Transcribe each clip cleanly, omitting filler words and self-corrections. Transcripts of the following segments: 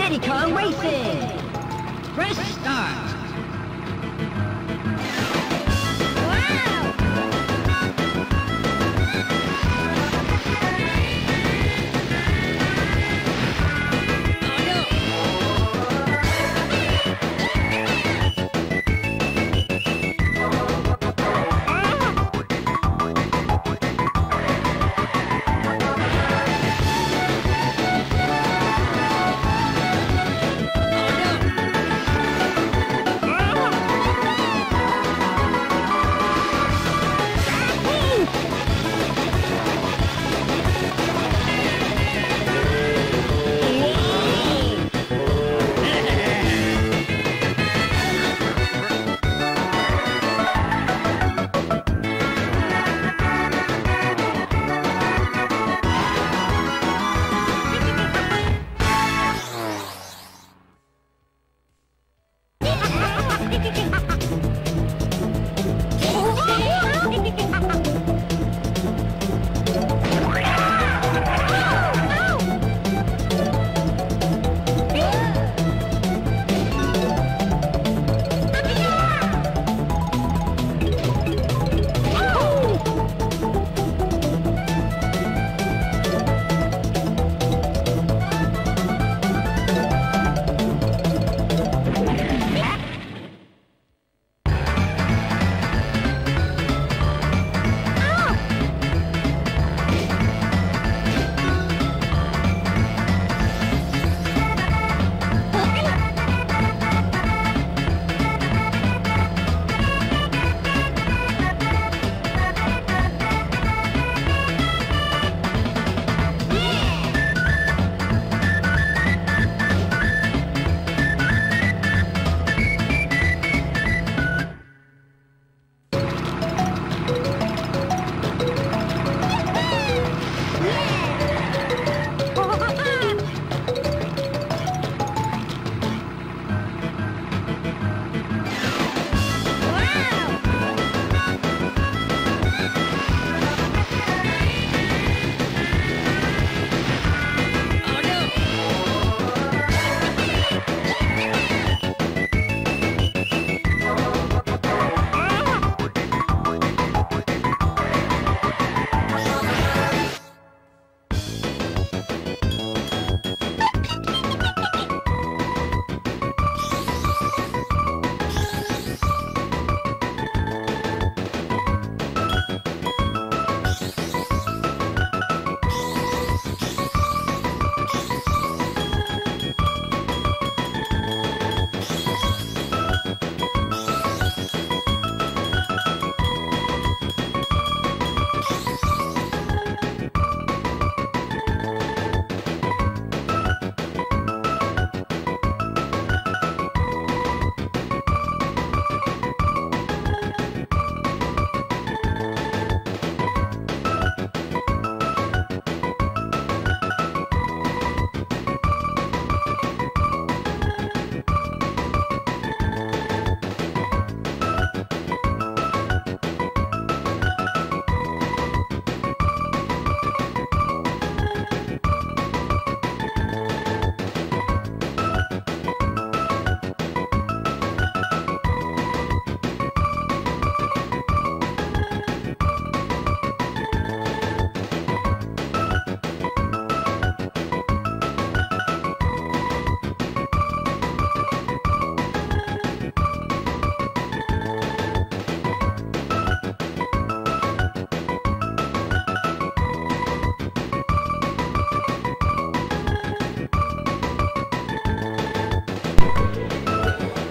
Diddy Kong Racing! Press start!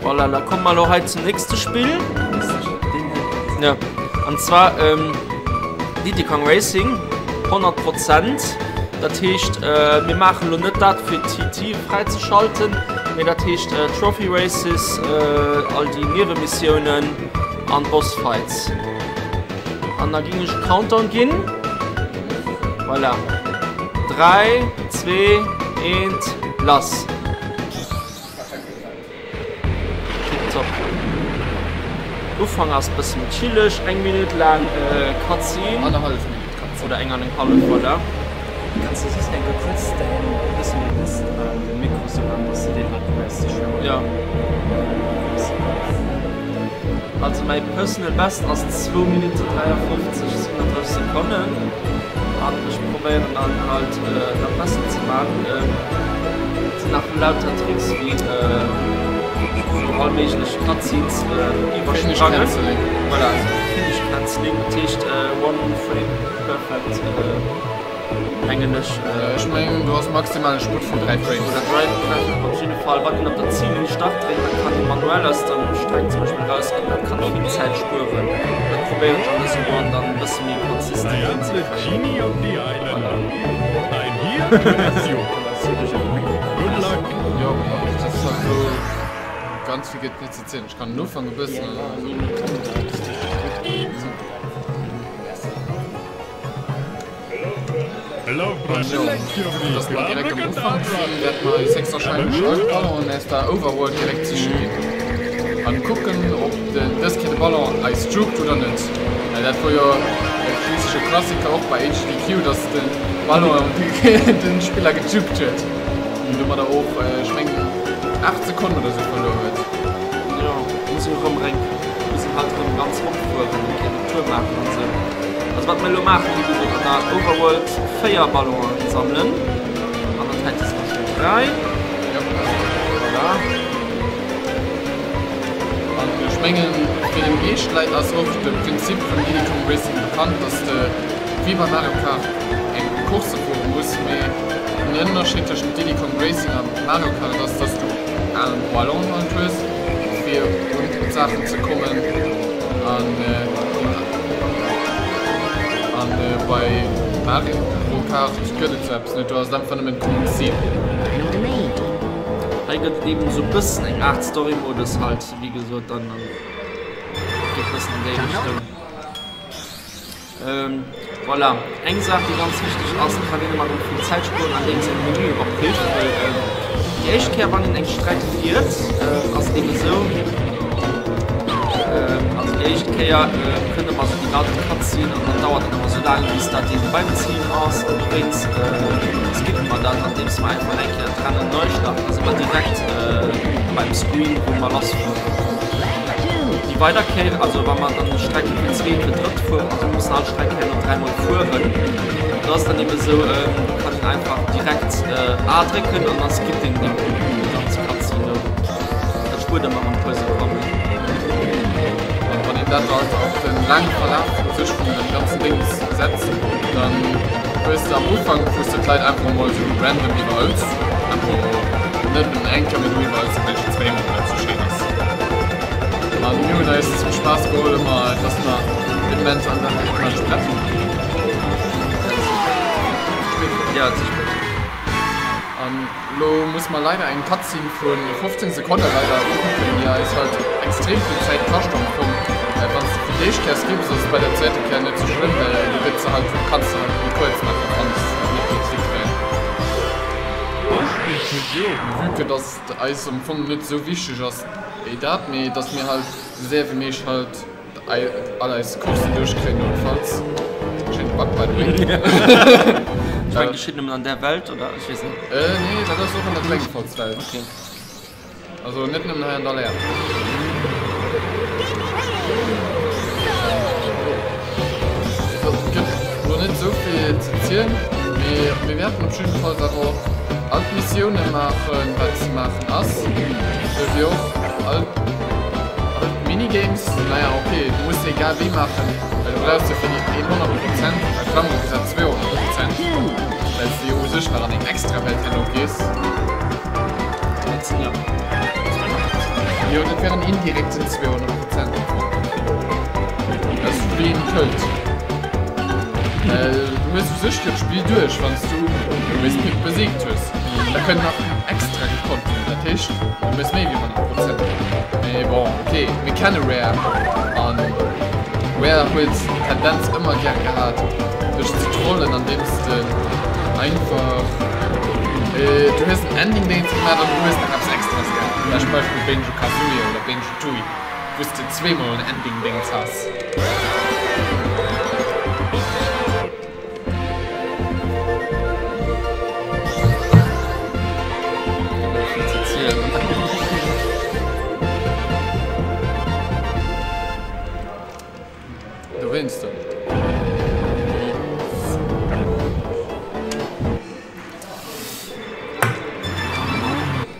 Voilà, da komme mer elo hei zum nächste Spill. Ja, an zwar ähm, Diddy Kong Racing 100 Prozent. Dat heescht, äh, mir maachen elo net dat fir TT fräizeschalten, mee dat heescht äh, Trophy Races, äh, all déi Niewenmissiounen an Boss Fights. An da ging ech Countdown ginn. Voilà. 3, 2, 1, lass. Tipptopp. Ufank ass bëssen chilleg, eng Minutt laang Cutscene. Annerhallef Minutt Cutscene. Oder eng an eng hallef, voilà. Kanns de soss enke kuerz däin Personal Best an de Mikro soen, dass de deen halt probéiers ze showen? Jo. Also mäi Personal Best ass zwou Minutten 53 37 Sekonnen an ech probéieren dann halt dat besser ze man. Et sinn nach lauter Tricks wéi sou all méiglech Cutscenes iwwersprangen. Voilà, Finish Cancelling, dat heescht one frame perfect. Mengen ech. Ech mengen du has maximalen Sputt vun 3 Frames. Oder 3 Frames. Op jidde Fall wann een op der Zillinn Start dréckt, da kann ee manuell aus der Streck zum Beispill rausgoen. Dat kann vill Zäit spueren. Dat probéieren ech an dësem Run dann e bësse méi consistent hinzekréien. Voilà. Jo, dat ass halt elo ganz vill gëtt net ze zielen. Ech kann den Ufank e bëssen. Dass mer direkt am Ufank sinn, wäerte mer eis héchstwahrscheinlech all d'Ballonen aus der Overworld direkt siche ginn. An kucken, ob den dës Kéier de Ballon eis jukt oder net. Well dat wor jo e schliisslech e Klassiker och bei HDQ, dass de Ballon den Spiller gejukt huet. An domadder och, ech mengen, 8 Sekonnen oder sou verluer huet. Jo, muss een erëm réck, muss een halt erëm ganz ropfueren, eng Kéier den Tour maachen an sou. Also wat mir elo maachen, wéi gesot, an der Overworld 4 Ballonen sammelen. An der Titus war schon 3. Ja. Voilà. An ech mengen, fir déi meescht Leit ass och de Prinzip vun Diddy Kong Racing bekannt, dass de wéi bei Mario Kart eng Course fuere muss. Mee den Ënnerscheed tëschent Diddy Kong Racing a Mario Kart ass, dass du en Ballon halt hues, fir un d'Saachen ze kommen. An An bei Mario Kart gëtt et sou eppes net, do ass et einfach nëmmen komm un d'Zil. Hei gëtt et eben sou bëssen eng Art Story-Modus halt, wéi gesot, dann geet bëssen an déi Richtung. Voilà, eng Saach déi ganz wichteg ass, et kann een ëmmer erëm vill Zäit spueren andeems een de Menü oprifft, well déi éischt Kéier wann een eng Streck fiert, ass et eben esou, also déi éischt Kéier kënnt ëmmer esou déi lauter Cutscene an dann dauert et ëmmer esou laang bis dat een beim Zil ass an dowéinst skippe mer dat andeems mer einfach eng Kéier d'Rennen nei starten, da si mer direkt beim Screen wou mer lass fueren. Déi weider Kéier, also wa mer dann déi Streck fir d'zweet, fir d'drëtt fueren, also mir mussen all Streck herno dräimol fueren, do ass dann ebe sou, do kann een einfach direkt A drécken an da skippt een déi ganz Cutscene do. Dat spuert ëmmer e puer Sekonnen. An wann een dat halt op den laange Verlaf u sech vun dem ganzen Dings setzt, dann hues de am Ufank, wou s de d'Leit einfach emol sou random iwwerhëls, einfach net nëmmen eng Kéier, mee du iwwerhëls se vläicht zweemol, well et sou schéin ass. An mir hunn eis zum Spaass geholl ëmmer, dass mer den Moment an der Mal sprechen. Ja, et ass spéit. An lo musse mer leider eng Cutscene vun 15 Sekonne leider ukucken, déi eis halt extrem vill Zäit kascht am Fong. Well wann s de fir d'éischt Kéier skips, ass et bei der zweeter Kéier net sou schlëmm, well du gëtt se halt, kanns se halt méi kuerz maachen, wann s de net méi zréckkréien. Vue que dass et eis am Fong net sou wichteg ass wéi dat, mee dass mir halt sou séier wéi méiglech halt all eis Coursen duerchkréien noutfalls. Schéine Bug by the way. Ech mengen geschitt nëmmen an där Welt oder ech weess net. Nee, dat ass och an der Klengefalls-Welt. Okay. Also net nëmmen hei an der Leer. Et gëtt lo net esou vill ze zielen, mee mir wäerten op jiddefalls awer och all d'Missioune maachen, wat ze maachen ass, esou wéi och all all d'Minigames. Naja, ok, du muss se egal wéi maachen, well du brauchs jo fir déi 100 Prozent, a Klammere gesat 200 Prozent, well s de jo u sech nach an eng extra Welt herno gees. Jo, dat wären indirekten 200 Prozent. Dat ass wéi en Cult. Well du hues u sech jo d'Spill duerch, wann s du de Wizkid besiegt hues. Da kënnt nach extra Content, dat heescht, du hues méi wéi 100 Prozent. Mee bon, ok, mir kenne Rare an. Rare huet d'Tendenz ëmmer gär gehat, dech ze trollen, andeems de einfach, du hues en Ending-Dingens gemaach an du hues nach eppes Extras gehat. Bescht Beispill Banjo-Kazooie oder Banjo-Tooie, wou s de zweemol en Ending-Dingens has. Dowéinster.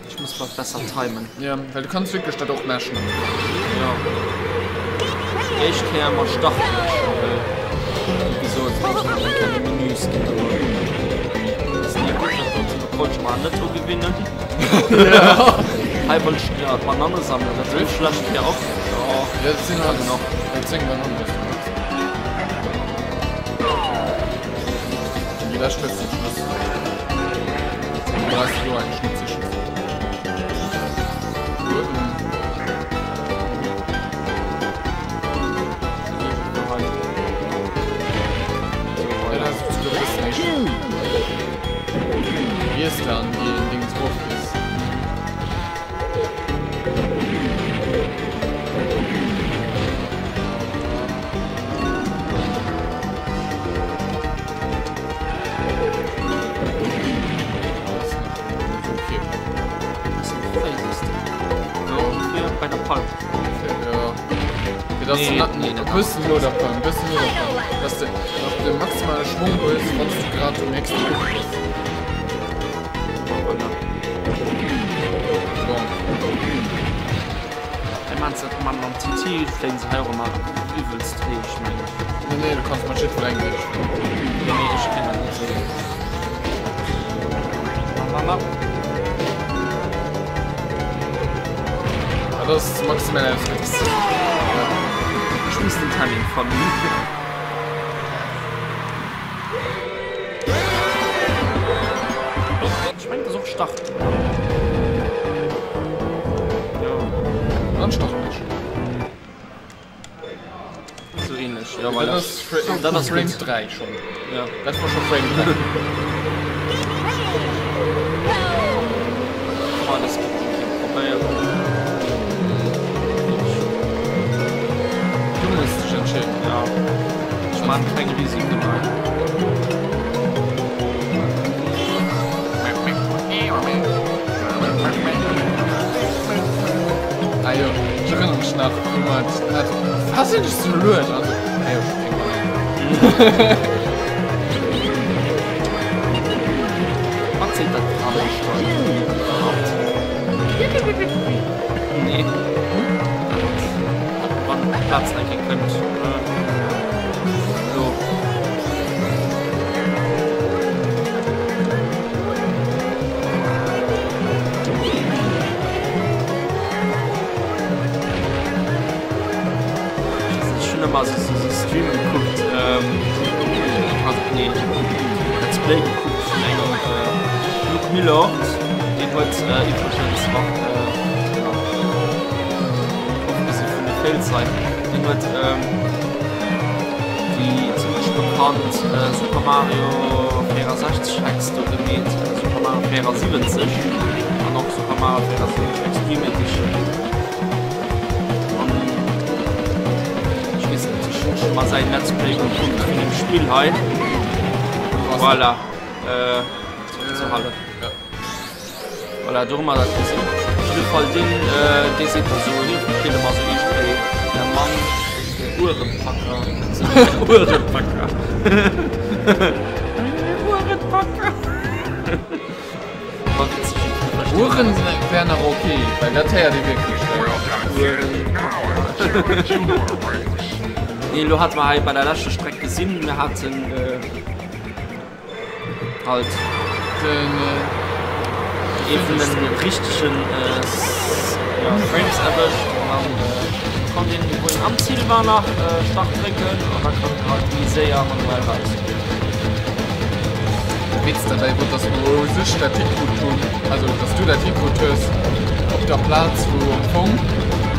Ech muss wat besser timen. Ja, well du kanns wierklech dat och meschen. Ja. Éischt Kéier mat starten ech, well wéi gesot, ech hunn keng Menüs ginn do. Ass ni gutt, dat doten, do konnt ech mer net ugewinnen. Hei wollt ech ja d'Bananne sammelen, dat huet schlecht Kéier och. Ja, dat sinn halt nach 10 Banannen. Déi lescht hues du zum Schluss. Du brauchst elo eigentlech net sichen. Uewen. Ja, da hast du sogar e bëssen méi. Iess dann déi Dings of is. Bei der Palm. Ja. Nee, nee, nee, bëssen no der Palm, bëssen no der Palm. Dass de nach de maximale Schwung hues, wann du grad um nächsten Punkt bist. Voilà. Bon. Ey, man, man, man, TT fléien se hei och ëmmer übelst héich, mengen ech. Nee, nee, du kanns mat jiddwerengem héich fléien. Nee, nee, ech kréien dat net esou. Ma, ma, ma. Dat ass maximal ausgenutzt. Ja. Ech muss den Timing fannen. Ech mengen, dat ass och Start. Jo. Dann starten ech. Sou ähnlech, ja, voilà. Dat ass Fra Dat ass Frame gutt. 3 schon. Ja. Dat war schon Frame 3. Oh, das gibt eng probéieren. Du muss dech entscheeden. Ja. Ech man keng Risiken hei. Ah jo, ech erënnere mech nach, wou mer dat Was sinn ech sou lues? Also, ah jo, ech spréng mal. Wat seet dat Tramsstroll iwwerhaupt? Nee. Wann d'Plaz eng Kéier kënnt. Lo. Ech hunn ëmmer sou sou Stream gekuckt, also nee, Let's Play gekuckt vun engem Luke Milord, deen huet iwwregens och, jo, ofgesi vun de Fails hei, deen huet déi zimmlech bekannt Super Mario 64 Hacks do gemeet, Super Mario 74 an och Super Mario 74 Extreme Edition. An ech weess net, ech hunn scho mal säin Let's Play gekuckt vun dem Spill hei. Voilà. Äh, zu Halle. Ja. Voilà, do hu mer dat gesinn. Op jidde Fall deen, äh, dee seet da sou, hie versteet ëmmer sou iergendwéi der Mann, der Uhrenpacker. Uhrenpacker. Uhrenpacker. War witzeg, ich verstehe Uhren wär nach ok, well dat héiert ee wierklech. Nee, lo hate mer hei bei der leschter Streck gesinn, mir haten äh, halt Den ee vun den richtegen äh, ja, Frames erwëscht an dann äh, konnt een, wou een am Ziel war, nach äh, Start drécken an da konnt een halt méi séier manuell raus. Witz derbäi wor, dass mer u sech dat hikrut hunn, also dass du dat hikrut hues op der Plaz, wou am Fong.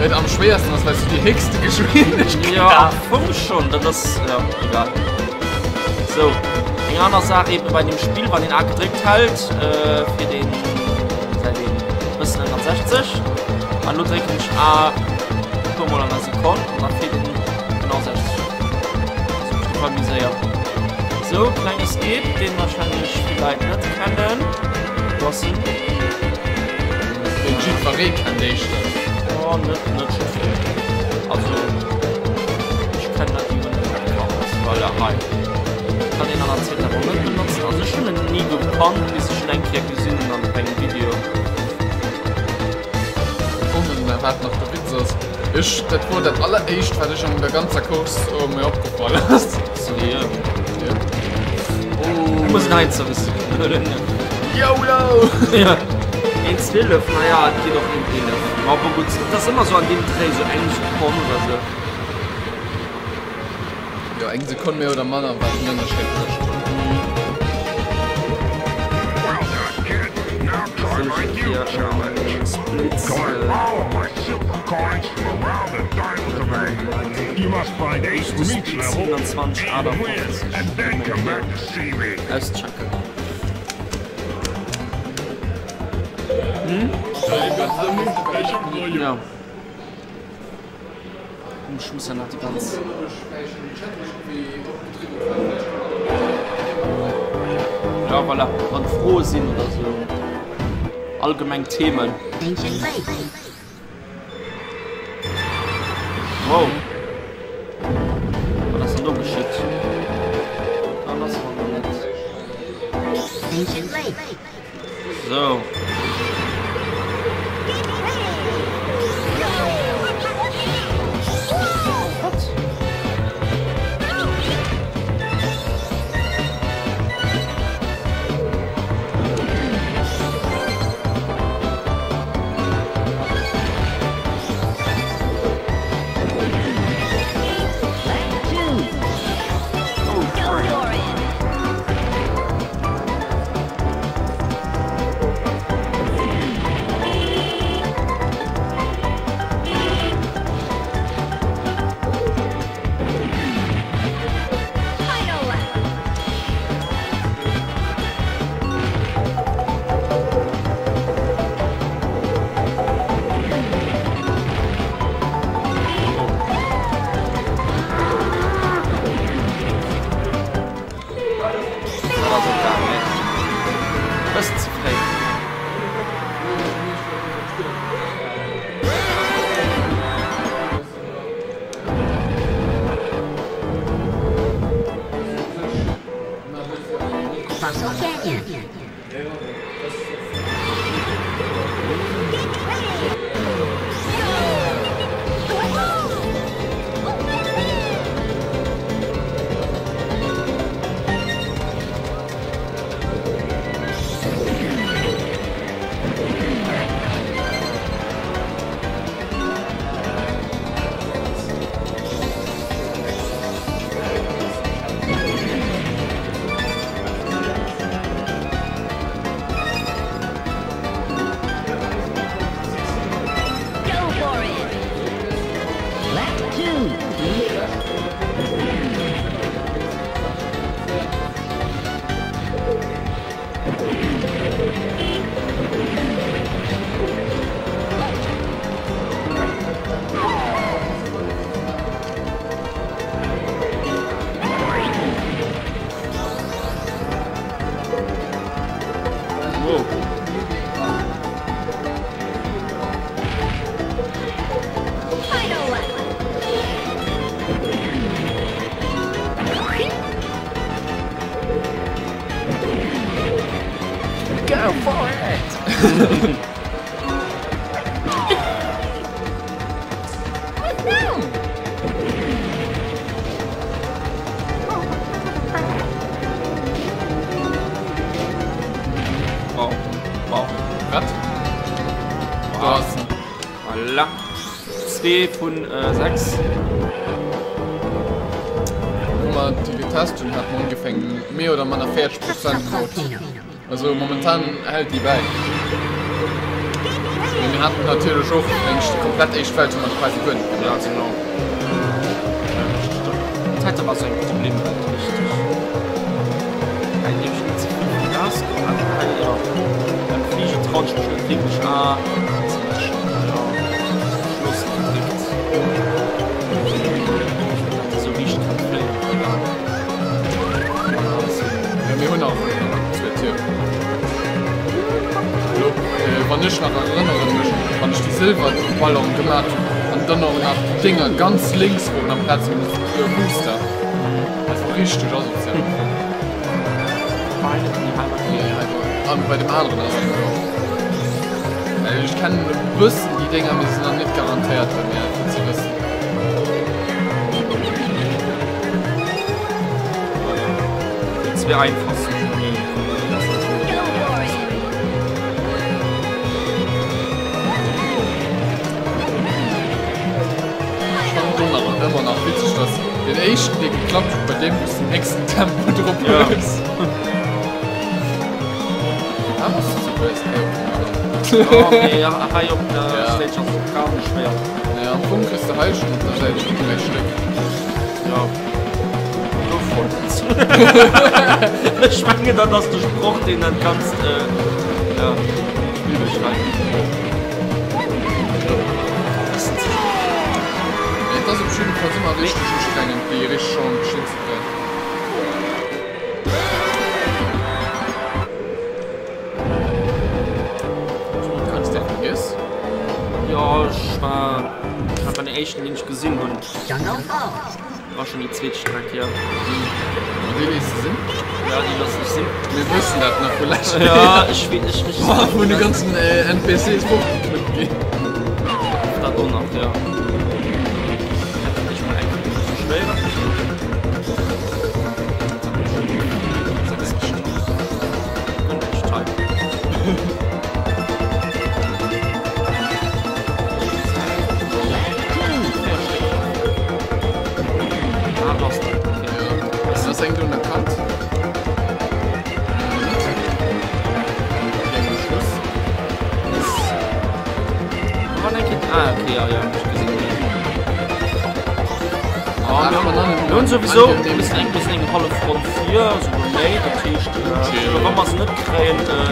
Et am schwéiersten ass, well s du déi héchste Geschwindegkeet Ja, am Fong schon, dat ass, ja, egal. So, eng aner Saach eben bei dem Spill, wann een A gedréckt hält, äh, fir den, säit een bëssen ënner 60, an lo drécken ech A e puer mol an der Sekonn an da fiert en genau 60. Also op jidde Fall méi séier. So, kleng Escape, deen wahrscheinlech vill Leit net kennen. Do ass en. Deen jiddweree kennt éischter. Oh, net, net jiddweree. Also, ech kennen dat iwwer net gekannt. Voilà, hei. Kann een an der zweeter Ronn net benotzen. Also ech hunn en ni gekannt, bis ech en eng Kéier gesinn hunn an engem Video. Kommen, wat nach de Witz ass, ech, dat wor dat alleréischt, wat ech an der ganzer Course mir opgefall ass. Seriö? Ja. Oh. Du muss en Einzelriss huelen. YOLO! Ja. 1,12, naja, et geet och 1,11. Ma bon, gutt, et ass ëmmer sou an deem Dréi, sou eng Sekonn oder sou. Jo, eng Sekonn méi oder manner, wat den Ënnerscheed mécht. Soll ech eng Kéier e Splits. De Split 27 58 eng Kéier auschecken. Hm? Ja. Ech muss ja nach déi ganz. Ja, voilà. Wann Froe sinn oder sou. Allgemeng Themen. Wow. Wat ass dann do geschitt? Dann ass man net. So. Bëssen ze fréi. Go for it! Wow. Wow. Wat? Do ass en. Voilà. Zwee vun 6. Wou mer déi getest hunn, hat mer ongeféng méi oder manner 40 Prozent krut. Also momentan hält déi bäi. Mee mir haten natierlech och eng komplett éischt Welt hu mer quasi guer net gemaach. Ja, genau. Dat war sou eng Problemwelt, richteg. Hei dierf ech net ze vill vum Gas goen. Ah, hei, jo. Beim Fliege trauen ech mech net wierklech. Ah, jo. Schloss gedréckt. Ech dacht, esou liicht kann fléien. Egal. Ja, mir hunn nach zwee Tier. Lo, wann ech nach erënneren mech, wann ech déi Silverballon gemaach hunn an dann och nach déi Dinger ganz lénks woren amplaz vun de Booster. Dat war richteg asozial. An bei dem aneren ass et och. Ech kennen e bëssen déi Dinger, mee se sinn nach net garantéiert bei mir, fir ze wëssen. Déi zwee einfachsten. Ech fannen do nach ëmmer nach witzeg, dass den éischten dee geklappt huet, bei deem wou s den héchsten Tempo drop hues. Ah, bass du sou lues? Nee, okay. Oh, nee, hei op der Stage ass et gar net schwéier. Nee, am Fong kriss de hei schon op der Säit schon 3 Stéck. Ja. Ech mengen dat ass de Sproch deen dat ganzt ja, Spill beschreift. Et ass op jidde Fall ëmmer richteg ustrengend déi richteg Chance hinzekréien. Hues de vergiess? Jo ech war dat war den éischten deen ech gesinn hunn. War schon déi zweet Streck, jo. An déi léisst de sinn? Ja, déi loossen ech sinn. Mir wëssen dat nach vu lescht Kéier. Ja, ech weess, ech, ech. Wou de ganzen NPCs fortgeknuppt ginn. Dat och nach, ja. Hätt ech mol eng Kéier musse schwéieren. Ass eng do un der Kant? Ah, okay, ja, ja, ich gesehen. Ah, wir haben sowieso wir müssen eng bis eng halbe Front 4, so méi, dat heescht, äh, wann wir se net kréien, äh,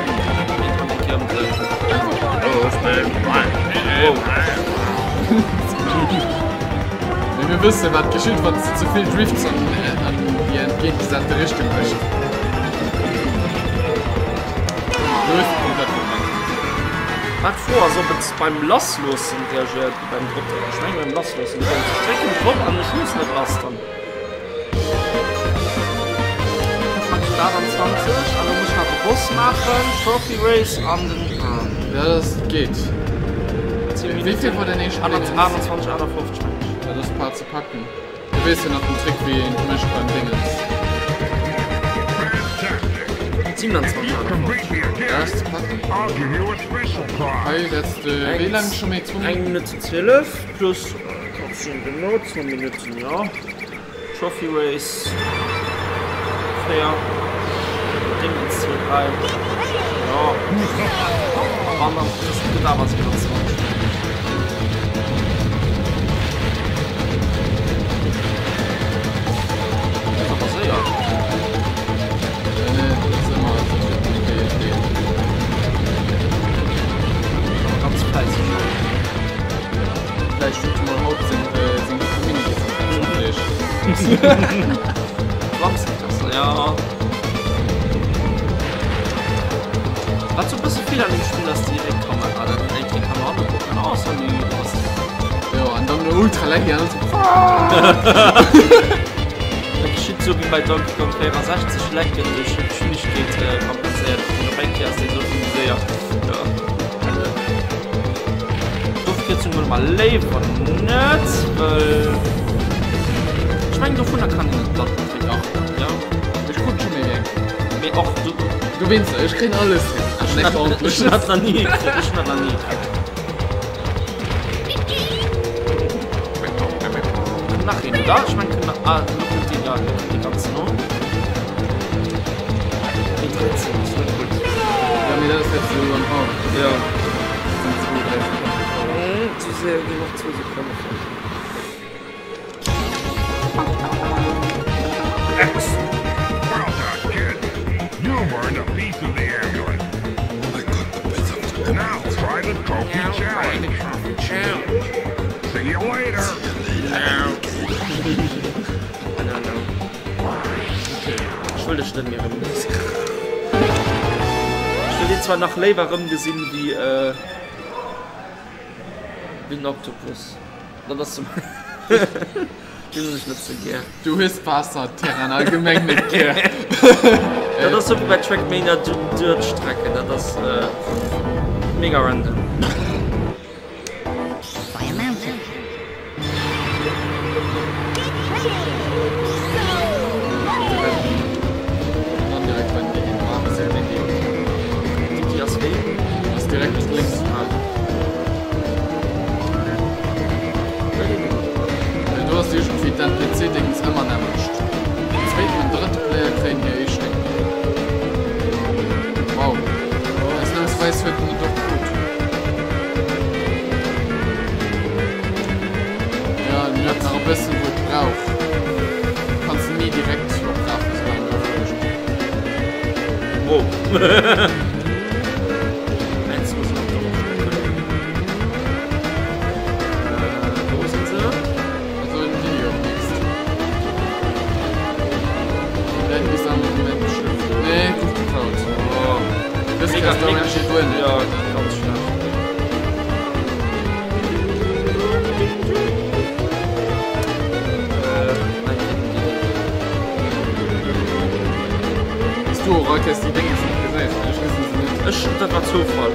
Wow. Mee mir wëssen, wat geschitt, wann s de ze vill Drifts an, an déi entgéintgesate Richtung méchs. Du hues et komplett verbrennt. Wat d'Fro ass, ob et beim Lassloossen reagéiert wéi beim Dropdrécken. Ech mengen beim Lassloossen. Ech drécken drop an ech loossen et lass dann. 28 an da muss ech nach de Boss maachen, Trophy Race an den. Ja, das geht. Wéi vill war den éischten Dingens? 21, 58 meng ech. Ja, das ist paar ze packen. Du weess jo nach den Trick wéi een et mécht beim Dingens. 27, 58. Ja, das ist ze packen. Hei, dat de wéi laang scho méi? 2 Eng Minutt 12 plus 14 genau 2 Minutten, jo. Trophy Race 4 Dingens 2 3 jo wann dann das gëtt awer 27. Das awer séier. Nee, nee, dat ass ëmmer esou wéi et geet. Ganz fläisseg. Vläicht huet de mol haut seng seng Mini gees Ja. Wat sou e bësse vill an dem Spill ass déi Réckkamera, dat een eng Kéier kann no hanne kucken, oh salut, do bass de. Jo, an dann ultra laggy an dann sou Dat geschitt sou wéi bei Donkey Kong 64, Lag gëtt duerch Geschwindegkeet kompenséiert, op eng Kéier ass dee sou vill méi séier. Jo. D'Ofkierzung huele mer léiwer net, well ech mengen dovunner kann een net platt kréien. Dach. Ja. Ech krut scho méi eng. Mee och du. Du wéinst, ech kréien alles hin. Ech hunn dat, ech hunn dat nach ni gekritt. Ech hunn dat nach ni gekritt. Kënnt nach een, oder? Ech mengen kënnt nach, ah, elo kënnt deen, ja, elo kënnt dee ganz no. Déi 13 ass net gutt. Ja, mee dat ass dat sou am Haut. Ja. sinn zwou, dräi Sekonne verluer. Zu séier ginn och zwou Sekonne verluer. Well done, kid. You've earned a piece of the amulet. Now try the trophy challenge. See you later. No, no. Ech wëll dech net méi erëmgesinn. Ech wëll deen zwar nach léiwer erëmgesinn wéi äh, wéi den Oktopus. Dat ass deen hunn ech net sou gär. Du hues Waasserterrain allgemeng net gär. Dat ass sou wéi bei Trackmania Dirt-Strecken, dat ass äh, mega random. Ja, den huet nach e bëssen wou et brauch. Kanns de ni direkt op Grafik soen ofgewëscht. Wow. Eins muss noch drauf spekulieren. Äh, wo sind se? Also en Video op nächst. Den bis am Moment geschlüpft. Nee, gouf geklaut. Oh. Dës Mega, Kéier ass mega. d'OMG duer net. Ja, ganz schlecht. Dass du och all Kéiers déi Déngens net gesäis, well ech gesinn se net. Ech, dat war Zoufall.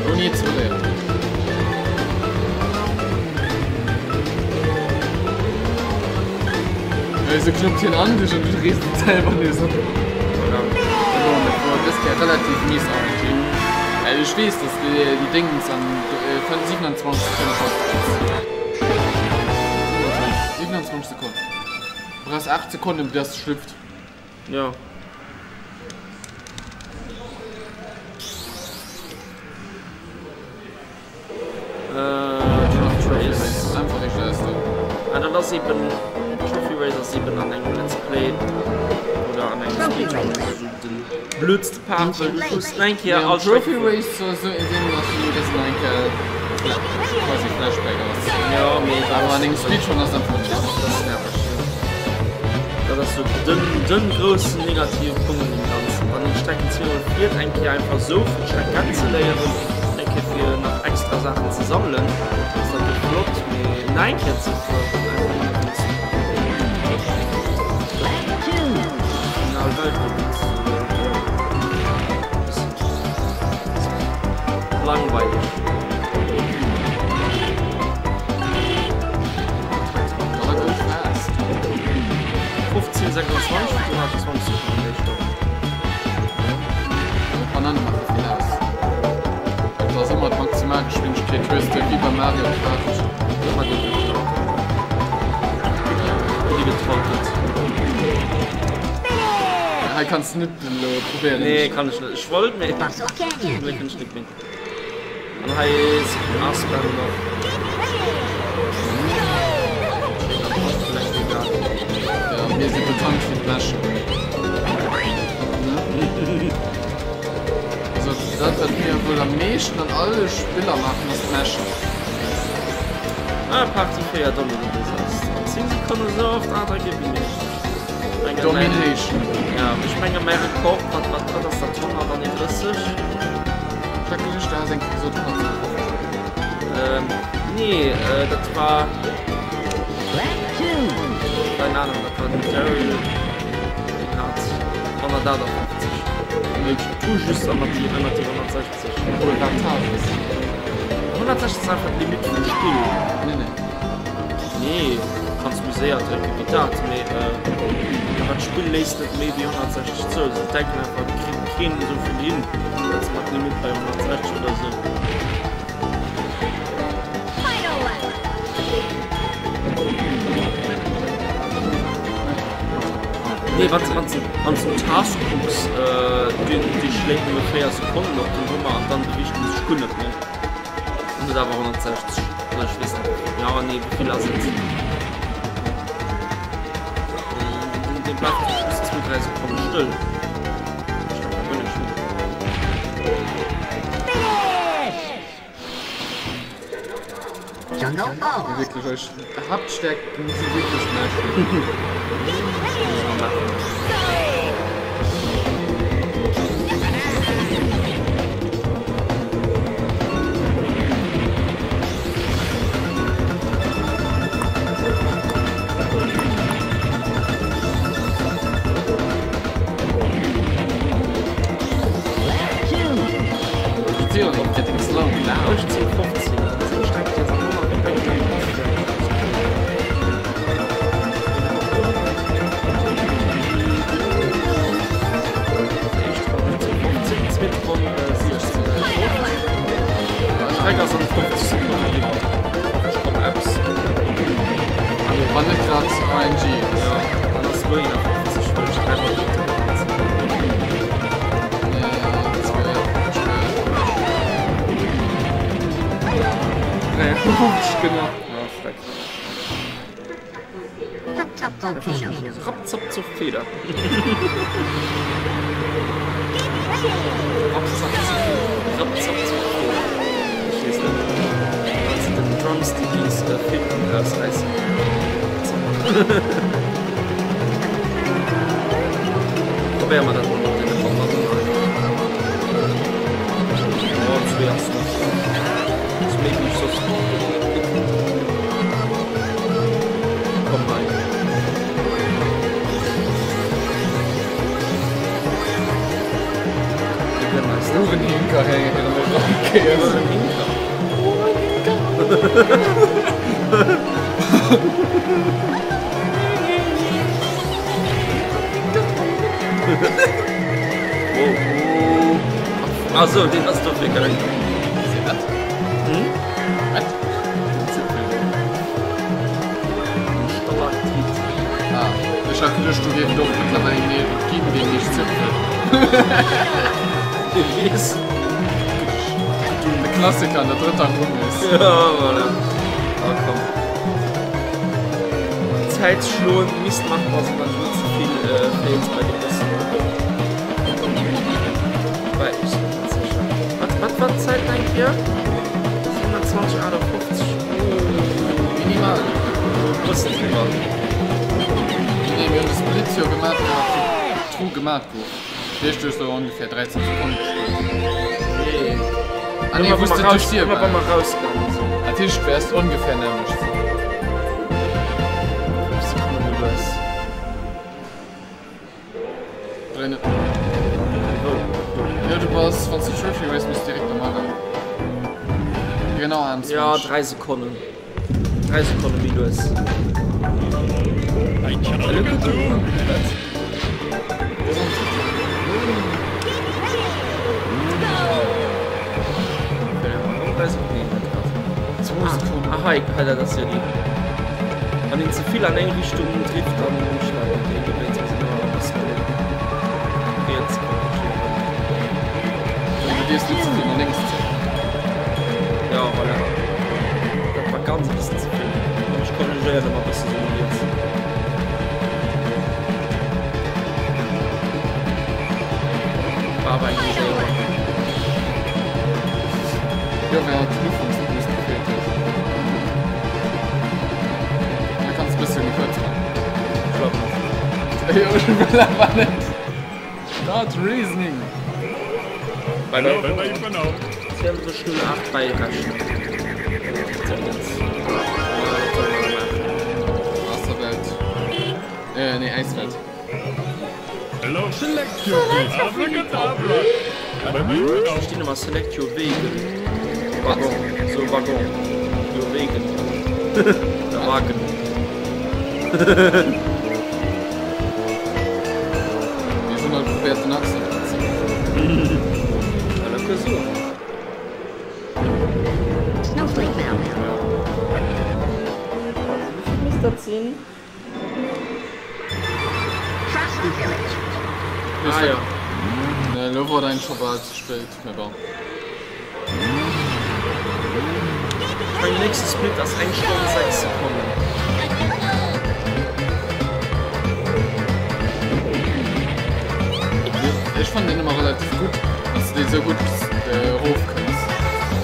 Ouni et ze beréieren. Esou knuppt hien an dech an du dréis et selwer nees op. Voilà. Bon, dat wor dës Kéier relativ mies RNG. Well ech weess, dass déi Déngens an 27 Sekonne schaffs. 27 Sekonnen. Du brauchs 8 Sekonnen, bis dass schlüpft. Jo. Trophy Race. Einfach riicht aus do. Ah, dat ass eben Trophy Race ass eben an engem Let's Play oder an engem Speedrun esou den blödste Part, well du muss eng Kéier all Trophy Race so esou in deem dass du dass en eng Kéier quasi Flashback ass. Jo, mee dat Awer an engem Speedrun ass einfach net Dat ass nerveg, jo. Dat ass sou den den groussen negative Punkt un dem Ganzen. Wann een d'Strecken zweemol fiert, eng Kéier einfach sou fir d'Streck kennenzeléieren, eng Kéier fir nach extra Saachen ze sammelen, ass natierlech flott, mee en eng Kéier ze fueren einfach nëmme wéinst Final Weltrekord ze bëssen langweileg. Gotta go fast. 15, 26, 20 Sekonnen. D'Banane maache vill aus. Et ass ëmmer d'Maximalgeschwindegkeet, hues de wéi beim Mario Kart. Ëmmer gutt getrollt. Gutt getrollt. Hei kanns de net elo probéieren. Nee, kann ech net. Ech wollt, mee elo kënnt ech net méi. An hei ass dann nach. Ja, mir si bekannt fir d'Läschen. Also dat wat mir wuel am meeschten an alle Spiller maachen ass d'Läschen. Ah, Partie 4 Dominator ass an 10 Sekonnen esou oft aner gi wéi mir. Domination. Ja, ech menge mäi Rekord, wat wat wat ass dat 131? Schrecklech, du has eng Kéier gesot 157. Ähm, nee, äh, dat war. Keine Ahnung, dat war den Daryl. Deen hat 158. Mee tout juste ënnert déi ënnert déi 160. Obwuel wat Tages. 160 ass einfach d'Limite vum Spill. Nee, nee. Nee, kanns méi séier drécke wéi dat, mee awer d'Spill léisst net méi wéi 160 zou. Se denken einfach, et kritt keen esou vill hin, setze mer d'Limite bei 160 oder esou. Nee, wann wann wann s du Task kucks, deen dee schléit nëmme 4 Sekonnen op den Hummer an dann beweegt en sech guer net méi. An huet awer 160, oder ech weess net wéivill. Jo, nee, wéivill ass et? Deen deen bleift just zwou, dräi Sekonne stëll. Ech dat guer net méi. Jungle O. Wierklech, eis Haaptstärkten si wierklech näischt. Wann net grad RNG ass. Genau. Rapzap zur Feder. Rapzap zur Feder. Ich weess net. Dat sinn den Drums, déi déi Filmen erausräissen. Probéiere mer dat mol mat deene Honnerten hei. Oh, 22. Ass méi wéi ech soss kritt hätt. Komm hei. Mir gönnen eis dat. Urenhinker héieren ech all Kéiers. Urenhinker? Wow. Ah so, den ass dofir gaangen. Wat? Hm? Wat? Stalaktit. Ah, ech hat geduecht, do wier och mëttlerweil een et ginn, deen heescht Zipfel. Dee weess. De Klassiker an der drëtter Ronn ist. Ja, voilà. Ah, komm. Zäit schloen misst machbar sinn, wann ech net ze vill Fails bei de Bossen hunn. Well ech sinn net sécher. Wat, wat war d'Zäit nach eng Kéier? 27, 58. Oh. Minimal. Oh, e bëssen driwwer. Nee, mir hunn de Split jo gemaach, wéi nach d'Tru gemaach gouf. Dat heescht, du hues elo ongefähr 13 Sekonnen gespuert. Nee. Ah nee, wou s de duerch d'Dier Ëmmer wa waars. mer rausgaange sinn. Dat heescht, et wäers ongefähr nämmlecht sinn. 5 Sekonne méi lues. Dréi net. Wou? Do. Jo, du bass, wann s de Trophy Race muss direkt am Agang. Genau 21. Ja, 3 Sekonnen. 3 Sekonne méi lues. Ah, hei, hei, dat ass jo déi. Wann een ze vill an eng Richtung trifft, dann schneidet deen. Dowéinst muss een ëmmer e bëssen riets korrigéieren. Du dierfs net ze vill no lénks zéien. Ja, voilà. Dat war ganz e bëssen ze vill. An ech korrigéieren ëmmer e bësse sou no riets. War awer eng méi séier Ronn. Jo, well halt den Ufank e bëssen gefeelt huet. Da kanns de bësse méi kuerz maachen. Ech glaub net. Jo, ech wëll awer net. Start reasoning. Bei der 2008 bei rechnen. Waasserwelt. Äh, nee, Äiswelt. Stinn ëmmer Select your vehicle. Wagon, so Wagon. Your vehicle. Der Wagen. Mir hunn halt probéiert den Accent dran ze maachen. Voilà, que so. Snowflake Mountain. Wéi vill misst dat sinn? Frosty Plus Ah, ja. Nee, elo wor et eigentlech scho bal ze spéit, mee bon. Ech mengen den nächste Split ass eng Stonn 6 Sekonnen. Ech fannen deen ëmmer relativ gutt, wann s de dee sou gutt erofkënns.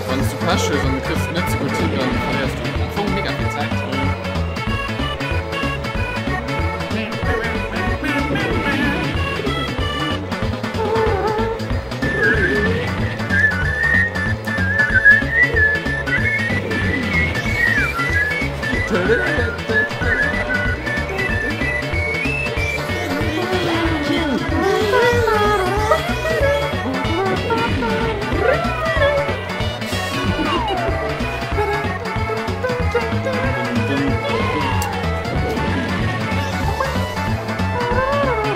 Wann s du Pech hues an du kriss et net sou gutt hin, dann verléiers du am Fong mega vill Zäit.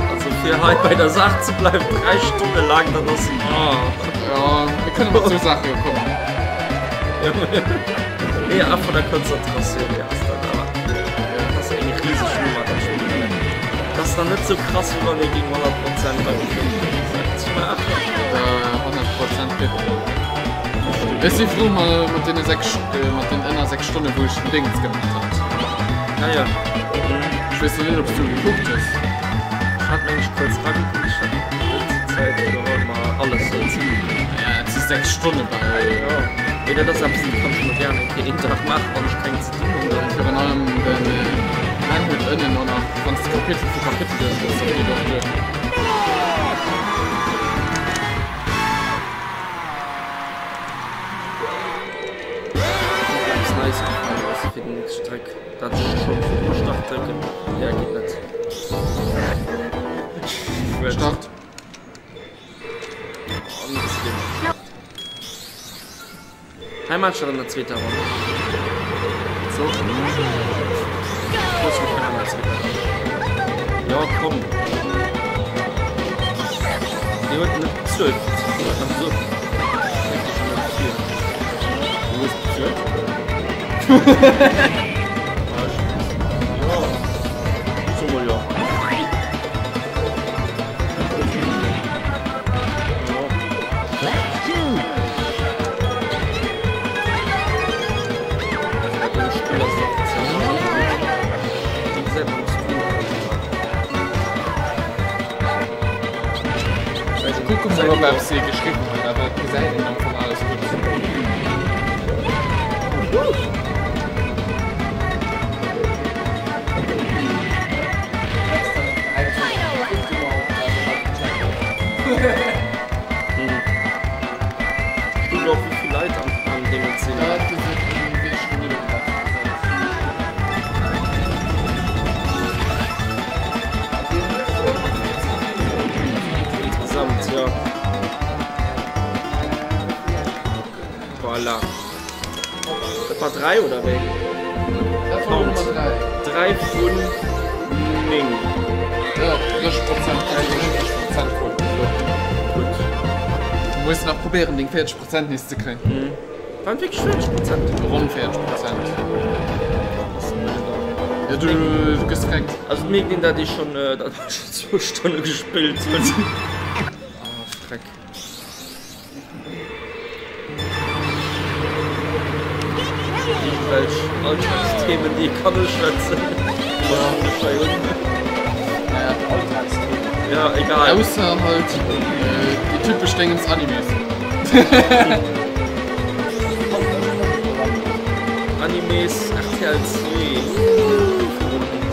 Also fir hei bei der Saach ze bleiwen, 3 Stonne laang, dat ass oh. Ja, mir kënnen mat sou Saache jo kommen. Nee, a vun der Konzentratioun hier ass dat awer. Dat ass eng riseg Nummer, dat Spill. Dat ass dann net sou krass, wéi wann ee géing 100 Prozent beim Film ze maachen. 100 Prozent geet och. Ech si frou mat deene 6, mat den ënner 6 Stonne wou ech den Déngens gemaach hat. Ah ja. Ech weess net ob s du gekuckt hues. Ech hat mengen ech kuerz ragekuckt, ech hat net Zäit geholl mer alles sou ze kucken. Ja et si 6 Stonne bal. Jo, mee dat ass eppes dat kann ech mol gären eng Kéier een Dag maachen wann ech keng ze dinn hunn dann. Virun allem den Ben huet ënnen och nach, wann s de Kapitel fir Kapitel duerchgëss, dat geet och duer. Eppes Neies afale loosse fir déi nächst Streck, dat ech schonn virdru Start drécken. Ja, geet net. Start. Hei maan ech dat an der zweeter Ronn. So. Looss mech an der zweeter Ronn. Jo, komm. Dir huet net bezuelt. Also, wierklech net vill. Du hues bezuelt? Jo, so mol jo. Kucke mol ob eppes hie geschriwwen huet, awer et gesäit een am Fong alles gutt. Kuck och wéivill Leit am am Déngen sinn. Insgesamt, ja. Voilà. Dat war 3 oder wéi? Dat war Nummer 3. 3 vun 9. Ja, 30 Prozent, 33 Prozent vun. Gutt. Du muss nach probéieren deng 40 Prozent nees ze kréien. Mhm. Waren wierklech 40 Prozent? Ronn 40 Prozent. Ja, du, du gëss drenkt. Also et mierkt een dat ee schonn, dat ee schonn zwou Stonne gespillt huet. Ah, Freck. Irgendwelch Alltagsthemen, déi ee kann uschwätzen. Ja, egal. Ausser halt déi typesch Déngens Animes. Animes RTL 2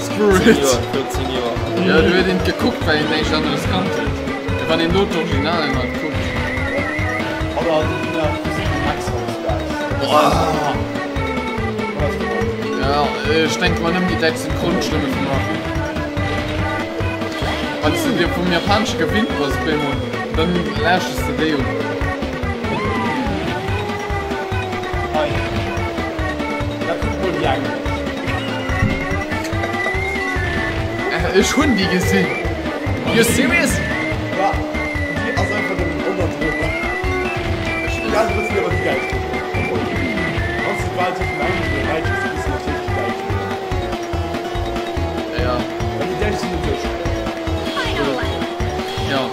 Screw it. 10 Joer, 14 Joer. Ja, do huet een gekuckt, well een näischt aneres kannt huet. Mee wann een do d'Originalen halt kuckt. Ja, ech denke mer nëmmen déi däitsch Synchronstëmme vum Ruffy. Wann s de dir vum Japanesche gewinnt bass op eemol, dann lauschters de déi un. Ech hunn déi gesinn. You serious? Ja. Ja.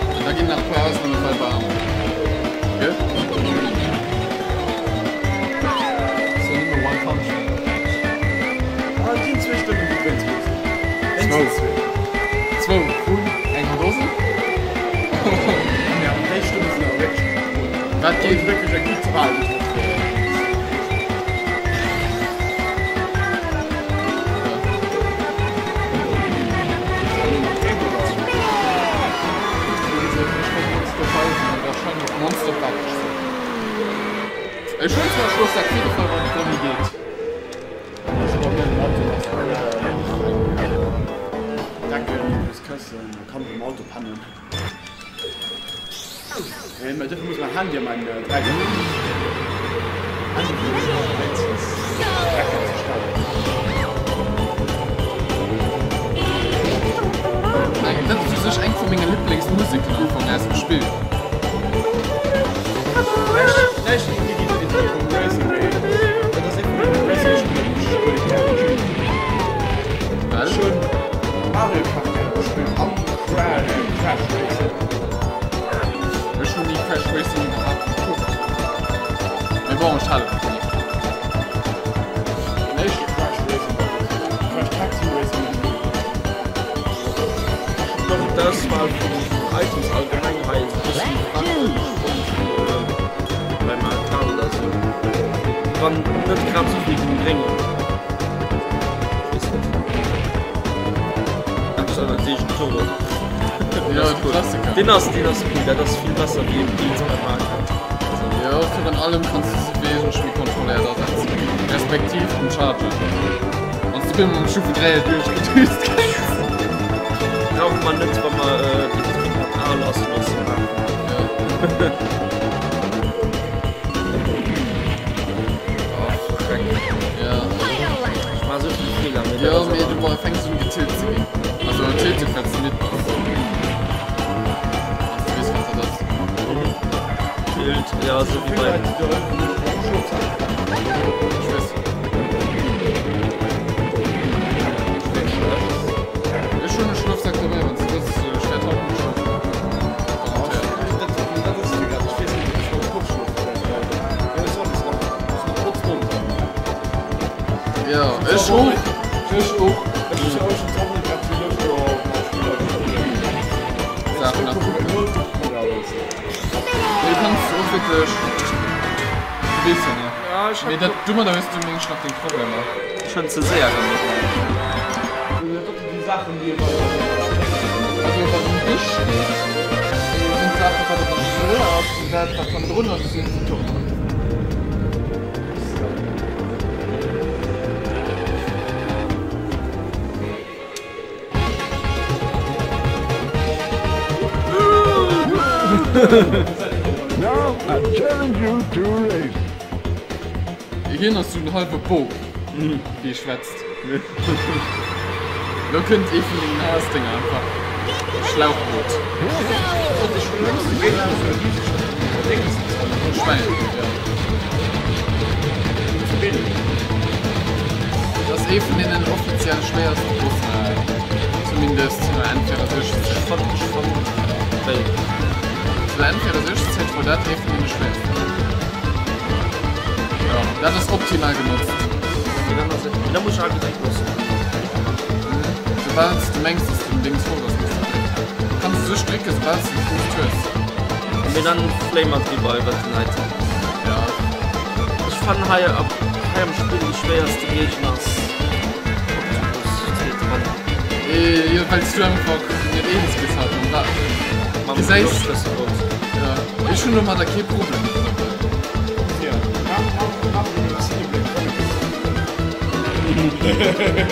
Zwou vun enger Dosen. Wat geet? Wierklech eng gutt Wahl getroff. Ech hunn zwar Schluss, dat op jidde Fall wann et drëm geet. Dat ass u sech eng vu menge Liblingsmuseken am Fong aus dem Spill. Ech hunn ni Crash Racing iwwerhaapt gekuckt. Mee bon, ech halen dovun. D'Auswahl vun den Items allgemeng hei ass e bëssen fragwürdig fonnt bei Mario Kart oder sou, wann net grad sou vill géing bréngen. Ech weess net. Ach, das ass natierlech den Turbo. Ja, de Klassiker. Deen ass, deen ass cool, dat ass vill besser wéi en Pilz bei Mario Kart. Also. Jo, virun allem kanns du se wesentlech méi kontrolléiert asetzen, respektiv den Charger. Wann s du bimmel mam Stufe 3 duerchgedüst kriss. Brauche mer net, wa mer déi Trick mat A lassloossen maachen. Oh, Schreck. Ja. Ech maache sou vill Feeler, mee dat Jo, ass mee du awer. fänks un getillt ze ginn. Also tilted, well s de midd bass. Wann s du weess, wat dat ass. Tilt, ja, sou wéi bei. Ech weess. Ech hunn e Schlofsak dobäi, wann s du wëlls. Ech wäert haut net schlofen. Garantéiert. Jo, ech och. Ech och. Saachen nach kucken. Mee du kanns och wierklech, du weess jo, ne? Mee dat, domadder hues du meng ech nach deng Problemer. Schonn ze séier gemaach. Also wat um Dësch steet, sinn d'Saachen wat op der Stëll ass, an dat wat hannendrun ass, sinn d'Tomaten. Now I challenge you to a race. Hien ass sou en halwe Bop, wéi e schwätzt. Lo kënnt ee vun dengen Haasdénger einfach. Schlauchboot. Schwäin, jo. Dat ass ee vun deenen offiziell schwéierste Bossen, zumindest no Enn 64. Zu Enn 64 wor dat ee vun deene schwéiersten. Jo, dat ass optimal genotzt. Da muss ich direkt los. Soubal s de mengs, dass den Dings fort ass, muss de drécken. Du kanns esou drécken, soubal s de den Boost hues. Mee dann fléie mer driwwer iwwer den Item. Ja. Ech fannen hei ab hei am Spill de schwéierste Géigner ass Octopus, zweete Ronn. Jo, well s du einfach net eens gëss hat mam Rad. Mam Gesäis. Schlësselbond. Ja, ech hunn domadder kee Problem.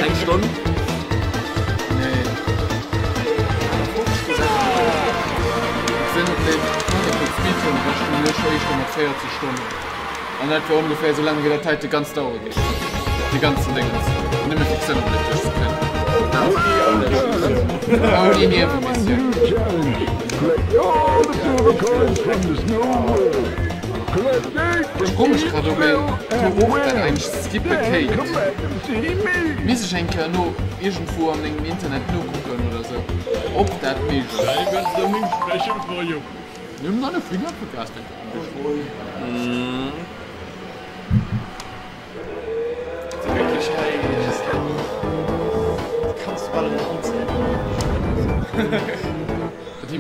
Eng Stonn? Nee. Xenoblade Chronicles Speedrun war schon elo scho éischter mat 40 Stonnen. An dat war ongeféier esou laang wéi dat heite ganz dauere géif. Déi ganzen Déngens. Nëmme fir Xenoblade duerchzekréien. Ouni Niewemissioun. Ech fro mech grad ob een do och dat eigentlech skippe kéint. Misst ech eng Kéier no iergendwou an engem Internet nokucken oder sou, ob dat méiglech ass.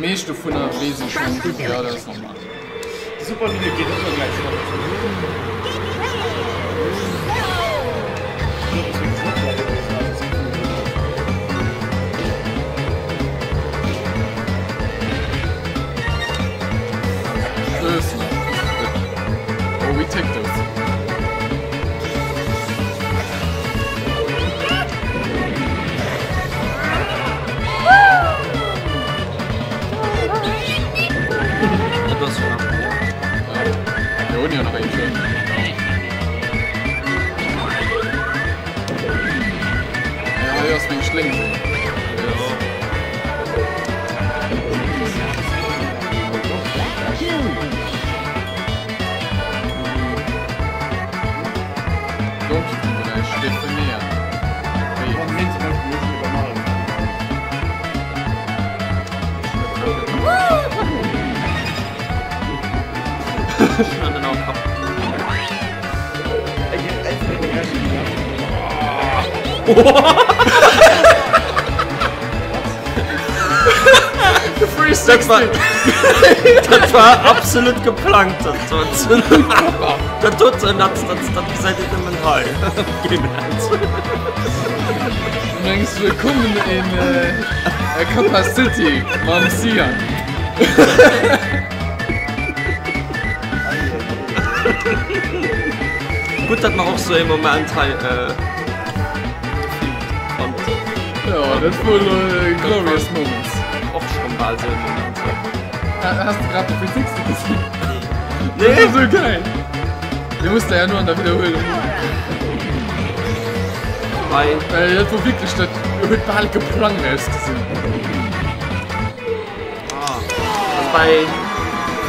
meescht dovunner weess ech schonn. Jo, dat ass normal. De Superligne geet ëmmer gläich fort. Oh, we take those. Dat war, dat war absolut geplangt. Dat dat dot, dat, dat, dat gesäit een nëmmen hei. Mengs wëllkommen in äh, Kappa City mam Sian. Gutt, datt mer och sou ee Moment hei äh, gefilmt konnten. Ja, dat wor elo e glorious moments. Och schon bal sou e Moment hei. Has de grad de 360 gesinn? Nee! Dat war sou geil! Dee muss der ja no an der Wiederhuelung. Hei. Well dat wor wierklech, dat huet bal geplangt ausgesinn. Ah, also bei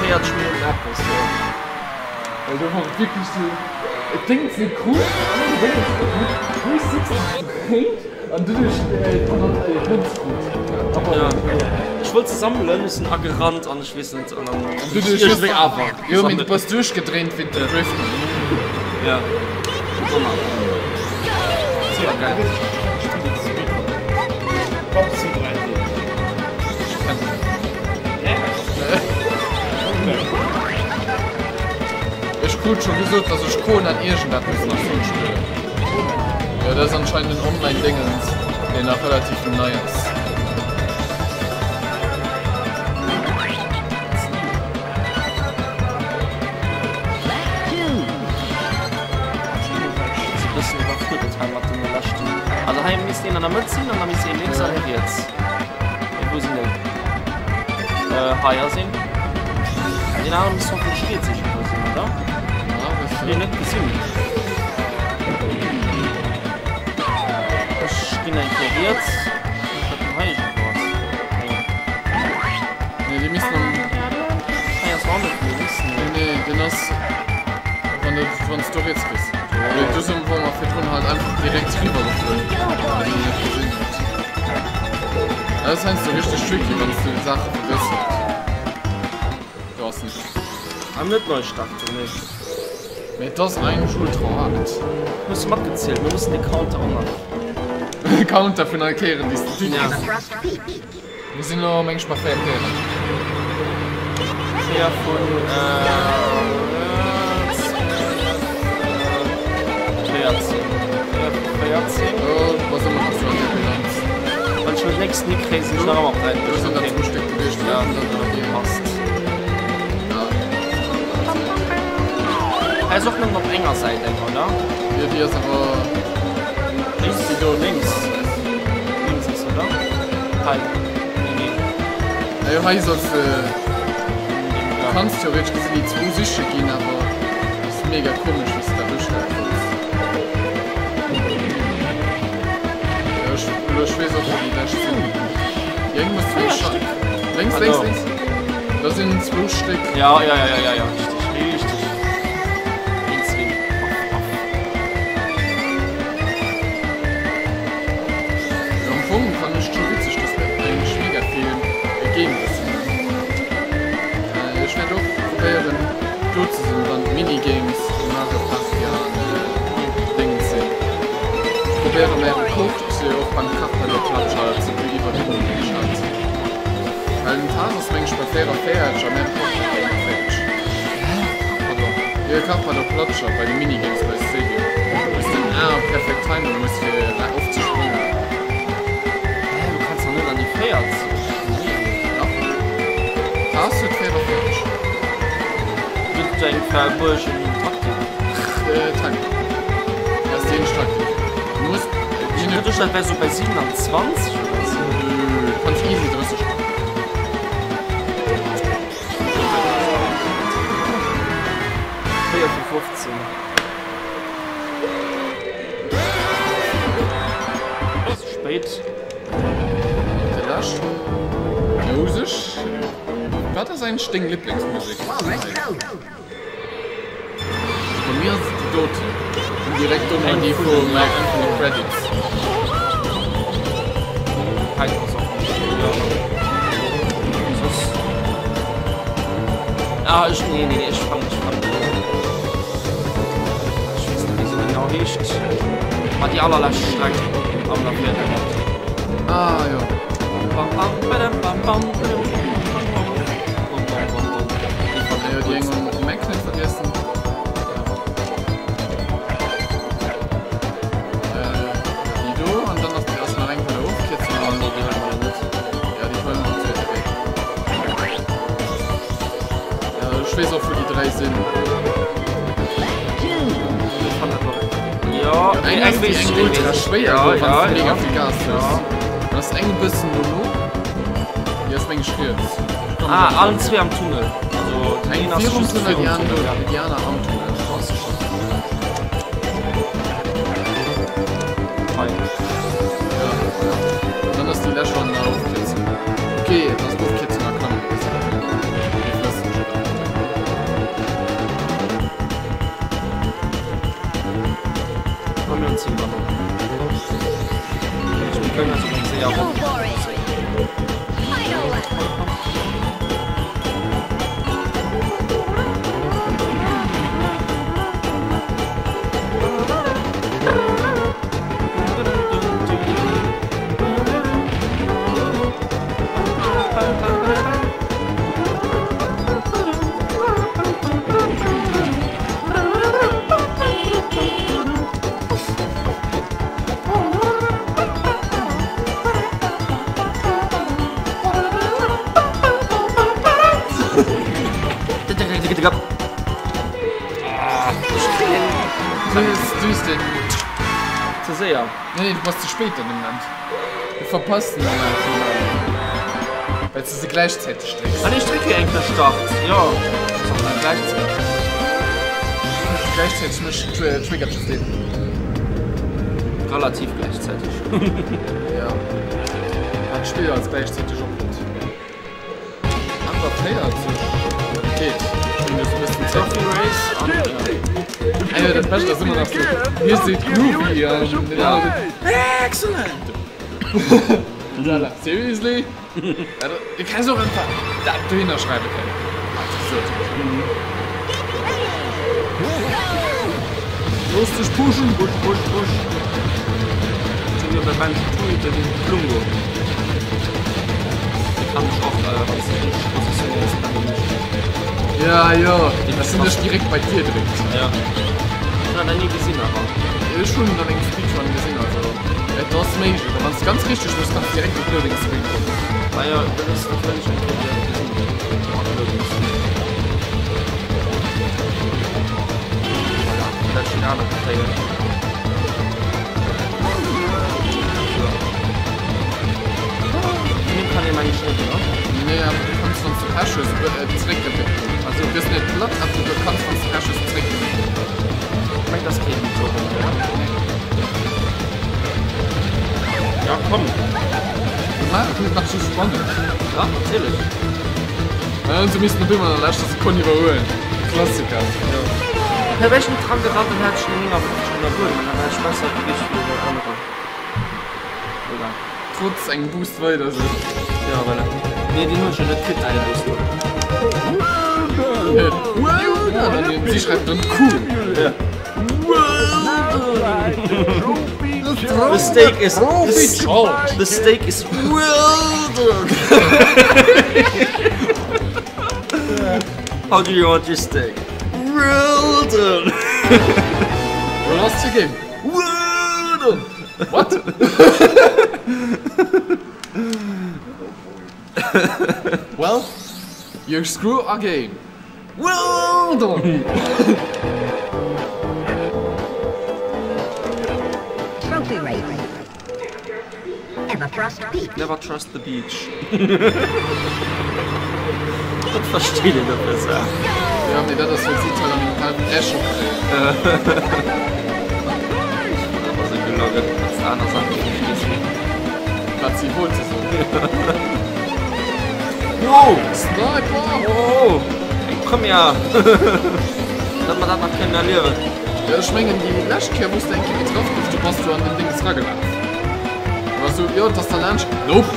40 Minuten eppes, jo. Well do war et wierklech sou, et déngt sou cool, an huet 360 gedréint an doduerch d'Hënz krut. Ja, ech wollt se sammelen, ech sinn agerannt an ech weess net, an dann doduerch iergendwéi awer. Jo, mee du bass duerchgedréint wéi de Driften. Ja, Donner. Super geil. Ech krut scho gesot, dass ech Conan iergendeppes nach soll spillen. Jo, dat ass anscheinend en Online-Dingens, deen nach relativ nei ass. Ass e bëssen iwwerfuerdert hei mat deene leschten. Also hei misst een an der Mëtt sinn an da misst een lénks an riets. Mee wou sinn déi? Äh, hei ass een. An deen anere misst hoffentlech riets iergendwou sinn, oder? Ech hunn deen net gesinn. Ech ginn eng Kéier riets. Net datt en hei iergendwou ass. Nee. Nee, déi missten am. Hei ass och net lénks. Nee, nee, deen ass. Wann du, wann s du riets gees. Mee do sinn, wou mer virdrun halt einfach direkt riwwer geflunn, well een net gesinn huet. Dat ass heiansdo richteg tricky, wann s du Saache vergëss huet. Do ass en. An net nei starten, nee. Mee et ass eigentlech ultra hard. Hues du matgezielt? Mir mussen de Counter och nach. Counter vun alle Kéieren, déi s de Ja. Mir sinn elo meng ech bei 4 Kéieren. 4 vun 14. 4 vu 14. Oh, du bass ëmmer nach sou an der Bilanz. Wann ech lo d'nächst ni kréien, sinn ech nach ëmmer op 3. Do sinn der zwou Stéck gewiescht. Ja, passt. Hei ass och nëmmen op enger Säit eng, oder? Jo, déi ass awer. Lénks, déi do lénks. Lénks ass, oder? Hei. Nee, nee. Ah jo, hei solls de. Du kanns theoretesch gesinn déi zwou siche ginn, awer ass mega komesch, wéi s de dat ustelle solls. Jo, ech, elo ech weess och, wou déi lescht sinn. Déi eng muss zwou Stéck. Lénks, lénks, lénks. Da sinn zwou Stéck. Ja, ja, ja, ja, ja, richteg, richteg. Een, zwee. Off, off. Jo, am Fong fannen ech et scho witzeg, dass mir eigentlech mega vill Ergebnisse hunn. Ech wäert och probéieren do ze sinn, wann d'Minigames vu Mario Party an Déngens sinn. Ech probéiere mäi Rekord och beim Kachball op Platscher ze iwwerdroen, deen ech hat. Well den Thanos ass meng ech bei 44 a mäin Kach bei 41. Hä? Pardon. Jo, e Kach bei der Platscher bei de Minigames bei Stadium. Wous de den A perfekt timen muss fir ofzesprangen. Hä, du kanns doch net an déi 40? Nee. Dach. Thanos huet 44. Gëtt et eng verbuergen Taktik? Timing. Dat ass déi eenzeg Taktik. Du muss. Ech hunn geduecht dat wär sou bei 27 oder sou. Nö, du kanns easy 30 machen. Véier vu 15. Ass spéit. Déi lescht. Jo, u sech. Wat ass eigentlech deng Liblingsmusek? Bei mir ass et déi doten. An direkt dono déi vum vun de Credits. Hei ass och nicht schlecht, ja. Soss. Ah, ech, nee, nee, ech fang, ech fang. Ech weess net, wéi se genau heescht. Ma déi allerlescht Streck am Labyrinth. Ah, jo. Bam, bam, badam, bam, bam, badam, bam, bam, bam, bam, bam, bam. Ah jo, déi eng um Mac net vergiessen. Déi do, an dann ass ass nach eng vun der Ofkierzung. Ah nee, déi huele mer jo net. Ja, déi huele mer am zweete Wee. Ja, ech weess och wou déi 3 sinn. Jo, Eng ass déi eng ultra schwéier, wou wann s de mega vill Gas hues. Dann ass eng e bëssen dono. Déi ass meng ech riets. Ah, allen zwee am Tunnel. Also, Eng een ass virum just Tunnel, déi virum aner Tunnel, ja. déi aner am Tunnel. Hei. Ja, voilà. An dann ass déi lescht an der Ofkierzung. Okay, et ass Ofkierzung a Klammer. Mir wëssen schon. Komm, mir hunn 10 Bananen. Mir kënnen also ganz séier ronn. Ze séier. Nee, nee, du bass ze spéit an dem Moment. Du verpasst den Moment vum Moment. Well s de se gläichzäiteg drécks. Ah nee, ech dréck jo eng Kéier Start. Jo, ass och net gläichzäiteg. Gläichzäiteg mécht triggert just een. Relativ gläichzäiteg. Ja. Wat d'Spill als gläichzäiteg ophuet. 48? Okay, ech hunn just e bëssen Zäit. Trophy Race an Ah jo, dat Bescht ass ëmmer nach sou, hie seet Groovy an den anere seet Excellent! Voilà, seriously? Du kenns och einfach dat dohinner schreiwe kënnen, wat ech gesot hunn. Looss dech pushen! Push, push, push! Sou wéi bei Banjo Tooie den Klungo. Dee kann dech och, wann s de dech richteg positionéiers, kann deen dech. Ja, jo, dass en dech direkt bei d'Dier dréckt. Ja. Ech hunn dat ni gesinn, awer. Ech hunn en an engem Speedrun gesinn, also et ass méiglech. A wann s de ganz richteg méchs, kanns de direkt op Loading Screen kommen. Ah jo, dat ass, dat wëll ech eng Kéier gesinn, mat Loading Screen. Voilà, dat steet aner Kritéieren. So. Mir kann ee meng ech net, oder? Nee, awer du kanns wann s de Pech hues zeréckgewéckt ginn. Also du gëss net platt, awer du kanns wann s de Pech hues zeréckgewéckt ginn. Ech meng, dat ass keen Turbo, oder? Nee. Ja, komm. Maach et nach sou spannend. Ja, natierlech. An se missten op eemol an der leschter Sekonn iwwerhuelen. Klassiker. Jo. Hä, wär ech net dran gerannt, dann hätt ech den 59 iwwerhuelen, dann wär ech besser gewiescht wéi deen aneren. Egal. Trotz engem Boost weider sou. Ja, voilà. Nee, deen hunn ech jo net kritt, deen Boost. Well done! An si schreiwen dann Cool. Ja. Well done! The steak is the, the steak is well done. How do you want your steak? Well done. Well ass ze ginn. Well done. What? Well, you screw again. Well done. Trophy race. Never trust beach. Never trust the beach. Dat versteet een net besser. Ja, mee dat ass well si d'Talamental Bresche kréien. Dat ass e gelongen, dass aner Saachen net verstees. Wat si wollte soen. Wow! Sniper! Oh! Eng Première! Datt mer dat nach kënnen erliewen. Jo, ech mengen déi lescht Kéier wou s de eng Kéier getraff gouf, du bass du an den Dings eragelaf. Du wars sou, jo, et ass derlaanscht. Nope!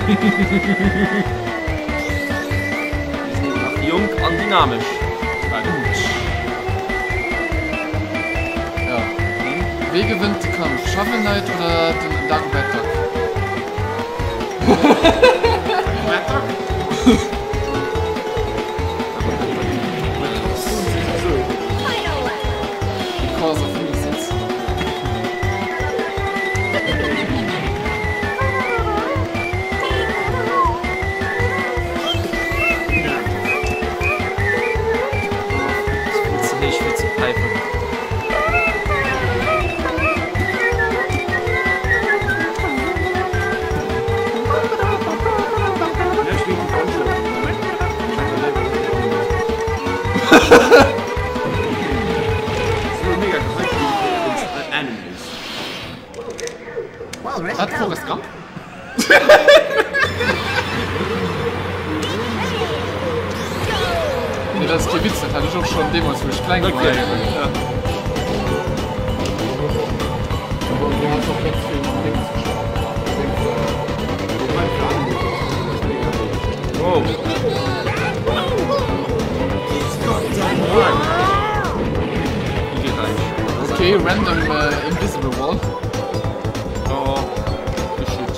Mir sinn nach jonk an dynamesch. Ja. Wee gewënnt de Kampf, Shovel Knight oder den Dagobert Duck? Dagobert Duck? Because of reasons. Ze héich fir ze päifen. Hat Forrest Gump? Nee, dat ass kee Witz, dat hat ech och schonn deemools, wou ech kleng war, héieren. Okay, random invisible wall. Oh, geschitt.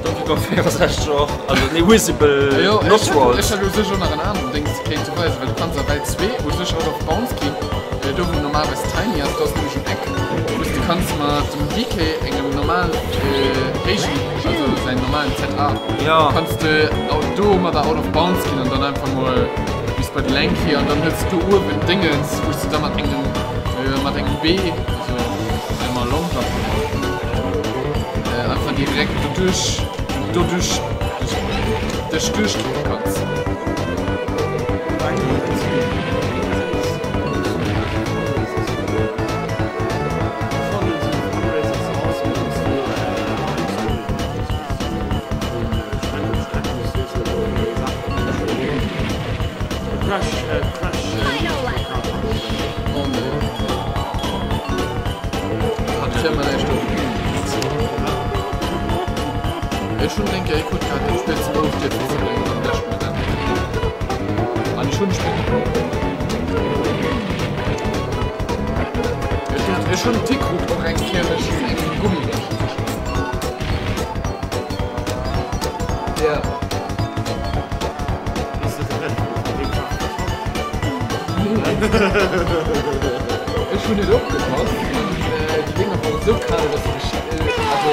Donkey Kong 64 och, also nee, Wisible Jo, not ech Walls. ech hätt u sech och nach en aneren Dings kéinte weisen, well du kanns a Welt 2 u sech out of bounds ginn, do wou normalerweis Tiny ass, do ass nämlech en Eck, wou s de kanns mat dem DK engem normal héijen, also säin normalen ZA, Ja. kanns de domadder out of bounds ginn an dann einfach mol bis bei de Lanky an dann hues de do uewen Dingens, wou s de da mat engem mat engem B, also enger Long Jump, einfach direkt doduerch doduerch dech duerchdrécke kanns. Oh nee. Hat d'Firma näischt op. Ech hunn eng Kéier ee Code gehat, deen Spill zum Ofstierzen ze bréngen am leschten Moment. An ech hunn d'Spill net méi. Ech hunn d'Tikrut och eng Kéier mech vun engem Gummibärchen zerschloen. Ja. Ech hunn net opgepasst an déi Dénger woren esou kal, dass se also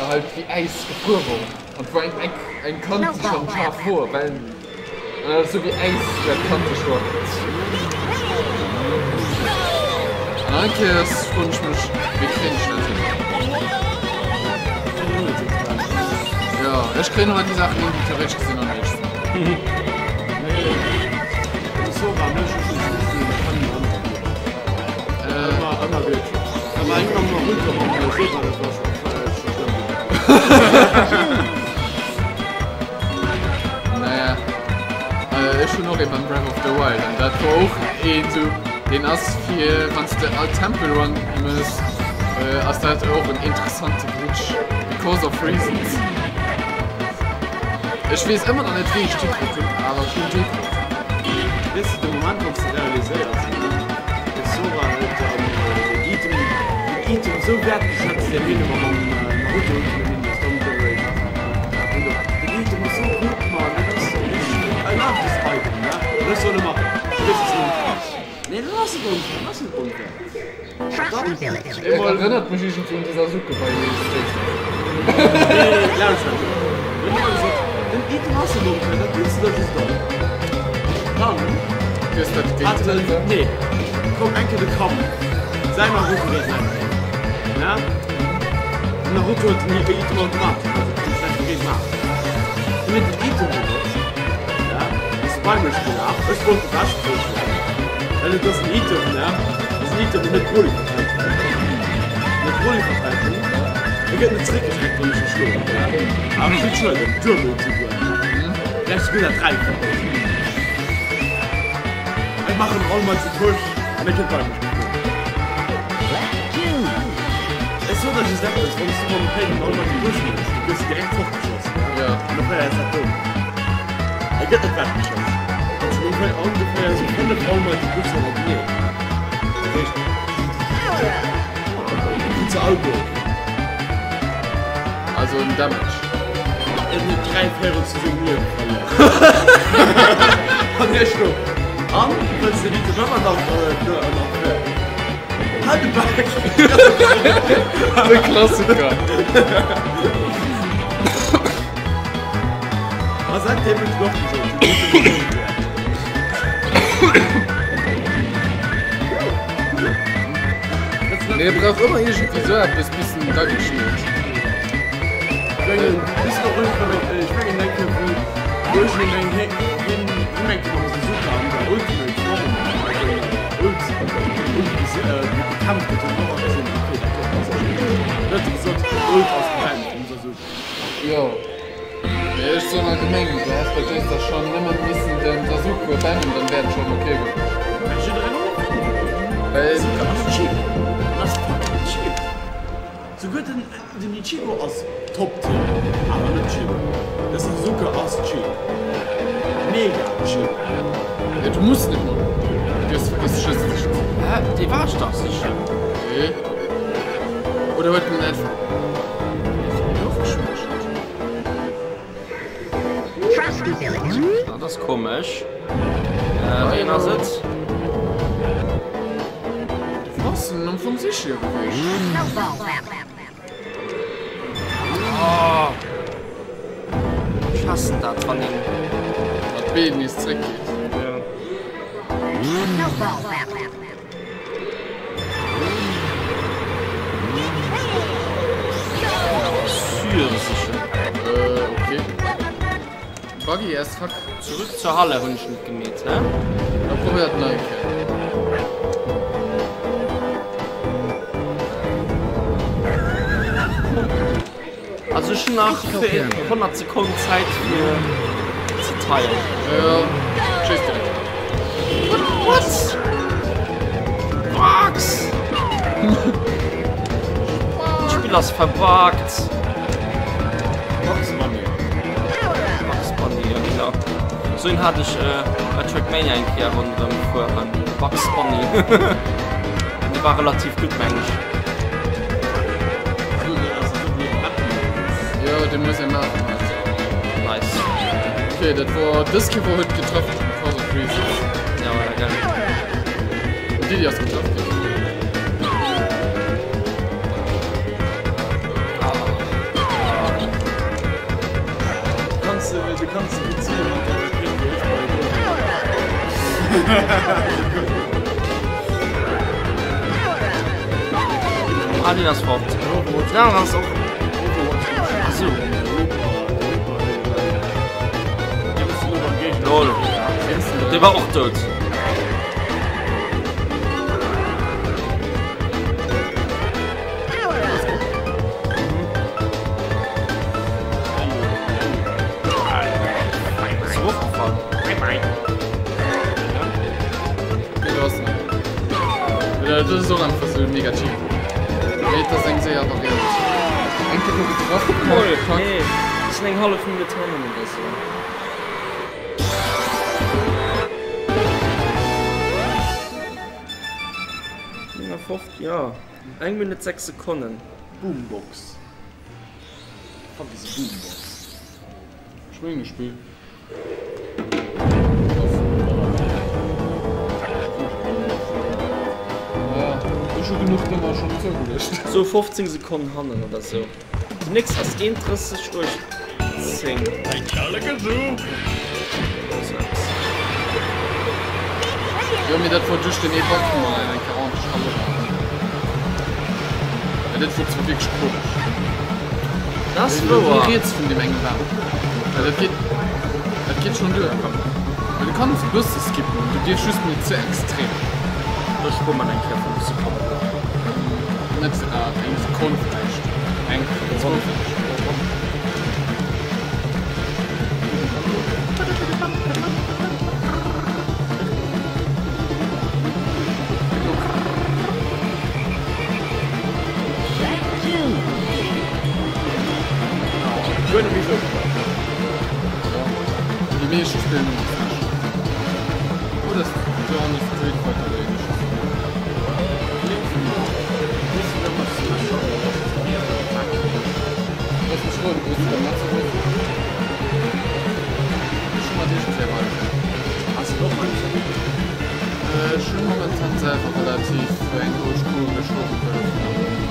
halt wéi Äis gefruer woren. An et war eng eng eng Kant déi schonn schaarf wor, well esou wéi Äis dat kanteg wor. An all Kéiers froen ech mech, wéi kréien ech dat hin? Jo, ech kréien ëmmer déi Saachen hin, déi theoretesch gesinn onméiglech sinn. Naja. Ech hunn och ee beim Breath of the Wild an dat wor och een esou, deen ass fir wann s de all Tempel Run mëss, ass dat och en interessante Glitch because of reasons. Ech weess ëmmer nach net wéi ech déi kritt hunn, awer ech hunn déi kritt. Weess de de Moment wann s de realiséiers, ne, de Sora huet dann den Item, den Item esou wäertgeschätzt, deen hien ëmmer mam Naruto Ultimate Ninja Storm Generations hat, ne, den Item ass esou gutt, Mann, dat ass, I love this item, ne, an ech soen ëmmer, ech weess, et ass onfair. Nee, dat ass net onfair, dat ass net onfair. Frosty Village. Et erënnert mech iergendwéi un de Sasuke bei Street Fighter. Nee, lauschter elo. Mir hunn ëmmer gesot, den Item ass net onfair, dat dulls de der just an. Dann Hues dat géint hat en, den. nee, koum eng Kéier de Kampf, säin Naruto géint säin Naruto, ne? Den Naruto huet den Item automatesch, also konnt ech näischt dogéint maachen. Hien huet den Item benotzt, ne, ass bei mech gelaf, ech wollt ewech prügelen, well et ass en Item, ne? Ass en Item, deen net Broly verteilt huet. Net Broly verteilt hunn. E gëtt net zeréckgedréckt, wann ech e schloen. Awer ech kritt Schueden, duebel souguer. Vläicht souguer dat Dräifacht. Ech maachen all Mighty Push an e kënnt bei mech geflunn. Ech soen der just eppes, wann s du mam Pain den All Mighty Push méchs, du gëss direkt fortgeschoss. An op Kéier ass dat dout. E gëtt net wechgeschoss. Dat sinn ongeféier esou 5 All Mighty Pushs hannerteneen. Ze Algo. Also en Damage. En huet 3 Véierel zu sengem Liewe verluer. An hie stoung. An wëlls de Vite ëmmer nach nach Halt de Bak! De Klassiker. A säitdeem hunn ech och gesot, den Vite muss onfair. Nee, brauch ëmmer iergendwéi sou eppes bis en da geschnit. Jo. Mee ech soen allgemeng, du häss bei Jester schon nëmmen missen den Sasuke bannen, dann wär et schon ok gewiescht. Well. Sasuke ass cheap, en ass fucking cheap. Souguer den den Ichigo ass top tier, awer net cheap. De Sasuke ass cheap, mega cheap. Nee, du muss net mol, du hues vergiss just. Hä, dee war ech dach sichen. Nee. Oder huet en etwa. Dat ass komesch. Wien ass et? Du bass en am Fong sicher gewiescht. Oh. Ech hassen dat, wann een. Mat Been nees zréckgeet. Ja. Sûr sichen. Äh, okay. Buggy as fuck. Zurück zur Halle hunn ech net gemeet, hä? Da probéiert nach eng Kéier. Also ech hunn nach 100 Sekonnen Zäit fir ze teilen. Ja, schéiss direkt. What? Bugs! D'Spill ass verbuggt. Bugs Bunny. Bugs Bunny, ja genau. Sou een hat ech bei Trackmania eng Kéier ronderëm fueren. Bugs Bunny. Dee war relativ gutt, meng ech. Jo, dee muss ee maachen halt. Nice. Okay, dat wor dës Kéier wor huet getraff because of reasons. Ja, voilà, gell. Den Didi ass getraff ginn. Kanns de, du kanns de gutt zielen mat deine Spréch, déi ech bei Ah, den ass fort. Den aneren ass och. Ach so. Lol. Dee war och dout. Ist hochgefallen. Dat ass och einfach sou mega cheap. Mee et ass eng séier Variant. Eng Kéier gouf et getraff, Kuck mol, pack. nee, ech sinn eng hallef Minutt hannen oder sou. Jo, eng Minutt 6 Sekonnen. Boombox. Fuck is Boombox? Ech mengen e Spill. Ech hu genuch Dëmmer schonn zougeluecht. Sou 15 Sekonnen hannen oder sou. Déi nächst ass 31 18. Jo mee dat wor just den ee Bug wou mer eng Kéier ordentlech erwëscht haten. Well dat wor zwar wierklech komesch. Dat ass wouer. Wéi riets vun deem engem Bam. Well dat geet, dat geet schonn duer. Well du kanns e bësse skippen, du dierfs just net ze extrem. Ech spuer mer eng Kéier 5 Sekonnen. Net eng Sekonn vläicht, eng, zwou vläicht. Déi meeschte spillen nëmme Smash. Oder Journey Street Fighter oder ähnleches. Lass mech roden, wou s du beim Netz hues. Ech hu mat iech zwee weider. Has de och eng? Ech hunn momentan selwer relativ eng roueg Cour geschlofen wëll dovunner.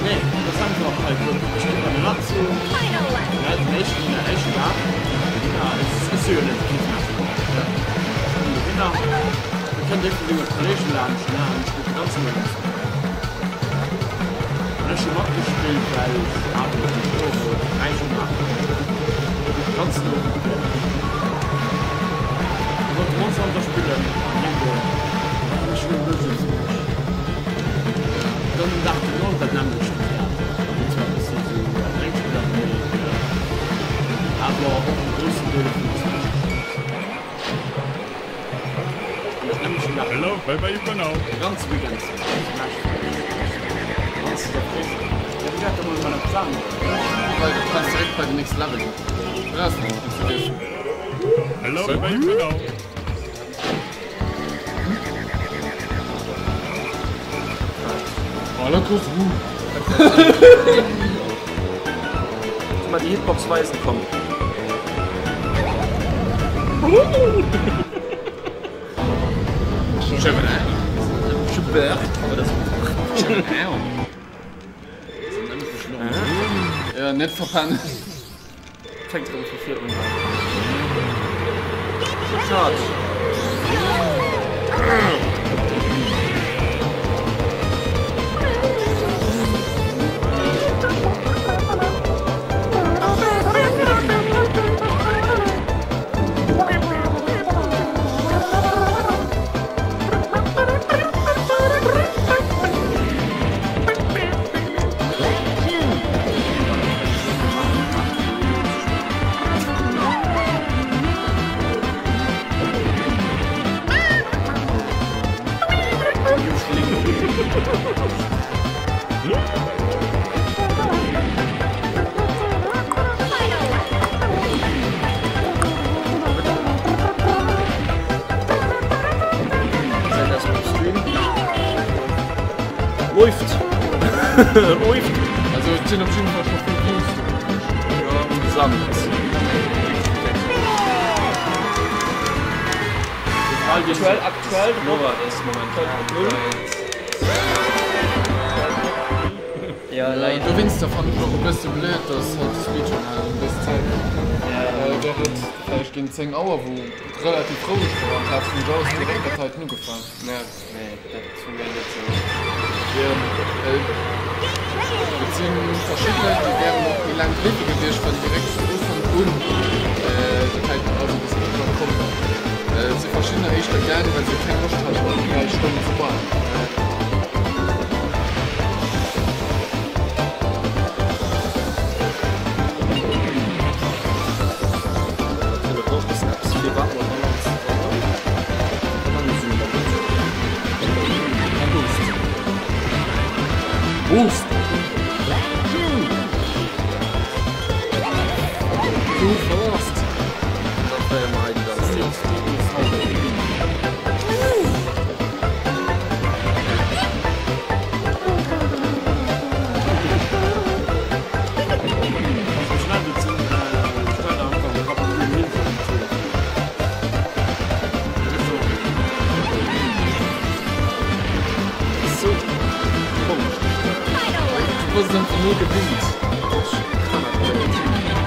Nee, dat ass einfach hei gutt. Ech ginn bei den Natsu. Ja, den éischten, den éischten Dag. Ja, et ass jo net kee Smash Bros. Ja. Ech ginn dohinner. Da kënnt ee vun senge Kollegen laanscht, ne, an spillt de ganze Moien Smash. An ech hu matgespillt, well ech awer net méi do wollt näischt maachen. De ganzen Owend gespillt. Ech wollt Monster Hunter spillen an heem goen. Ech hunn elo just Smash. Dann den Dag duerno dat nämmlecht dat. Hunn zwar e bëssi esou Drénkspiller gemeet, awer och e groussen Deel vun Smash gespillt. Hello, bye bye for now. De ganze Weekend Smash Well du kanns direkt bei den nächste Level goen. Brauchs du net vergiessen. Hello, bye bye for now. Alakazoo. Mal die Hitbox weisen kommen. Ja, net verpennen. Fänkt erëm vu vir un. Schad. Läuft! Läuft! Also et sinn op jidde Fall scho vill Views do gewiescht. Ja, gesamt. Aktuell, aktuell, Nora ist momentan Ja, dowéinster fannen ech och e bësse blöd, dass halt de Speedrun halt ëm dës Zäit war. Well wär et vläicht géint 10 Auer, wou et relativ roueg war, amplaz vun Jaws direkt dat heiten ugefaang. Ja, nee, dat hu mir net sou. Jo, well et si verschidde Leit, déi wären och méi laang bliwwe gewiescht, wann direkt vun Ufank un dat heiten, also de Speedrun komm wär. Et si verschiddener éischter gaang, well se keng Loscht haten, 3 Stonnen ze waarden. Too fast. Da féiere mer hei déi ganz Zäit. Sou komesch gesteiert. Du bass et einfach null gewinnt.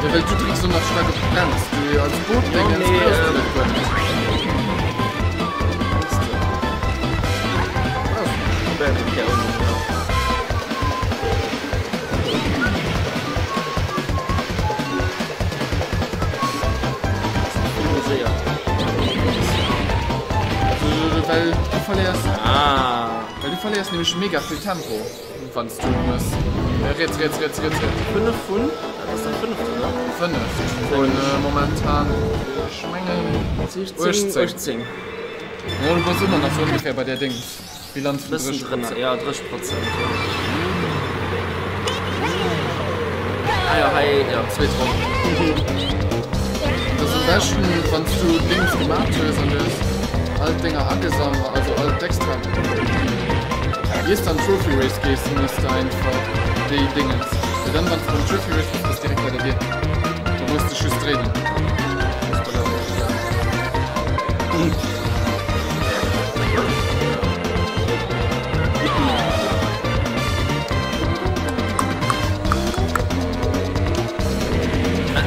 Ja, well du drécks och nach staark op d'Brems. Du als Boot Ja, Dingens mee, brauchs du ähm, dat guer net. Brauchs du net. Probéieren eng Kéier ouni, ja. Vill méi séier. Well du verléiers, Ah. well du verléiers nämlech mega vill Tempo, wann s du et mëss. Riets, riets, riets, riets, riets. 5 vun, dat ass dat fënneft, oder? Fënneft vun momentan, ech mengen 16, 18. 18. Jo, du bass ëmmer nach sou ongeféier bei där Dings, Bilanz vun Bëssen 30 drënner, Prozent. jo, 30 Prozent, jo. Ah jo, hei, jo, zweet Ronn. Et ass am beschten, wann s du d'Dings gemaat hues an du hues all d'Dénger agesammelt, also all d'Extra, iers de an d'Trophy Race gees, méchs de einfach déi Dingens. Well dann, wann s de beim Trophy Race bass, bass direkt bei der Dier. Da muss dech just dréinen.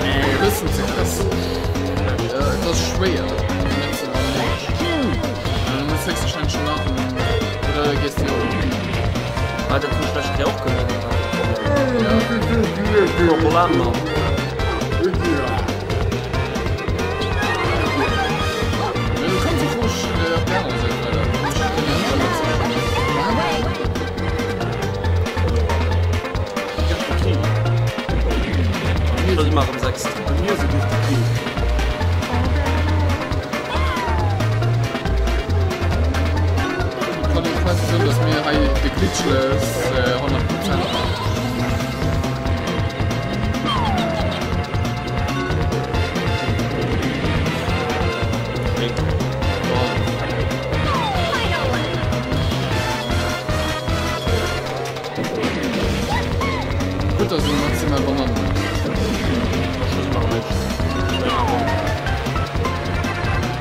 E bëssen ze krass. Et ass schwéier, awer net ze onméiglech. Du muss héchstwahrscheinlech schon nach oder gees de op? Ah, dat hunn ech lescht Kéier och gemaach. Ja. Problemer. Mee du kanns och roueg op der anerer Säit weider. Ech kënn jo awer net Ech si mar erëm sechst. Kann een quasi soen, dass mir hei de Glitchless 100 Prozent maachen. Gutt, dass een maximal Banannen huet.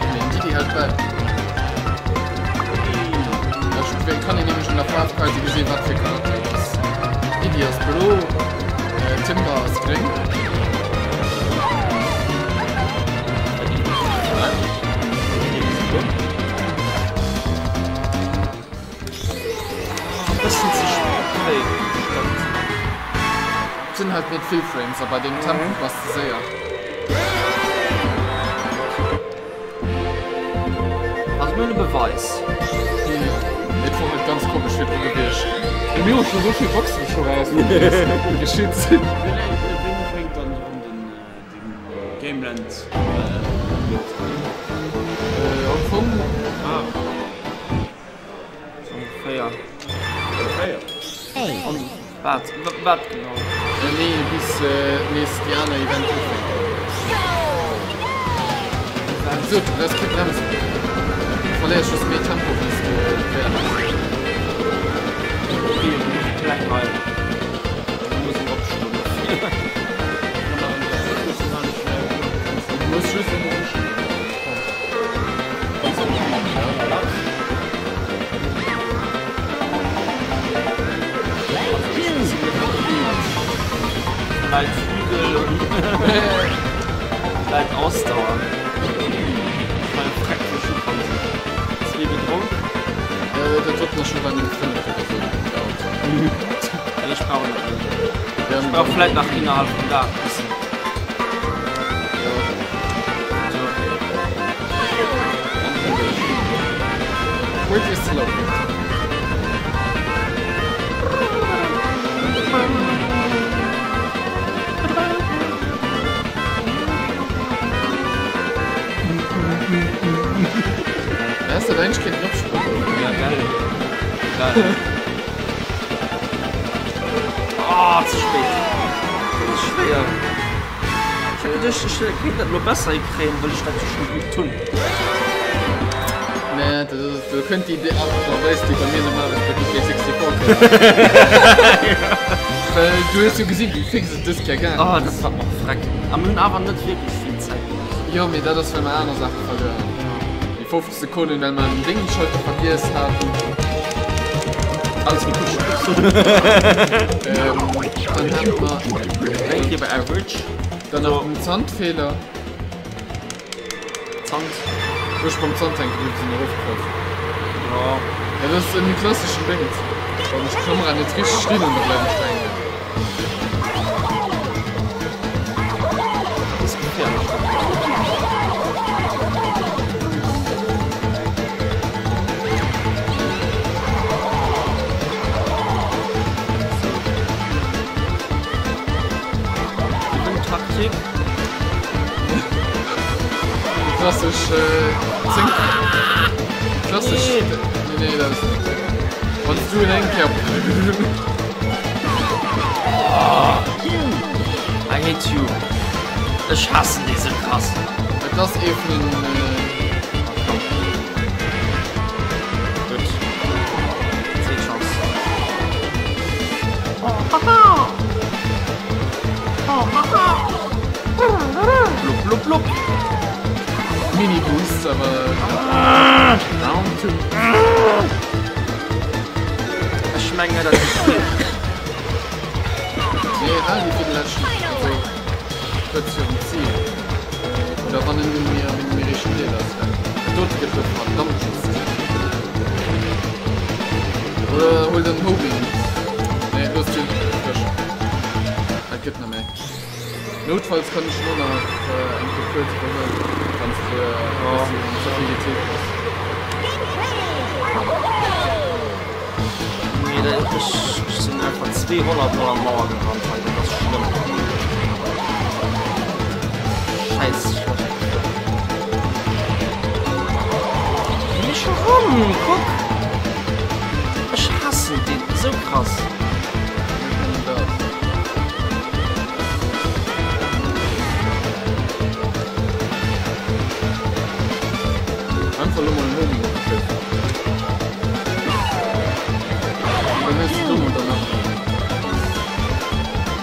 Mee den Didi hält bäi. Da kann een nämlech un der Faarf quasi gesinn, wat fir e Charakter et ass. Didi ass blo, Timber ass gréng. Bëssen ze spéit, stëmmt. Et sinn halt net vill Frames a bei deem Tempo bass de séier. Also mir hunn e Beweis. Et wor halt ganz komesch virdru gewiescht. Mee mir hu scho sou vill Boxen scho rausgeholl, déi geschitt sinn. Wéini fänkt dann erëm den Gameland Upload un? Am Fong. Ongeféier. An wat? Wat genau? Nee, bis nees déi aner Event ufänken. Wéi gesot, du brauchs kee Bremsen. Du verléiers just méi Tempo wéi s du wäerts. Okay, Kleck hei. Do muss een opstoen dofir. Du muss just ëmmer ustoen. Leit Flügel und Leit Ausdauer. Dat huet nach schon bei den 5 oder sou gedauert. Ech brauch net méi. Ech brauch vläit nach innerhalb vum Dag e bëssen. Wait is slow. Da häss de dat eigentlich kéinten opspullen. Ja, geil. Geil. Oh, ze spéit. Dat ass schwéier. hat geduecht, ech kéint dat elo besser hikréien, wëll ech dat jo scho geübt hunn. Nee, dat ass, do kënnt déi Aart a Weis, déi bei mir normalerweis bei DK64 kënnt. Well du hues jo gesinn, wéi fix et dës Kéier gaangen Oh, ass. dat war och freck. A mir hunn awer net wierklech vill Zäit gelooss. Jo, mee dat ass, well mer aner Saache verluer hunn. Déi 50 Sekonnen, well mer den Déngenschalter vergiess haten. Alles gepusht. Ähm, dann hate mer Eng Kéier bei Average. dann nach den Zandfeeler. Zand. Wou ech beim Zand hänke bliwwen sinn, erofgeklappt. Jo. Ja, dat ass en klasseschen Déngens. Wann ech d'Kamera net richteg stinn hunn, da bleiwen ech hänken. Dat ass geféierlech. Taktik. Klassesch Zénk. Klassesch. Nee, nee, dat ass net. Wann s du en eng Kéier. I hate you. Ech hassen déi sou krass. Et ass ee vun den. Gutt. Zweet Chance. Blub, blub, blub. Mini-Boost, awer down to. Ech menge dat ass vill. Nee, Rallye fir de leschten, also kuerz virum Zil. Oder wann en mir am numereschen Deel ass, well dat dote gëtt jo verdammt lustig. Oder huel den Homing. Nee, looss d'Jill frësch. Dat gëtt nach méi. Noutfalls kann ech elo nach eng Kéier kuerz iwwerhuelen, wann s de e bëssi ze vill gezielt hues. Nee, dat, ech, ech sinn einfach 200 mol an d'Mauer gerannt hei, dat ass schlëmm. Scheiss, schlecht. Wéi ech ronn, kuck! Ech hassen deen esou krass. Einfach lo mol en Homing opgekritt. Dann hues du dono dann nach en.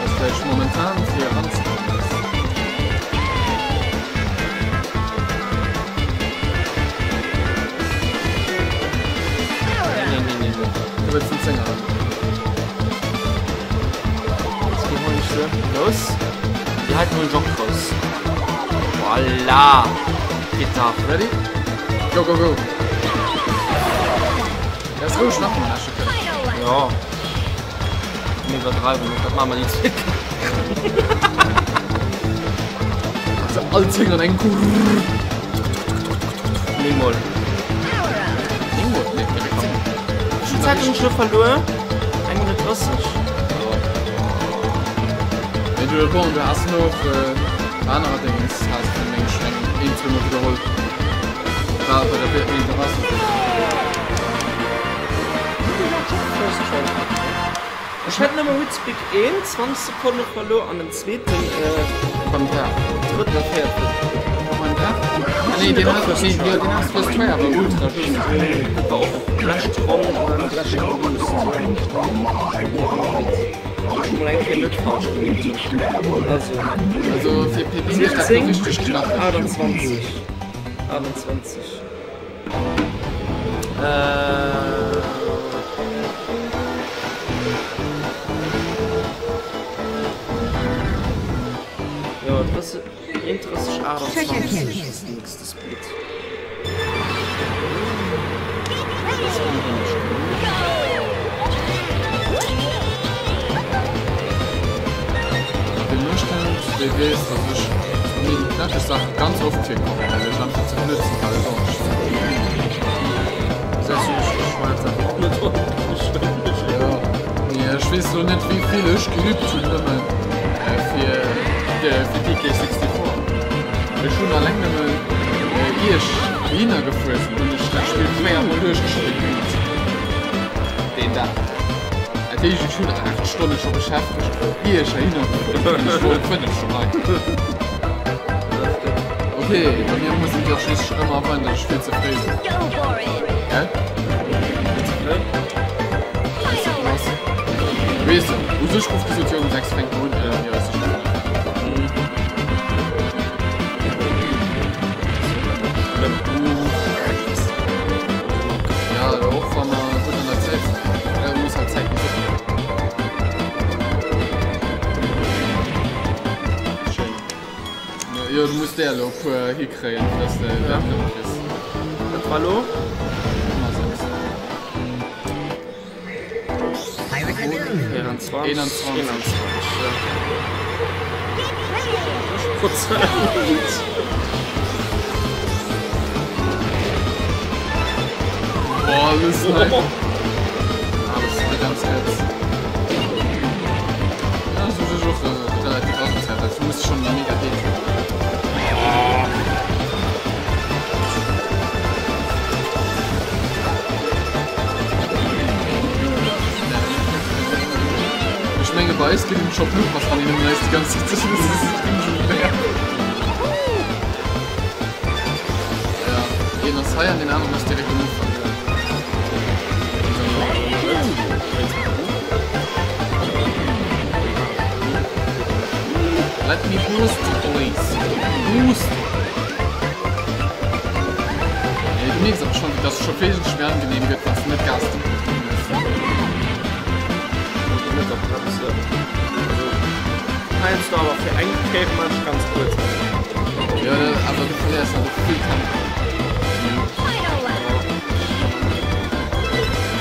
Was vläicht momentan fir eranzekommen ass. Nee, nee, nee, nee. Du wëlls den Zénger han. Jetzt gehen wir se. Los. Déi heiten hunn ech och raus. Voilà. Geet dach. Ready? Go, go, go. Ja, ass roueg nach emol läsche kënnen. Ja. Mir iwwerdreiwen net, dat maache mer déi zweet Kéier. Also all 10 an engem Coup. 9 mol. 9 mol? Nee, direkt 10. Wéi vill Zäit hunn ech elo verluer? Eng Minutt 30. Nee, du, bon, du has nach anerer Dingens, has du meng ech eng, een, zweemol widderholl. War bei der, nee, da wars du. First try. Ech hat nëmme Witzbig 1, 20 Sekonne verluer an den zweeten, Beim Draach. drëtten a véierten. Beim Draach? Ah nee, deen hat, nee, jo, deen has First Try awer ultra just. Dat war och lescht Ronn, leschte Boost. Ech mol eng Kéier net falsch gemeet hunn. Also. Also fir PB gëtt dat lo 17, richteg knackeg. 28, 28. Äh. Jo, 30, 31, 28 ass den nächste Split. Das kann ich nicht. Dee mécht halt, dee weess, dass ech bei mir déi knackeg Saache ganz oft virkommen, well ech einfach ze blöd sinn, fir alles ordentlech ze maachen. Das heißt, ech war jetzt einfach och net ordentlech. Jo, mee ech weess lo net, wéi vill ech geübt hunn nëmmen fir fir DK64. Ech hunn alleng nëmmen ier ech dohinner gefuer sinn, hunn ech dat Spill 4 mol duerchgespillt deen Dag. Dat heescht, ech hunn 8 Stonne scho beschäftegt, ier ech heihinner gefuer sinn. Ech wor um 5 schonn hei. Okay, bei mir muss et jo schliisslech ëmmer erweinen, datt ech vill ze fréi sinn. Gell? Vill ze fréi? Weess de was? Weess de, u sech gouf gesot, jo um 6 fänkt mer un, äh, jo, ass sech Ja, och wa mer gutt an der Zäit sinn, da muss halt Zäit gefuer ginn. Schéin. Jo, du muss der elo e puer hikréien, fir dass de dat erëm kriss. Wat war elo? 106. 24. 21. 21, ja. Prozent. Boah, alles nein. Alles ganz kurz. Ja, das ist auch äh, relativ asozial. Das muss schon mega gehen. Ech menge bei eis ginn scho Blutpass wann een nëmmen eis déi ganz Zäit Ja, een ass hei an deen aneren ass direkt um Ufank. Let me boost, please. Boost! Nee, du mierks awer schon, dass et scho wesentlech méi angenehm gëtt, wann s du net Gas ginn muss. Net op Bremse. Also, heiansdo awer fir eng Kéier man ech ganz kuerz. Jo, awer du verléiers halt och vill Tempo.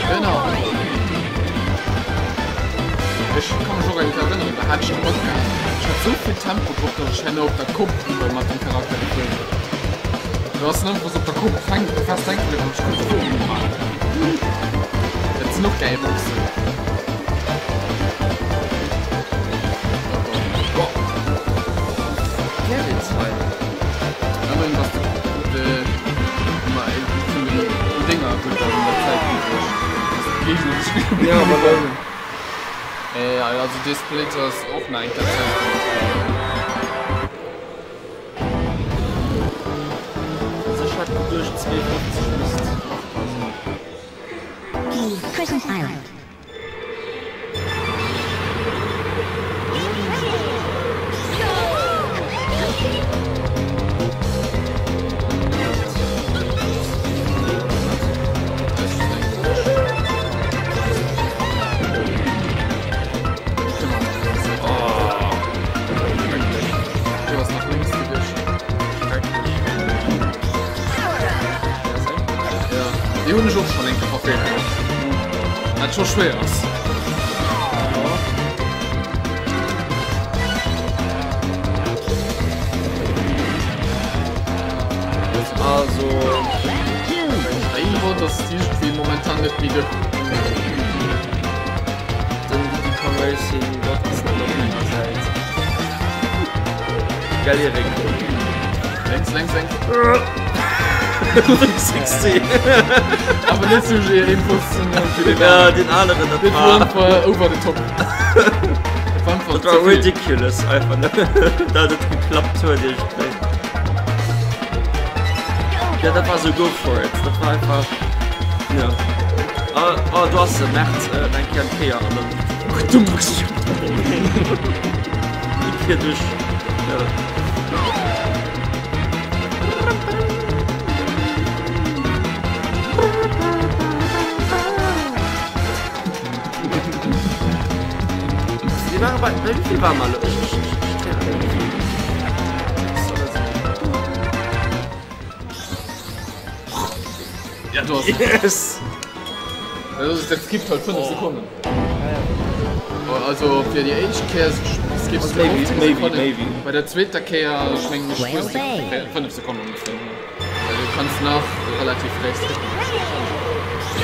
Genau. Ech ka mech och eng Kéier erënneren, da hat ech e Bug gehat. Ech hat esou vill Tempo drop, datt ech herno op der Kopp iwwer mat dem Charakter gefuer sinn. Du ass en einfach op der Kopp fänk fest hänke bliwwen an ech konnt d'Fueren net maachen. Dat sinn och gäil Boxen. Ëmmerhin bass de de ma vun den Dénger gutt an der Zäit iwwreg. Dass d'Géigner dech Ja, voilà. Also dee Split ass och nach eng Kéier Zäit. Also ech hat geduecht 2,50 misst machbar sinn. Christmas Island. Du ass nach lénks gewiescht. Ja, déi hunn ech och schonn eng Kéier verfeelt gehat. Wat scho schwéier ass. Also Irgendwo, dass irgendwie momentan net méi gëtt. Den Diddy Kong Racing Gott ass net op menger Säit. Gell Erik? Lenks, lenks, lenks. 60. Awer net sou emotional wéi deen Ja, aneren. den aneren, dat Dat war war, einfach over the top. Dat war einfach dat ze war vill. ridiculous einfach, dat et geklappt huet iergendwéi. Ja, dat war sou go for it. Dat war einfach, ja. Oh, oh, du hast se, Mert, äh, eng Kéier eng Kéier an dann Kéier duerch. Ja. Wir waren bei, bei wie viel waren wir? Ich, ich, ich, ich, ich, Ja, du hast. Yes! Also, dat skippt halt 5 Sekonnen. Also fir déi éischt Kéier skippst du Maybe, 15 maybe, Sekonnen. maybe. Bei der zweeter Kéier, ech mengen, ech spuers de 5 Sekonnen ongeféier. Well du kanns nach relativ fréi skippen.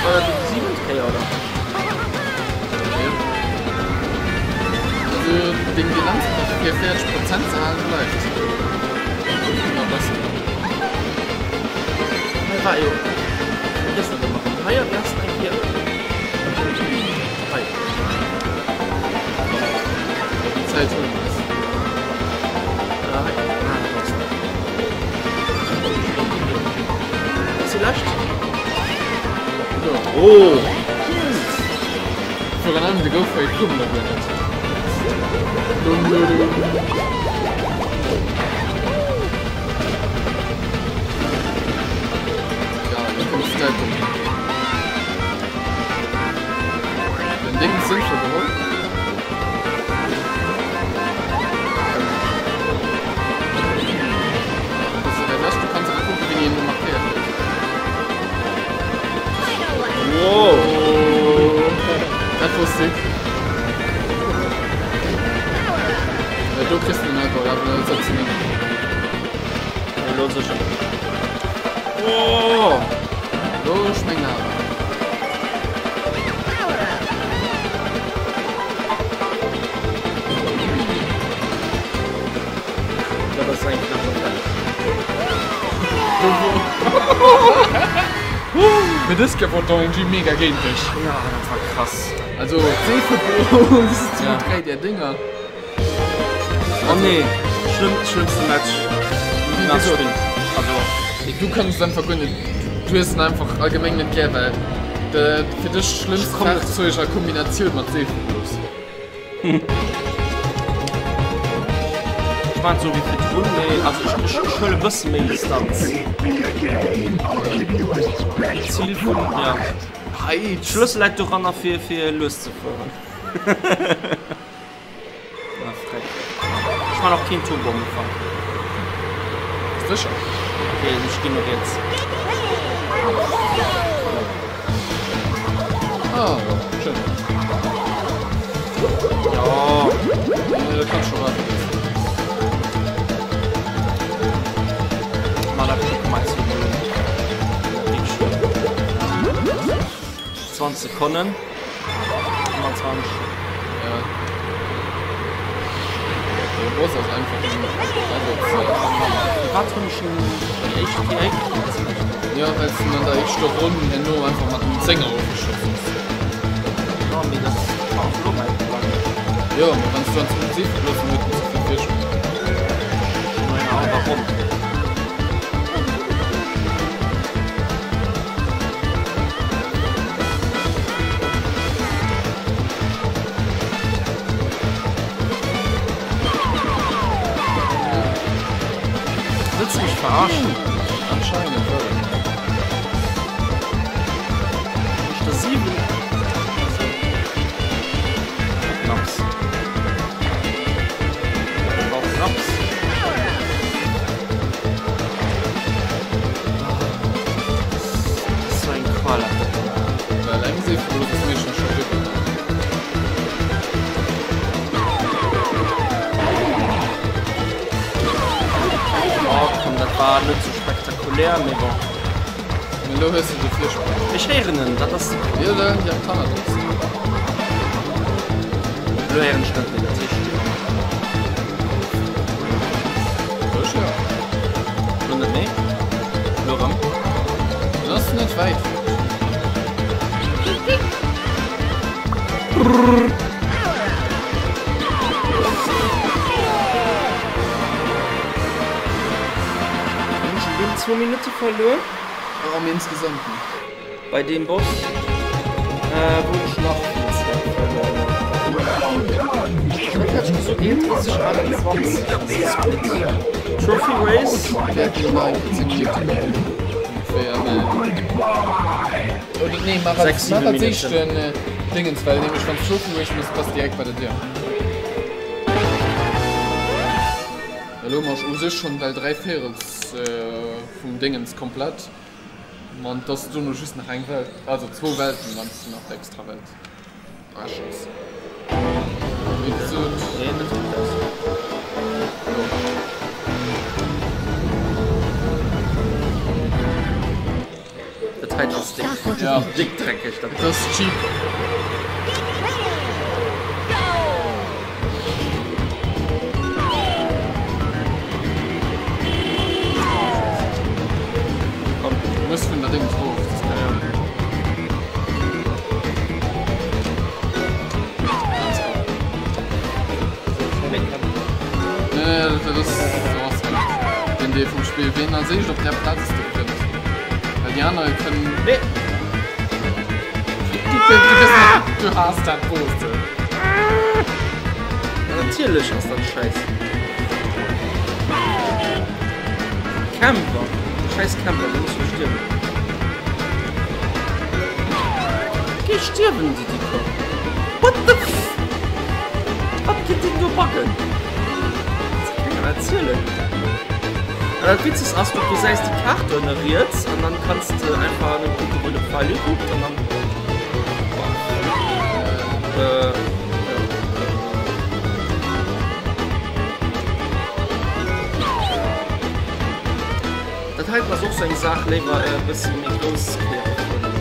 War dat déi siwent Kéier, oder? Ja. Also deng Bilanz fir 40 Prozent ze halen bleift. Ëmmer besser. Hei war jo, vergiess dat ëmmer erëm. Hei, wéi ass den eng Kéier? Hei. Déi Zäit huele mer eis. Hei. Ah, do ass en. Oh! Virun allem de Gouf hei koum da guer net. Dum, dum, dum. Ja, da kommt Style kommt. Den Ding sind schon geholt. Du kannst aber gucken, wie die markiert wird. Wow! Dat wor sick. Ja, do kriegst du den Alkohol, aber dann setzt du nicht. Ja, lohnt sich schon. Oh! Lo schmeckt aber. Dat ass eng knapp Affär. Mee dës Kéier wor d'OMG mega géint dech. Ja, dat war krass. Also Seefeblos, 2, Ja. 3 där Dinger. Oh nee, schlëmm, schlëmmste Match. Wéi gesot. Also, Du kanns et einfach guer net, du hues en einfach allgemeng net gär, well de fir dech schlëmmst Ech komm net- Fahrzeug a Kombinatioun mat Seefeblos. Ech maan et sou wéi virdrun, mee also ech, ech, ech huele bësse méi Distanz. Zil vun, ja. Hei, Schlëssel läit doranner fir, fir lues ze fueren. Ah, freck. Ech maan och keen Turbo am Ufank. Sécher? Okay, ech ginn no riets. Ah, schön. Ja. Nee, dat kann scho warten. Ma dat 4,2 20 Sekonnen. 25. Ja. Der Boss ass einfach en Firwat hunn ech en déi éischt Kéier héichgekritt? Ja, well s de an der éischter Ronn herno einfach mat dem Zénger ofgeschoss hues. Jo, mee dat war och elo mäi Plang. Jo, mee wann s du an zu vill gelooss hues, huet en ze vill Virsprong. No enger hallwer Ronn. Wëlls du mech verarschen? Anscheinend wëll. Ech der 7. Also. Knapps. War knapps. So eng Qual. Well eng Seefeblos ass meeschtens scho riwwer. Oh komm, dat war net sou spektakulär, mee bon. Mee elo hues de de Virsprong. Ech héieren en, dat ass. Jo, da direkt hannert ons. Elo héieren ech net méi, dat heescht. Ech jo. Elo net méi. Elo erëm. En ass net wäit fort. Hunn ech elo zwou Minutte verluer? Am insgesamten. Bei deem Boss wou ech nach vill Zäit verluer hunn. Wat hat ech gesot? 31, 28 ass de Split. Trophy Race. Wäerten elo nach eng 10 Minutten ongeféier, mä. Oder nee, mach als, mach als éischten Dingens, well nämlech wann s Trophy Race mëss, bass direkt bei der Dier. Elo hu mer u sech schonn well 3 Véirels vum Dingens komplett, ma et ass dono just nach eng Welt, also zwou Welten, wann s de nach d'extra Welt rechens. Wéi gesot. Nee, net gutt aus. Jo. Dat hei ass déck. Ja. Déck dreckeg dat. Dat ass cheap. Komm. Du muss vun der Dings rof. Ja. Nee, dat ass sou ass net den Deel vum Spill. Ween als éischt op där Plaz ass, dee gewënnt. Well déi aner kënnen. Nee. Du has dat Grote. Ja, natierlech ass dat scheiss. Camper. Scheiss Camper, du muss stierwen. Geh stierwen, Diddy Kong. What the f... Wat geet deen do backen? Dat kann keiner erzielen. An dat Witzegst ass, du gesäis déi Kaart do ënne riets an dann kanns de einfach nëmme kucken, wou de Pfeil hikuckt an dann. Äh, ja. Dat heiten ass och sou eng Saach, léiwer e bëssi méi grouss Kéier fueren.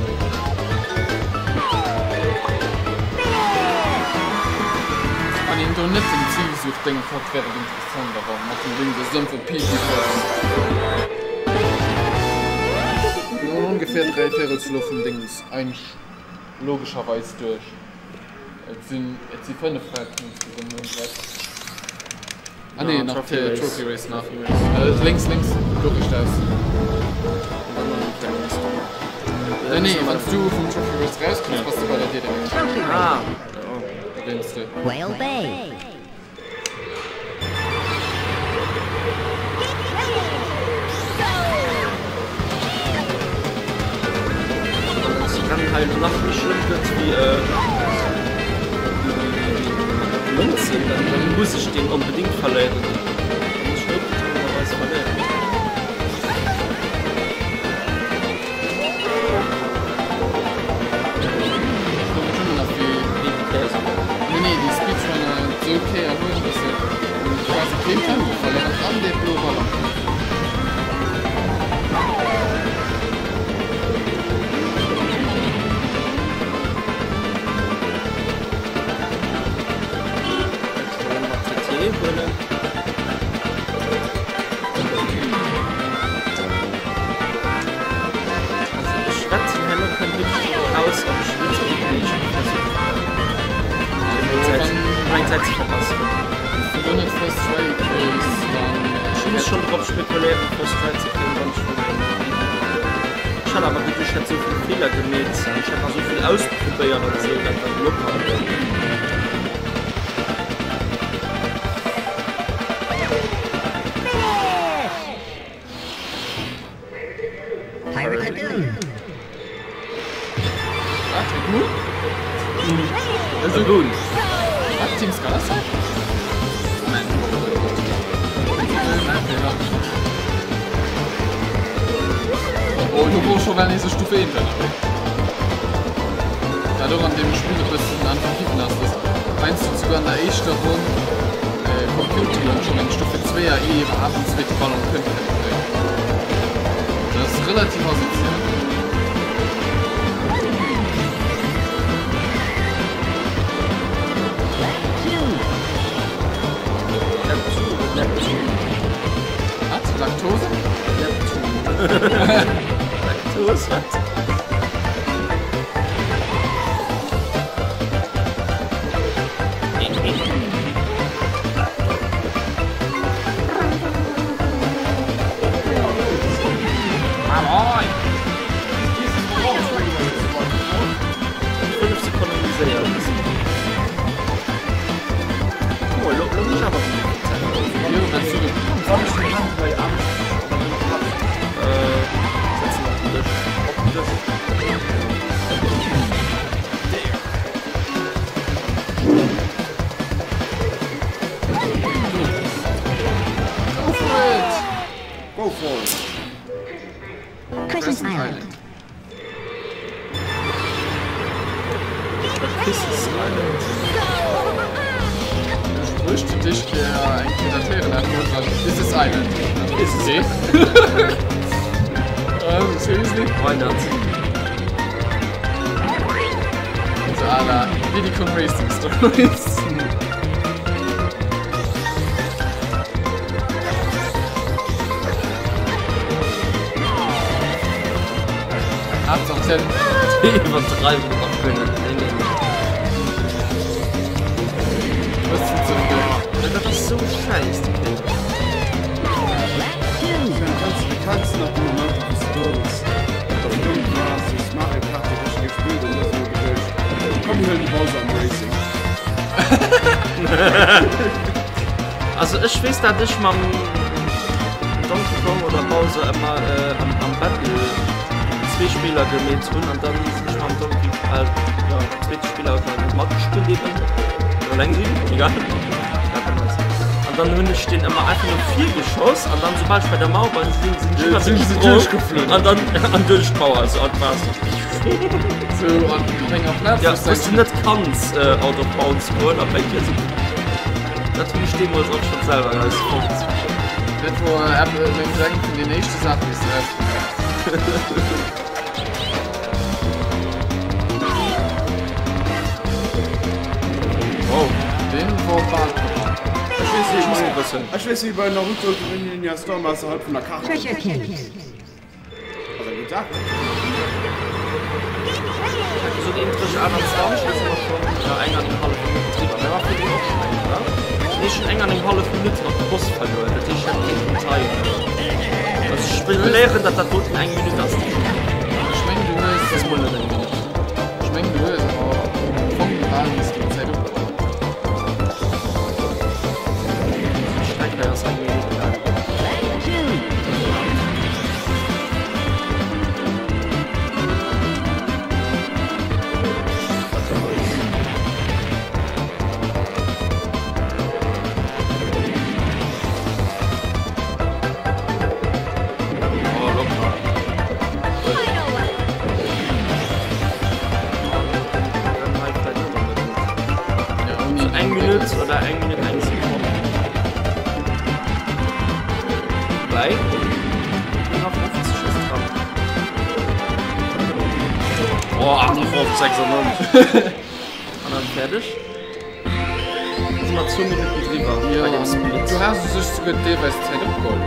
Wann een do net den Zilsuchdéng hat, wär et interessant, awer mat dem Ding, dat ass einfach peachy fueren. Mir hunn ongeféier 3 Véirels elo vum Dings einsch logescherweis duerch. Et sinn et si 5 Rennen insgesamt, no 6. Ah nee, nach Trophy Race, Trophy Race nach. Äh, links, links, do richt aus. Nee, nee, wann du vum Trophy Race rauskommst, bass du bei der Dir direkt. Ah, Da wéinst du. Whale Bay. Wann das Rennen halt nach méi schlëmm gëtt wéi äh, 19, dann, dann muss ech deen onbedingt verléieren. Dann muss ech noutgezwongenerweis verléieren. Ech froe mech ëmmer nach wéi. Wéi déi Kéier sou. Nee, nee, déi Speedrunner sou Kéier hunn, dass se quasi keen Tempo verléieren an dee bloe Ballon kréien. Schon drop spekuléieren First Try ze kréien, wann ech vun engem Ech hat awer geduecht, ech hätt esou vill Feeler gemeet an ech hätt nach esou vill ausprobéiert an esou, dat dat locker Pirate Lagoon. Wat? E Goon? E Goon. Wat? Team Scarlet? Moment. Oh, du brauchst schon nees e Stufe 1 ënnerwee. Wat och an deem Spill e bëssen unforgiven ass, dass heiansdo souguer an der éischter Ronn äh, Computer schon eng Stufe 2 a ier iwwerhaapt den zweete Ballon kënnt kënne kréien. Dat ass relativ asozial. Neptun. Wat? Laktose? Neptun. Laktose, wat? Fënnef Sekonne méi séier. Oh, lo, lo hunn ech awer Jo, dat ass Soll ech den Hand hei an oder nëmme Kapp? Äh, setzen op den Dësch. Op den Dësch. Go for it! Go for it! Crescent Island. Kisses Island. Ech bräicht dech fir eng Kéier dat héieren hat no dran. This is Island. This is Okay. um, seriously? Why not? So à la Diddy Kong Racing Stories. Haaptsaach Temp. Déi Iwwerdreiwung och kënnen. Nee, nee, nee. Bëssen ze vill. Dat ass sou schäiss, déi Kéier. Lap 2. Ganz bekanntsten nach de Moment vu Stories. Dat ass dumm war, dass du Mario Party richtig gespillt und das so geduecht. Komm mir huelen de Bowser am Racing. Also ech weess dat ech mam Donkey Kong oder Bowser ëmmer am Battle zwee Spiller gemeet hunn an dann sinn ech mam Donkey äh, ja, zweete Spiller huet net matgespillt eben. Oder eleng sinn, egal. An dann hunn ech den ëmmer einfach no vir geschoss an dann soubal ech bei der Mauer war, sinn sinn ech iwwer se gesprong an dann an duerch d'Mauer, also an d'Waasser. So an enger Plaz, Ja, wou s du net kanns out of bounds goen a bei dir sou. Dat hunn ech deemools och schonn selwer erausfonnt. Dat wor Apple mengs eng vun den éischte Saachen déi s de erausfonnt hues. Wow. Deen wor bal vorbei. Ech weess Ech muss wéi e bëssen. Ech weess wéi bei Naruto de Ninja Storm ausserhalb vun der Kaart. Treasure Case. Ass eng gutt Saach. Ech hat gesot 1,21, da si mer schonn ja, eng an eng hallef Minutt driwwer. Mä war virdrun och schonn eng, oder? Nee, ech hunn eng an eng hallef Minutt op de Boss verluer. Dat heescht, ech hätt kéinten timen. Also ech spekuléieren, datt dat doten eng Minutt ass, déi ech hunn. Ech mengen, du hues. Dat ass mol net eng Minutt. Ech mengen, du hues awer am Fong bal nees déi Zäit opgeholl. Déi Streck hei ass eng Minutt laang. Eng Minutt oder eng Minutt eng Sekonn. Bäi 50 ass dran. Oh, 58, 96. An dann fäerdeg. Da si mer zwou Minutten driwwer bei dem Split. Du has u sech souguer deelweis Zäit opgeholl.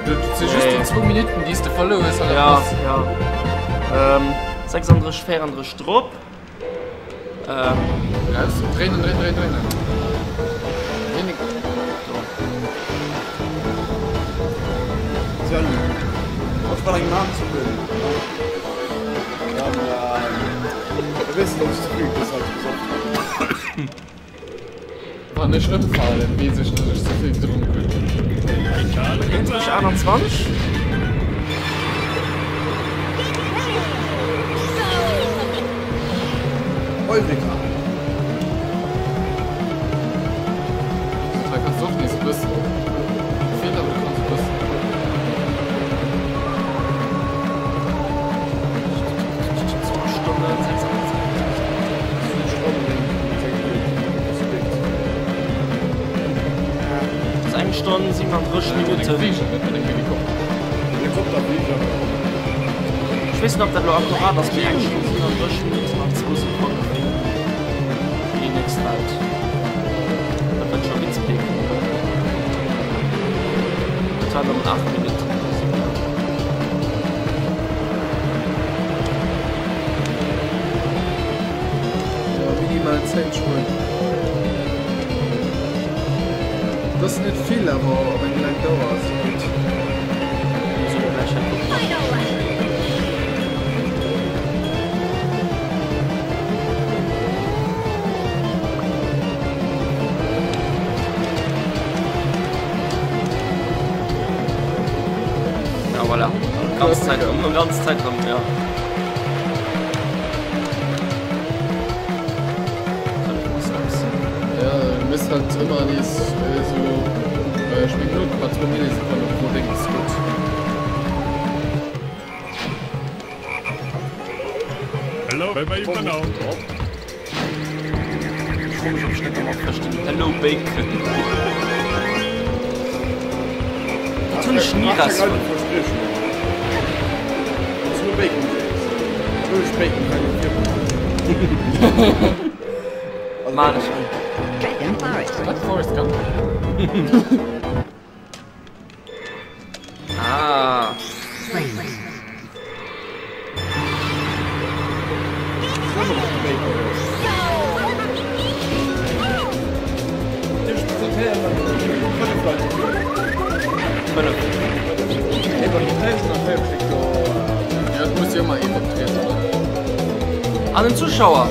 Du si just déi zwou Minutten, déi s de verluer hues, an dat Ja, ass. ja. 36, 34 drop. Raus, dréinen, dréinen, dréinen, dréinen. Dréinen. Sven, ech war engem Mann zu bin. Dann, äh, weess du, ob ich zu vill bis heute besoffen habe. Wann ech ëmfalen, weess ech, dass ech ze vill gedronk hunn. 21, 21. Eureka! Da kanns du och nees e bëssen. Vill, awer du kanns e bëssen. Stonnen, 26. Ass eng Stonn 37 Minutten. Ech weess net ob dat elo akkurat ass, mee eng Stonn 37 Minutten an zwou Sekonne fir déi nächst Welt. Dat gëtt scho Witzpik. Dat waren nëmmen 8 Minutten. Jo, minimal Zäit spueren. Et ass net vill, awer op eng laang Dauer ass et gutt. Ja, voilà. Ganz Zäit ëm, ganz Zäit ëm, ja. Ja, du misst halt ëmmer nees esou, ech meng 0,2 Millisekonne pro Ding ass gutt. Hello, Bacon. Ech froe mech, ob ech net ëmmer verstinn. Hello Bacon. Dat hunn ech ni rausfonnt. Maan ech an. Dragon Forest. Wat Forrest Gump? Ah. Ja, et muss jo ëmmer een optrieden, oder? An en Zuschauer!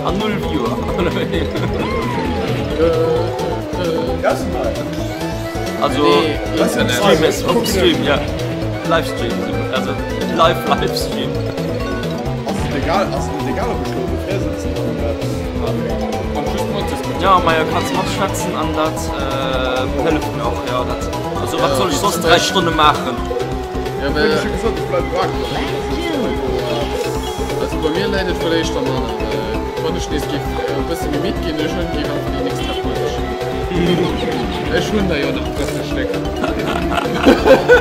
An null Viewer. Also Stream ist op Stream ja. Livestream also live Livestream. Ass et egal ass et egal ob ech lo op der sëtzen oder net? Ja ma jo kanns matschwätzen an dat hëlleft mir och ja dat also wat soll ech soss 3 Stonne maachen? Ja, mä also bei mir läit et vläicht dann an, wann ech nees géif e bësse méi midd ginn, ech hunn géif einfach déi nächst Red Bull sichen. Ech hunn der jo nach 30 Stéck.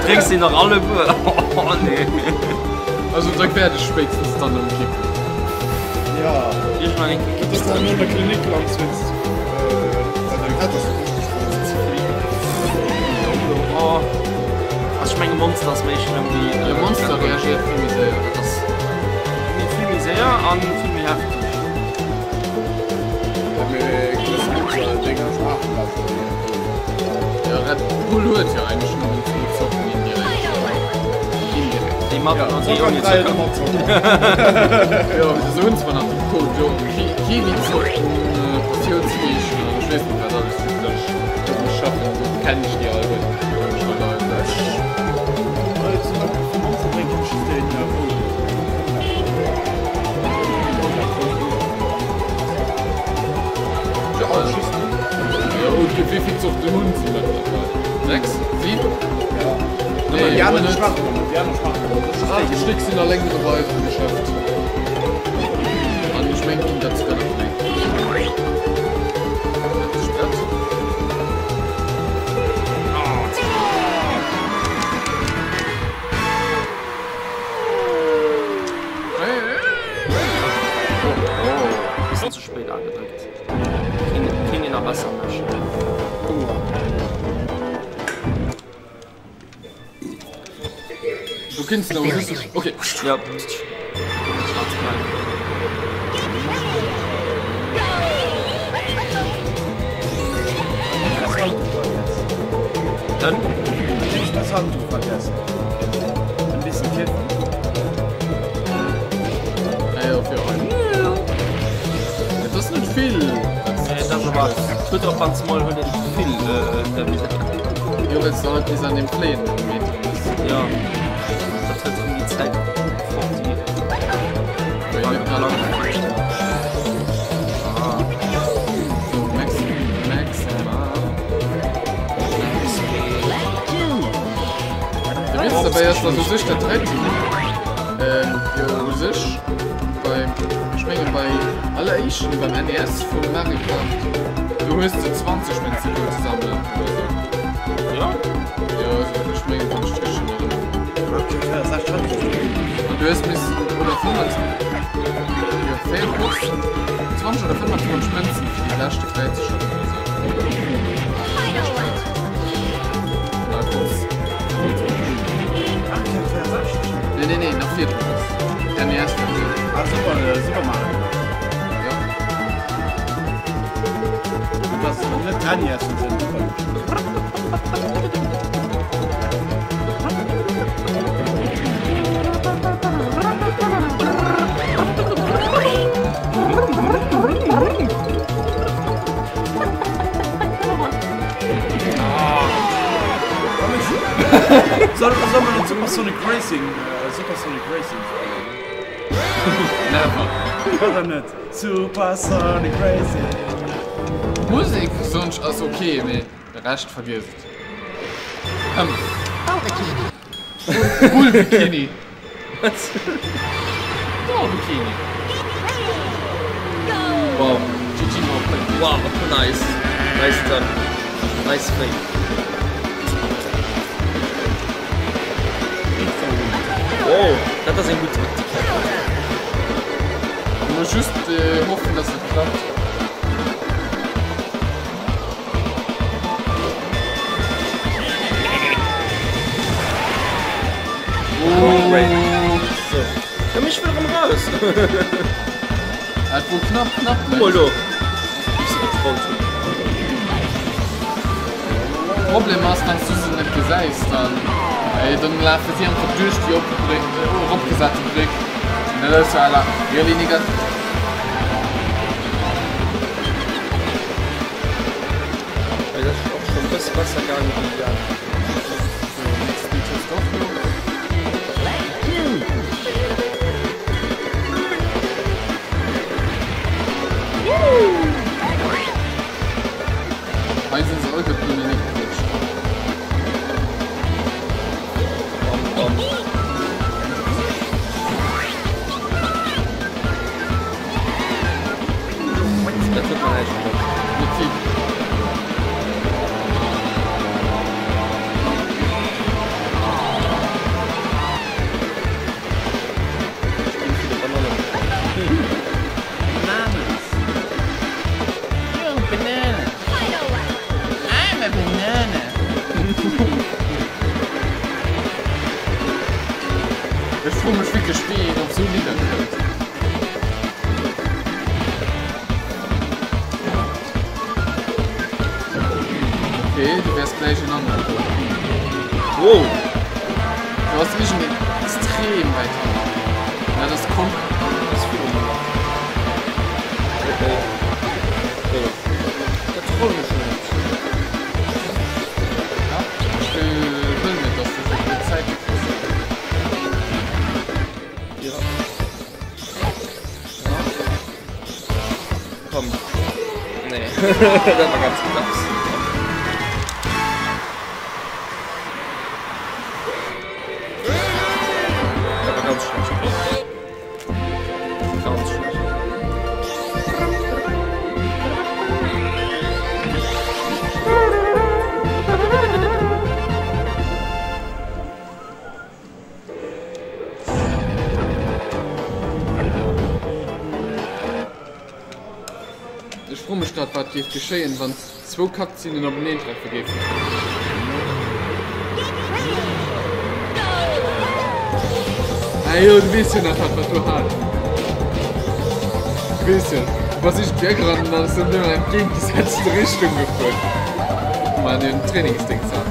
Drénks déi nach alleguer? Oh nee. Also da wäert ech spéitstens dann ëmkippen. Ja. Iergendwann eng Kéier kippst du. Dass du an der Klinik langs wéinst bei deinem Pätter so richtig Oh. Also ech menge Monster ass méi schlëmm wéi. Jo Monster reagiert vill méi séier. Dat ass vill méi séier an vill méi hefteg. Jo Red Bull huet jo eigentlech nëmmen zwou Zorten indirekt. Indirekt. Déi mat an déi ouni Zocker. Jo se hunn zwar nach déi Kiwi-Zorten, Passiounsfriichten an ech weess net wat alles. Schaffen kennen ech déi all guer Wéivill Zorten hunn se mëttlerweil? 6? 7? Nee, 8 Stéck sinn alleng nëmme bei eis am Geschäft. An ech mengen, et ginn der souguer nach méi. Bëssen ze spéit agedréckt. Kéint een nach besser maachen. Du kinns den awer just okay. Ja. Dann? Das Handtuch vergessen. Ein bisschen kiffen. Ah, ja, fir ein. Et ass net vill. Nee, dat ass awer, huet och ganz mol huet een vill äh, Jo wëlls de haut bis an dem Fléien Meter muss. Ja dat huet rëm déi Zäit fort déi De Witz dobäi ass, datt u sech dat drëtt jo u sech bei, ech menge bei alleréischten beim NES vum Mario Kart, do hues de 20 Mënze geholl ze sammelen oder sou. Ja? Jo, ech mengen, wann ech et richteg erënneren. An du hues missen, oder 25, jo, 24, 20 oder 25 Mënzen fir déi leschte fräizeschalten oder sou. Oder kurz 25. Nee, nee, nee, nach virdrun ass d'NES-Versioun. Ah, Super, Super Mario. Ja. Das ist net NES Versioun, Super. Soll, soll man den Super Sonic Racing, äh, Super Sonic Racing spillen? Never. Oder net? Super Sonic Racing. D'Musek sonch ass ok, mee de Rescht vergiess et. Ëm. Bull Bikini. Bull Bikini. Wow. GG Wow, nice. Nice done. Nice fake. Wow, dat ass eng gutt Taktik. Elo just hoffen, dass et klappt. Oh. So. Ja, mich will rem raus. Et wor knapp, knapp. Guck mal lo. Wéi se getrollt hunn. Problem ass, wann s du se net gesäis, dann, dann lafe si einfach duerch déi eropgesate Bréck. Dat ass jo à la really nigga. Well dat ass och schonn e bësse besser gaangen wéi déi aner. Sou, nächste Speedtest och do. Lap 2. Hei sinn se all gutt nominee gerutscht. Bam, bam. Dat huet mer näischt bruecht. Mit Ech ginn zu de Banannen. Bananas. You're a banana. I'm a banana. Ech froe mech wierklech wéi een op sou Lidder kënnt. Ok, du wäers gläich een anere goen. Wow! Du ass iergendeen extrem wäit hannen. Dat ass kom. Ass viru mer nach. Oh oh. Oh. Dat trollen ech net. Ja, ech wëll net dass du sou vill Zäit kriss. Ja. Komm. Nee. Dat war ganz knapps. Dat war ganz schlecht. Ganz schlecht. Ech froe mech grad wat géif geschéien wann zwou Cutscenen openeen treffe géifen. Ah jo, du weess jo nach wat mer do haten. Du weess jo, du bass iergendwéi agerannt an dann ass en an entgéintgesetzte Richtung gefuer. Mal den Trainingsdings an.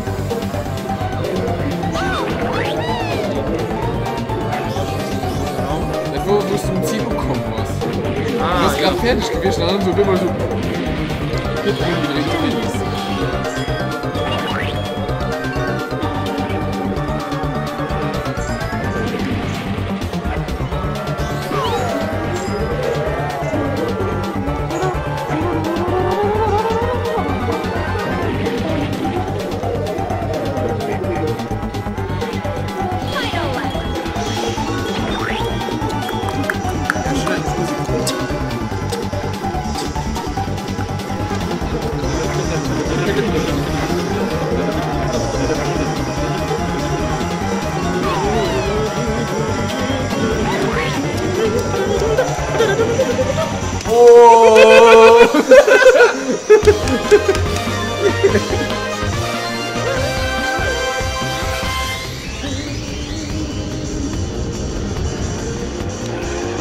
Dat wor wou s du um Zil ukomm bass. Du bass grad fäerdeg gewiescht an dann sou op eemol sou Hitt ëmgedréint Trainings.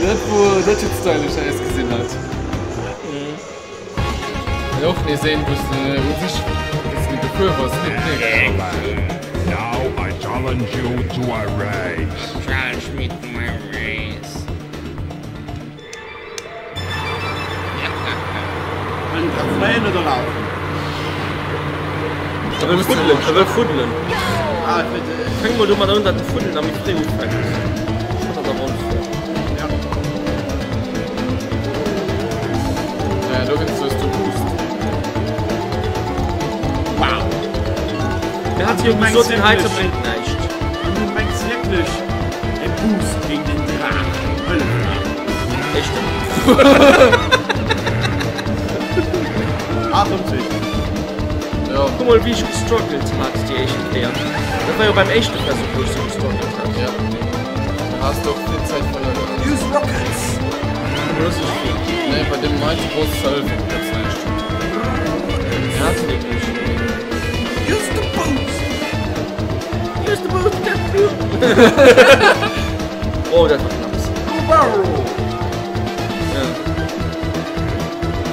Dat wor, dat huet stylisch ausgesinn haut. An och nees een, wou s de u sech, wou s de gefuer bass, net mierks. Now I challenge you to a race. Challenge me to my race. Fléien oder laufen? E wëll fuddelen, e wëll fuddelen. Ah, ech wëll. Fänk mol domat un, datt de Fuddelen da méi fréi ufänkt. Ech fannen dat awer onfair. Ja. Ja, dowéinst hues du Boost. Wow. Mir hate jo gesot, deen heite bréngt näischt. An du mengs wierklech, e Boost géint en Draach hëlleft dir? Éischten. 78. Ja. Kuck mol wéi ech gestruggelt hat déi éischte Kéier. Dat war jo beim éischte Versuch wou ech sou gestruggelt hat. Ja. Du has och vill Zäit verluer gehat. Use rockets! Komm looss ech vill. Nee, bei deem heite brauchs du zwar Hëllef, ganz näischt. Ja, wierklech. Use the boost! Use the boost to get through! Oh, dat war knapps. Barrel! Ja.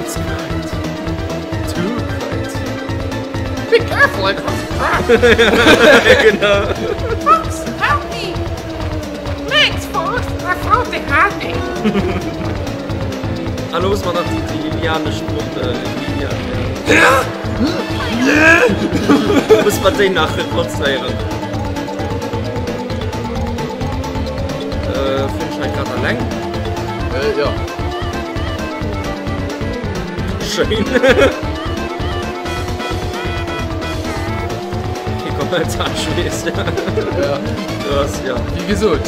It's kite. Too kite. Be careful, I cross Genau. Fox, help me! Thanks, Fox! A lo muss mer nach déi lilianesch Muss mer déi nach rekonstruéieren. Äh, finn ech hei grad alleng. Äh, ja. Schéin. Kee Kommentar, ech weess. Ja. Du hast, ja. Wéi gesot,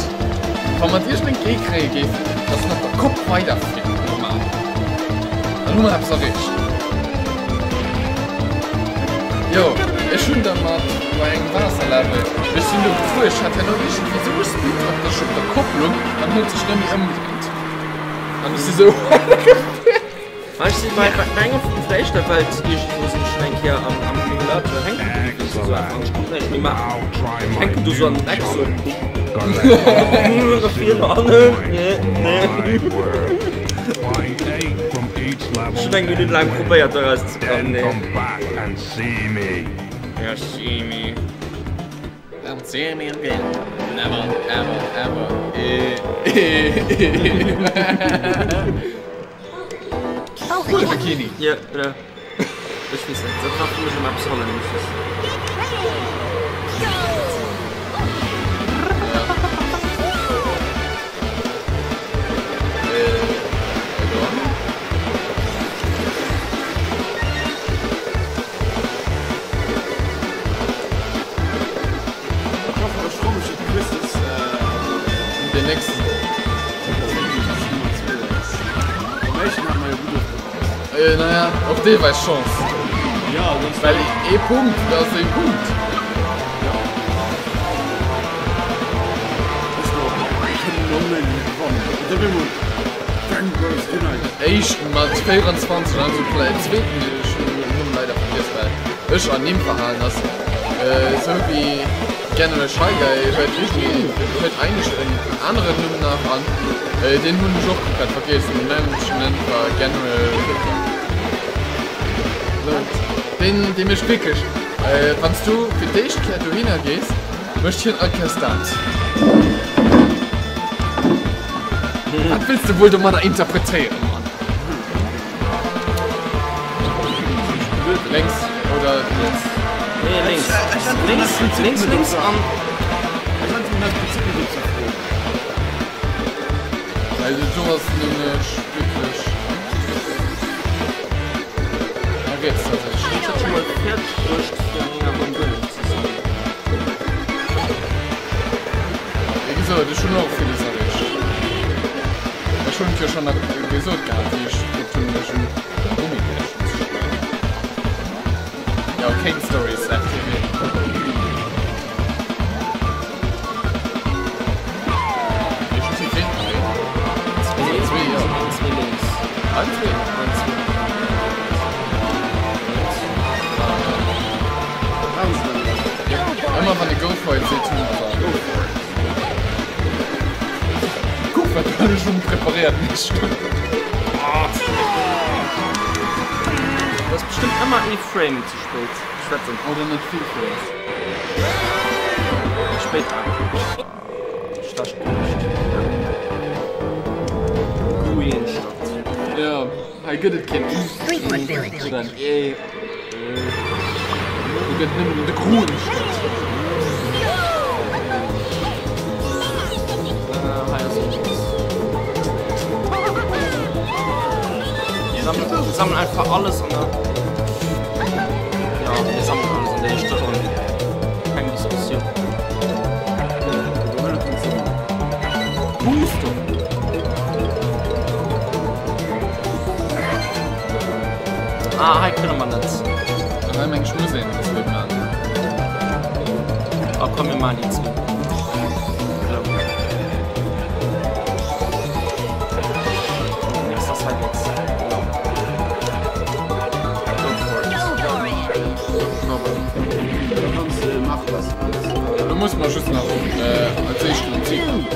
wa mer iergendeng Idee kréie géifen, dass en op der Kopp weiderfiert, normal, dann hu mer eppes erreecht. Jo, ech hunn der mat bei engem Waasserlevel, ech sinn do gefuer, ech hat herno iergendwéi esou e Speed op der op der Kopplung an huet sech net méi ëmgedréint an ech si sou weidergefuer. Ech sinn bei enger vun der éischter Welt iergendwou sinn ech schon eng Kéier am am Simulator hänke bliwwen, sou einfach an ech konnt näischt méi maachen. Hänken du sou an den Eck sou Ech hunn eng Minutt laang probéiert do eraus ze kommen, nee. Ja, see me. Don't see me again. Never, ever, ever. Coole Bikini. Ja, ja. Ech weess net, dat war fir mech ëmmer eppes Hollännesches. Ech hoffen, ech froe mech, ob d'Quiz ass. Den nächsten. Naja, och deelweis Chance. Well ee Punkt, dat ass ee Punkt. Éischten mat 24 an esou zweeten, ech hunn den Numm leider vergiess, well ech an Nimm verhalen ass, esou wéi General Shy Guy huet iergendwéi huet eigentlech en aneren Numm nach an deen hunn ech och komplett vergiess, den nämlechten war General deen dee mécht wierklech wann s du fir d'éischt Kéier dohinner gees mécht hien all Kéiers dat. Wat wëlls de wuel domadder interpretéieren, Mann? Lénks oder riets? Nee, lénks. Lénks, lénks, lénks an. Also do ass nämlech wierklech. Ah, riets tatsächlech. Ech hat schon mol fäerdeg bruecht fir an enger Ronn ze sinn. Wéi gesot, ech hunn och villes erreecht. Ech hunn et jo schonn gesot gehat, wéi ech gefrot hunn, mech un Gummibärchen ze schneiden. Jo, kéng Stories, FTW. Ech hunn ze vill erreecht. Zwee, Zwee, jo. An zwee lénks. An zwee? An zwee. Ëmmer wann e Go for it seet, hunn mer Go for it. Kuck wat du alles schon preparéiert hues. Du ass bestëmmt ëmmer ee Frame ze spéit. Ech wetten. Oder net vill Frames. Spéit Schlecht geluecht. Greenstadt. Jo, hei gëtt et keen U oder en E. Do gëtt nëmmen de Grunstadt. Wir sammeln einfach alles an der. Ja, wir sammeln alles an der éischter Ronn. Keng Diskussioun. Booster! Ah, hei kënne mer net. Hei meng ech muss een zwee man. Ah, komm, mir maachen déi zwee. Nix, das hei geht's. Go for it. Da kanns de maachen, wat s de wëlls. Do muss mer just nach als éischten um Zil kommen.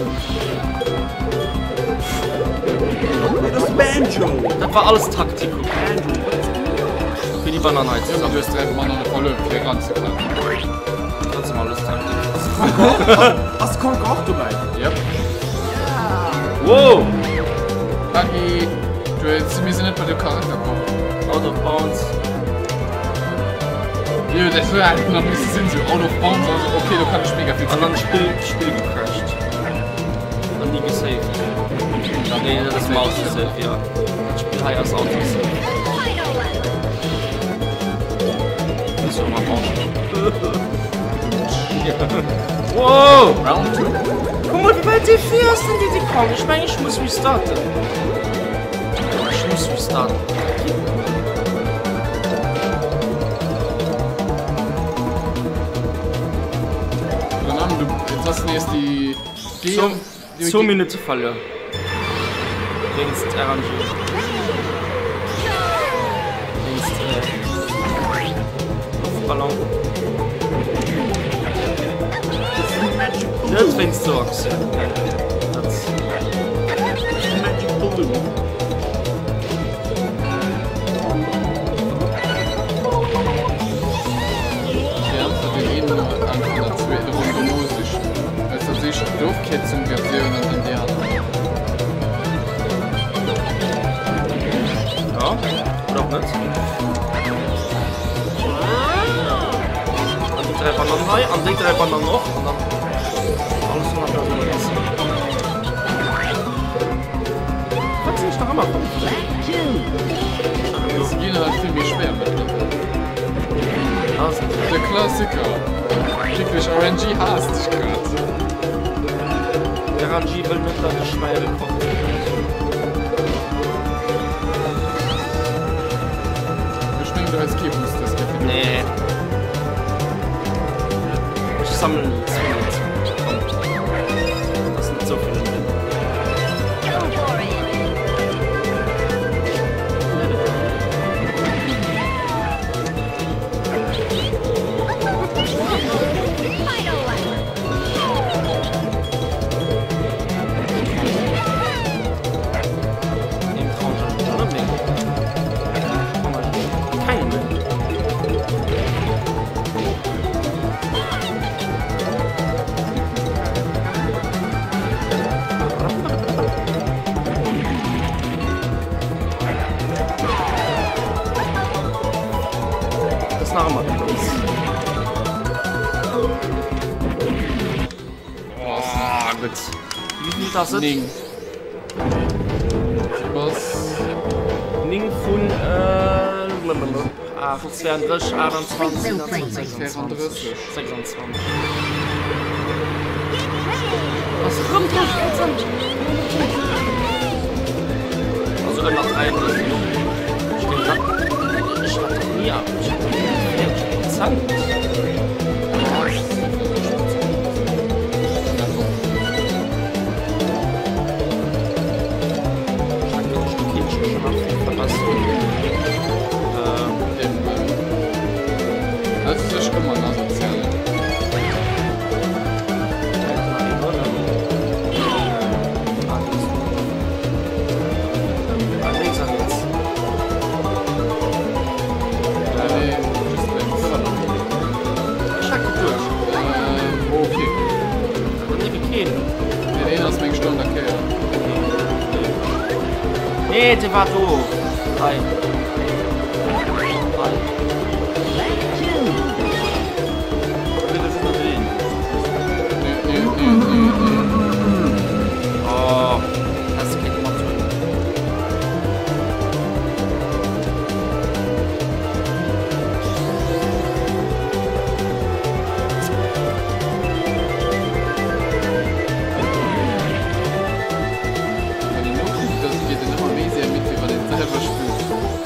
Dat war alles Taktik. Fir déi Banann hei ze Du hues 3 Bananne verluer fir eranzekommen. Trotzdem alles Taktik. Ass Conker och dobäi? Yep. Wow! Buggy! Du hättest mir net bei de Charakter kommen. Out of bounds. Jo, dat war halt nach missen sinn, so out of bounds, also okay, do kann ech mega vill An dann d'Spill, d'Spill gecrashed. An ni gesaved. Nee, dat ass am Autosave, jo. Dat Spill hei ass Autosave. Muss jo ëmmer Wow! Round 2. Guck mal, wie weit dee vir ass, den Diddy Kong. Ech mengen, ech muss restarten. Ech muss restarten. Dann haben du, jetzt hast du nees déi Zwou, zwou Minutte verluer. Wéinst RNG. Wéinst Loftballon. Net wéinst der Aktioun. Dat. Magic Balloon. Ja, oder och net. An déi 3 Bananen hei, an déi 3 Bananen och, an dann alles 100.000 Mol essen. Wat sinn ech nach ëmmer 5? Se ginn halt vill méi schwéier mëttlerweil. De Klassiker. Wierklech RNG haasst dech grad. RNG wëll net dat ech mäi Rekord Ech mengen du hues kee Boost dës Kéier fir Nee. Ech sammelen 200. Das sind so vill. Das nach ëmmer close. Oh, gutt. Wéi vill ass et? 9. Du bass. 9 vun äh, 8, 32, 28, 27, 26. 26. Ass erëm 30 Prozent. Also ënner 33. Ech géing dat. Ech hat doch nie ab. Ech hat doch nie 40 Prozent. Nee, de war do. Hei. Hei. Oh, das geht mal zu. Wann een nokuckt, da geet een ëmmer méi séier midd, wéi wann een selwer spillt.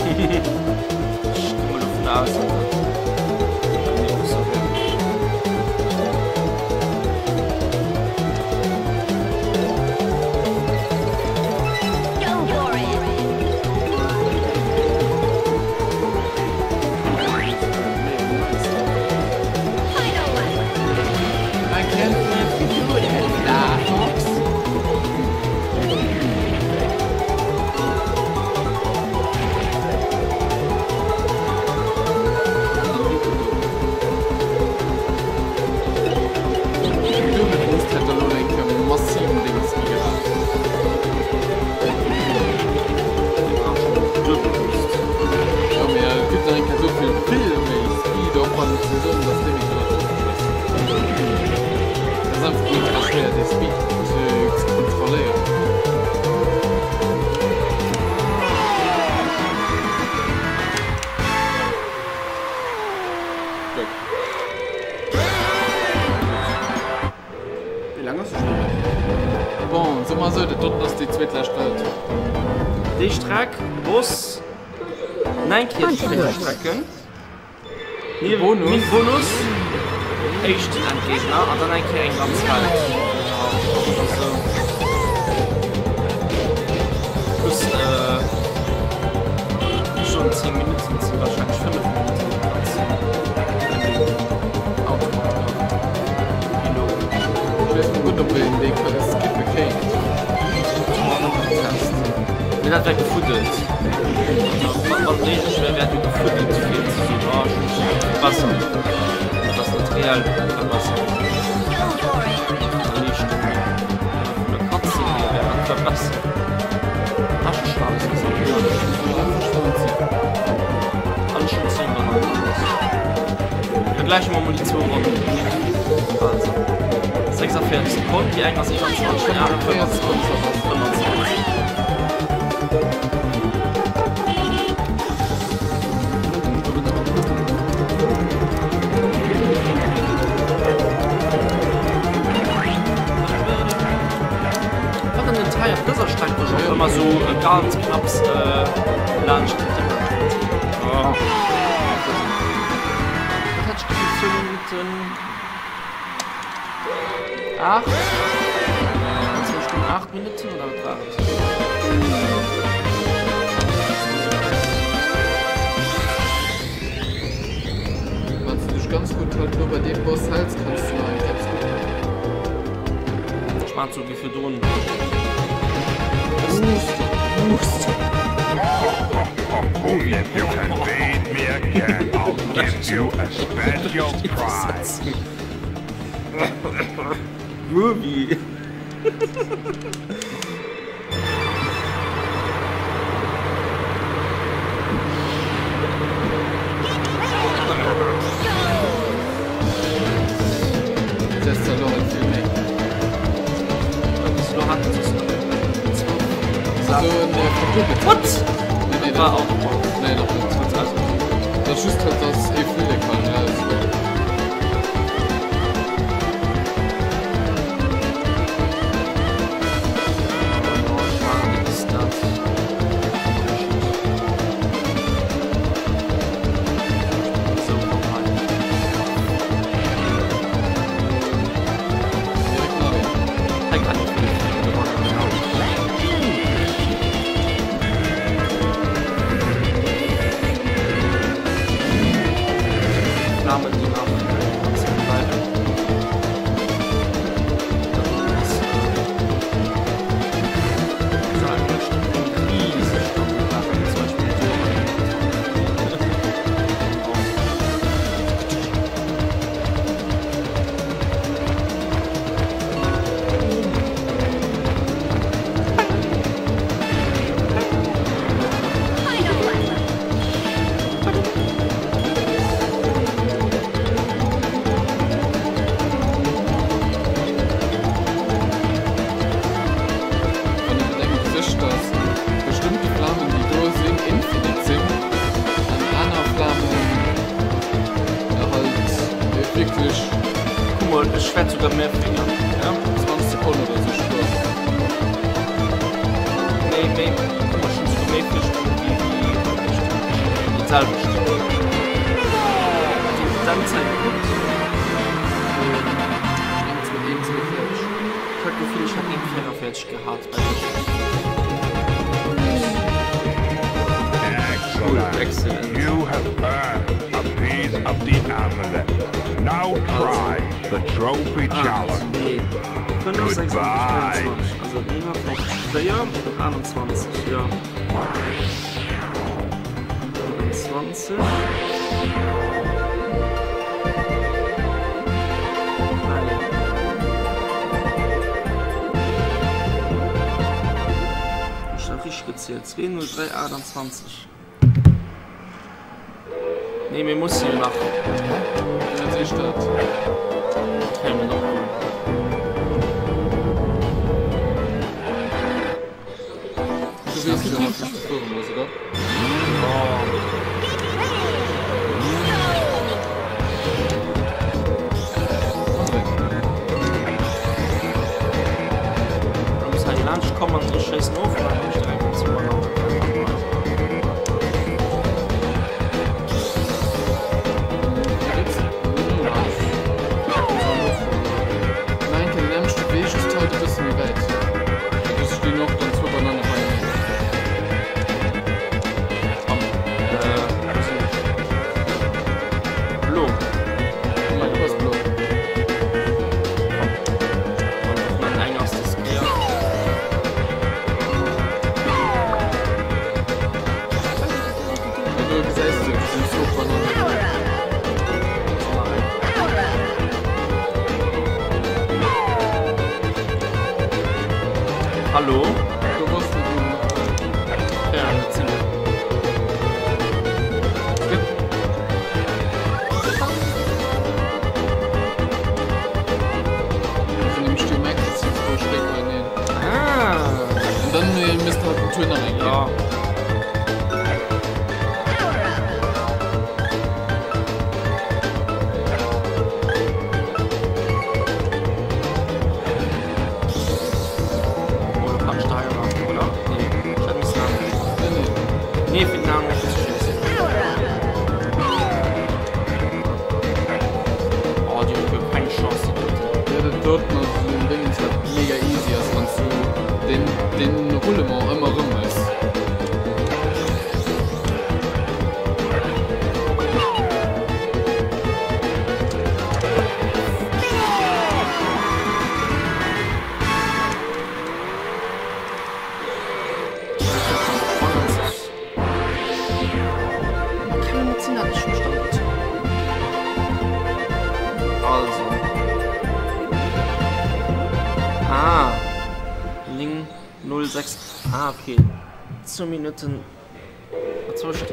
schwéier dee Speed ze kontrolléieren. Guck. Wéi laang ass de Spill? Bon, soe mer esou, dat doten ass déi zweetlescht Welt. Déi Streck, Boss, 49 Strecken. Bonus. Bonus. Éischten Endgegner an dann eng Kéier eng ganz Welt. Also. Plus äh, schon 10 Minuten sind wahrscheinlich 5 Minuten. Auto. Ich weess net, ob een déi skippe kéint. Mee dat wär gefuddelt. Wann néideg wär, wär du gefuddelt fir ze soen, oh, ech muss mech verbessern. Dat ass net reell verbessern. Leeschtung vun der Cutscene hier wär dat verbessern. Hast du schon alles gesehen? Alles schon 10 Vergleichen wir mal die zwou Ronnen. Also 46 Sekonnen, déi eng ass 21, déi aner 25. Wat en Detail op dëser Streck wou ech och ëmmer sou ganz knapps laanscht den Ding kritt. Wat hat ech gesot, zwou Minutten 8? Zwou Stonnen 8 Minutten oder wat war et? Wann s du dech ganz gutt halt lo bei deem Boss häls, kanns du nach eng Kéier gutt maachen. Ech maan sou wéi virdrun. Boost, Boost. If you can beat me again, I'll give you a special prize. Groovy. Setzt da lo net vill méi. Bis lo haten se Also en verdubbelt. What? Nee, nee, War dat, auch nee, nach net. Also, Dat ass just halt, dass ee Flillek halt eraus. Schade ist dat. So, vorbei. Direkt nach een. Hei kann ich nicht gewonnen. Flamen, die nach äh, bleiben. Das ist, äh, so ein riesig zum Beispiel Wann ee bedenkt sech, dass bestëmmte Flamen, déi do sinn, infinite sinn an aner Flamen halt wierklech. Guck mol, ech wäert souguer méi fléien, ja. 20 Sekonnen oder sou spueren. Méi, méi, guck mol, ech hunn souguer méi Virsprong wéi déi d'selwecht. Déi d'Endzäit gekuckt. Eng, zwou, een, 42. Ech hat d'Gefill, ech hätt 1,44 gehat bei der. Cool, Excellent. excellent. You have earned a piece of the amulet. Now try the trophy 8, challenge. nee, 5, 6, Goodbye. 23, also 49, 21, jo. 21. Ech hat richteg gezielt, 2, 0, 3, 28. Nee, mir musse jo nach. Wat heescht dat? Kréie mer nach goen. laanscht komm an ech schéissen of an dann hunn ech direkt op zwou Banannen. Blo. Hallo? Ja. Nee, fir den aneren ze schéissen. Oh, déi huet jo keng Chance, déi doten. Jo, dat doten ass esou en Déngens, wat mega easy ass, wann s du deen, deen Roulement ëmmer erëm hues. Also. Ah. 9, 0, 6. Ah, okay. 2 Minuten. Zwëschen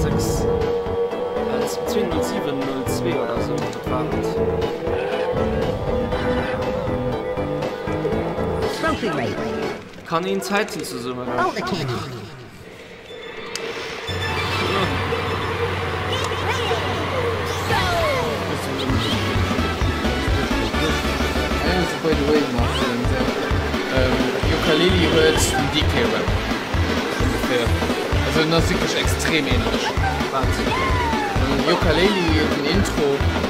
06 207 02 oder sou, dat war et. Kann een Zäiten zesumme rechnen? By the way nach eng Saach, Yooka-Laylee huet den DK Rap ongeféier, also en ass wierklech extrem ähnlech. Wat? Den Yooka-Laylee, den Intro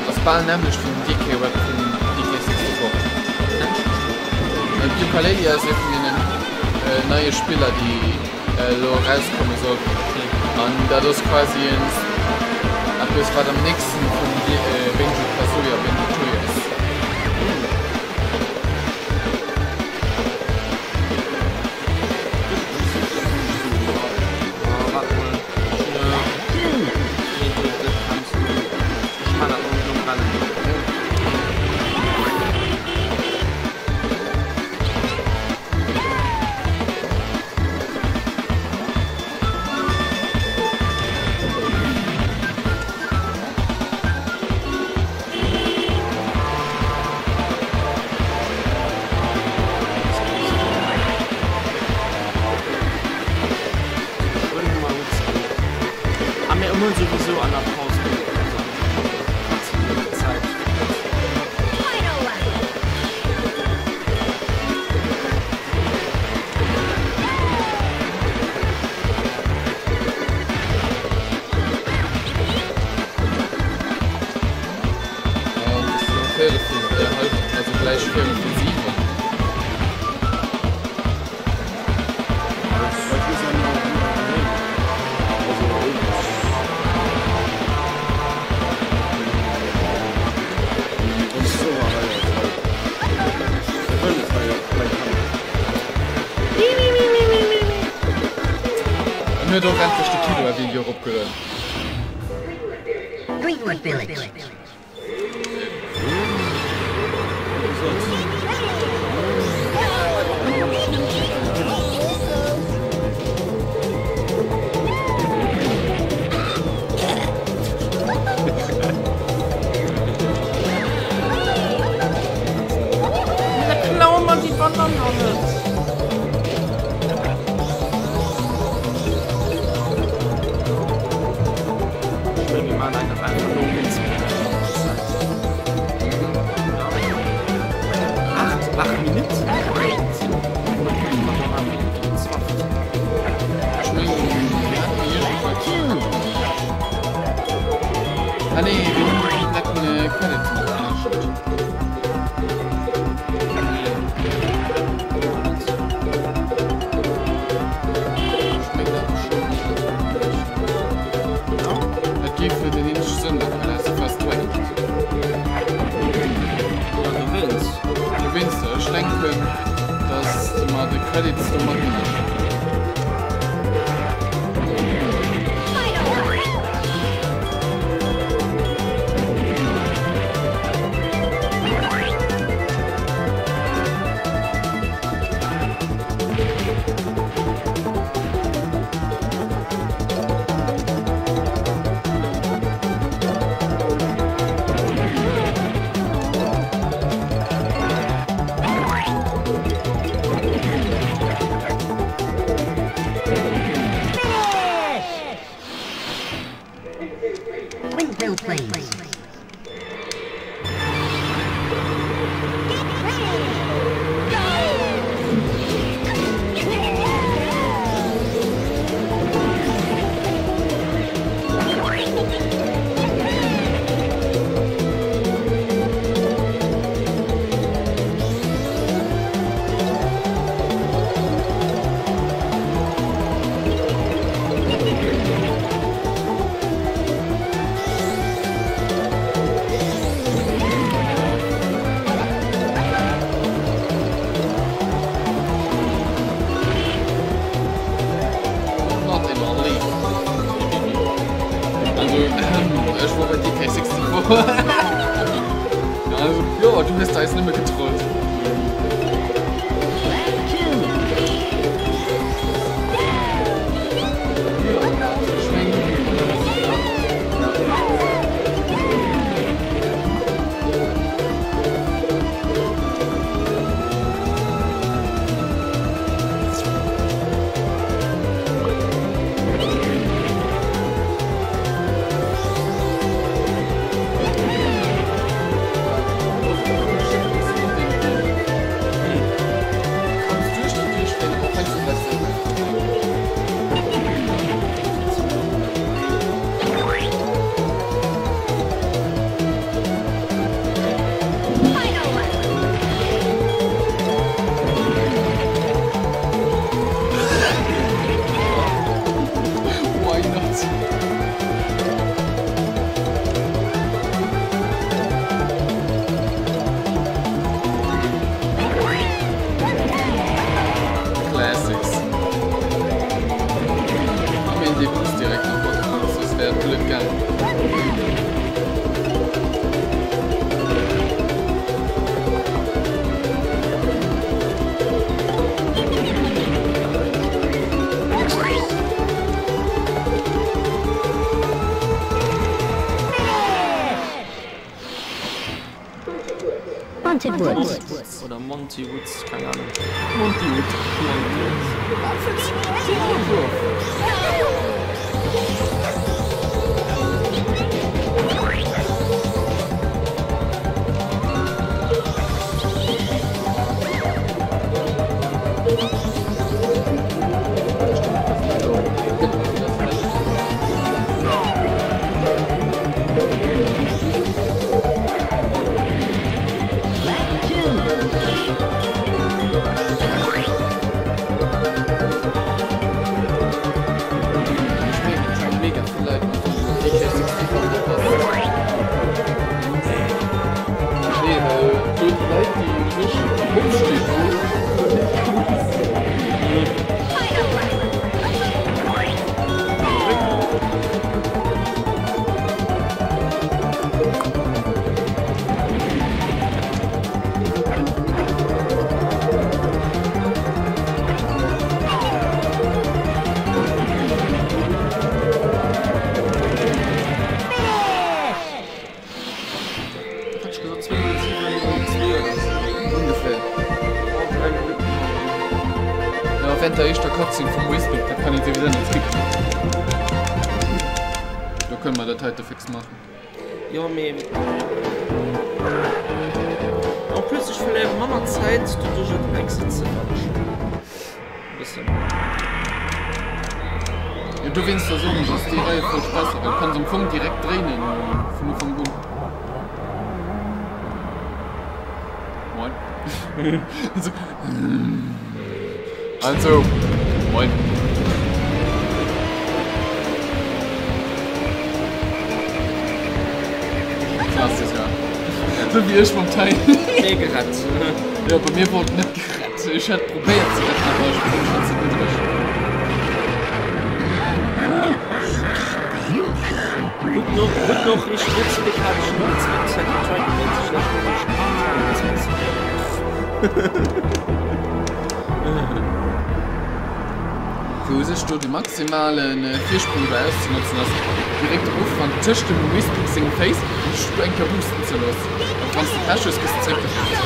ass bal nämmlecht wéi den DK Rap vun DK 64. Yooka-Laylee ass ee vun deenen neie Spiller déi elo erauskomme soll an dat ass quasi en eppes wat am nächsten vum Banjo-Kazooie a Banjo-Tooie ass. A mir hunn souwisou an der Paus Zäit. En huet och endlech de Killua-Video eropgelueden. Greenwood Village. Klau mer déi Banann och net! Ech meng mir maan einfach einfach no. gerechent. Ech mengen awer schonn, dat géif jo den eenzege Sënn maachen, well aus de Fast Track geet. Jo, dowéinst. Dowéinst, ech denken, dass mer de Credits do matginn. Not in our league. Also, ech wor bei DK64. Also, jo, du hues eis nëmme getrollt. Why not? Classics. A mir hunn dee Bus direkt nach matgeholl, soss wär et blöd gaangen. Monty Woods. Oder Monty Woods, keng Ahnung. Monty Woods. Monty Woods. Ja, während der éischter Cutscene vum Whisper, dat kann een souwisou net skippen. Do kënne mer dat heite fix maachen. Jo mee en plus ech verléiere manner Zäit doduerch op den Exit ze rushn. Bëssen. Jo dowéinster soen ech ass déi Reiefolg besser, well du kanns am Fong direkt dréinen vun Ufank un. Also, moin. Klassiker. Sou wéi ech mam Teil. Mee gerett. Jo, bei mir wor et net gerett. Ech hat probéiert ze retten, awer ech koum trotzdem net ewech. Gutt Noriicht, Lëtzebuerg hat ech net zwéin Second Try gewinnt, ech lech nur ech Fir u sech do de maximale Virsprong do auszenotzen ass direkt am Ufank tëscht dem Wispix senge Féiss an dech do eng Kéier boosten ze loossen. An wann s de Pech hues, gëss de zeréckgedréckt.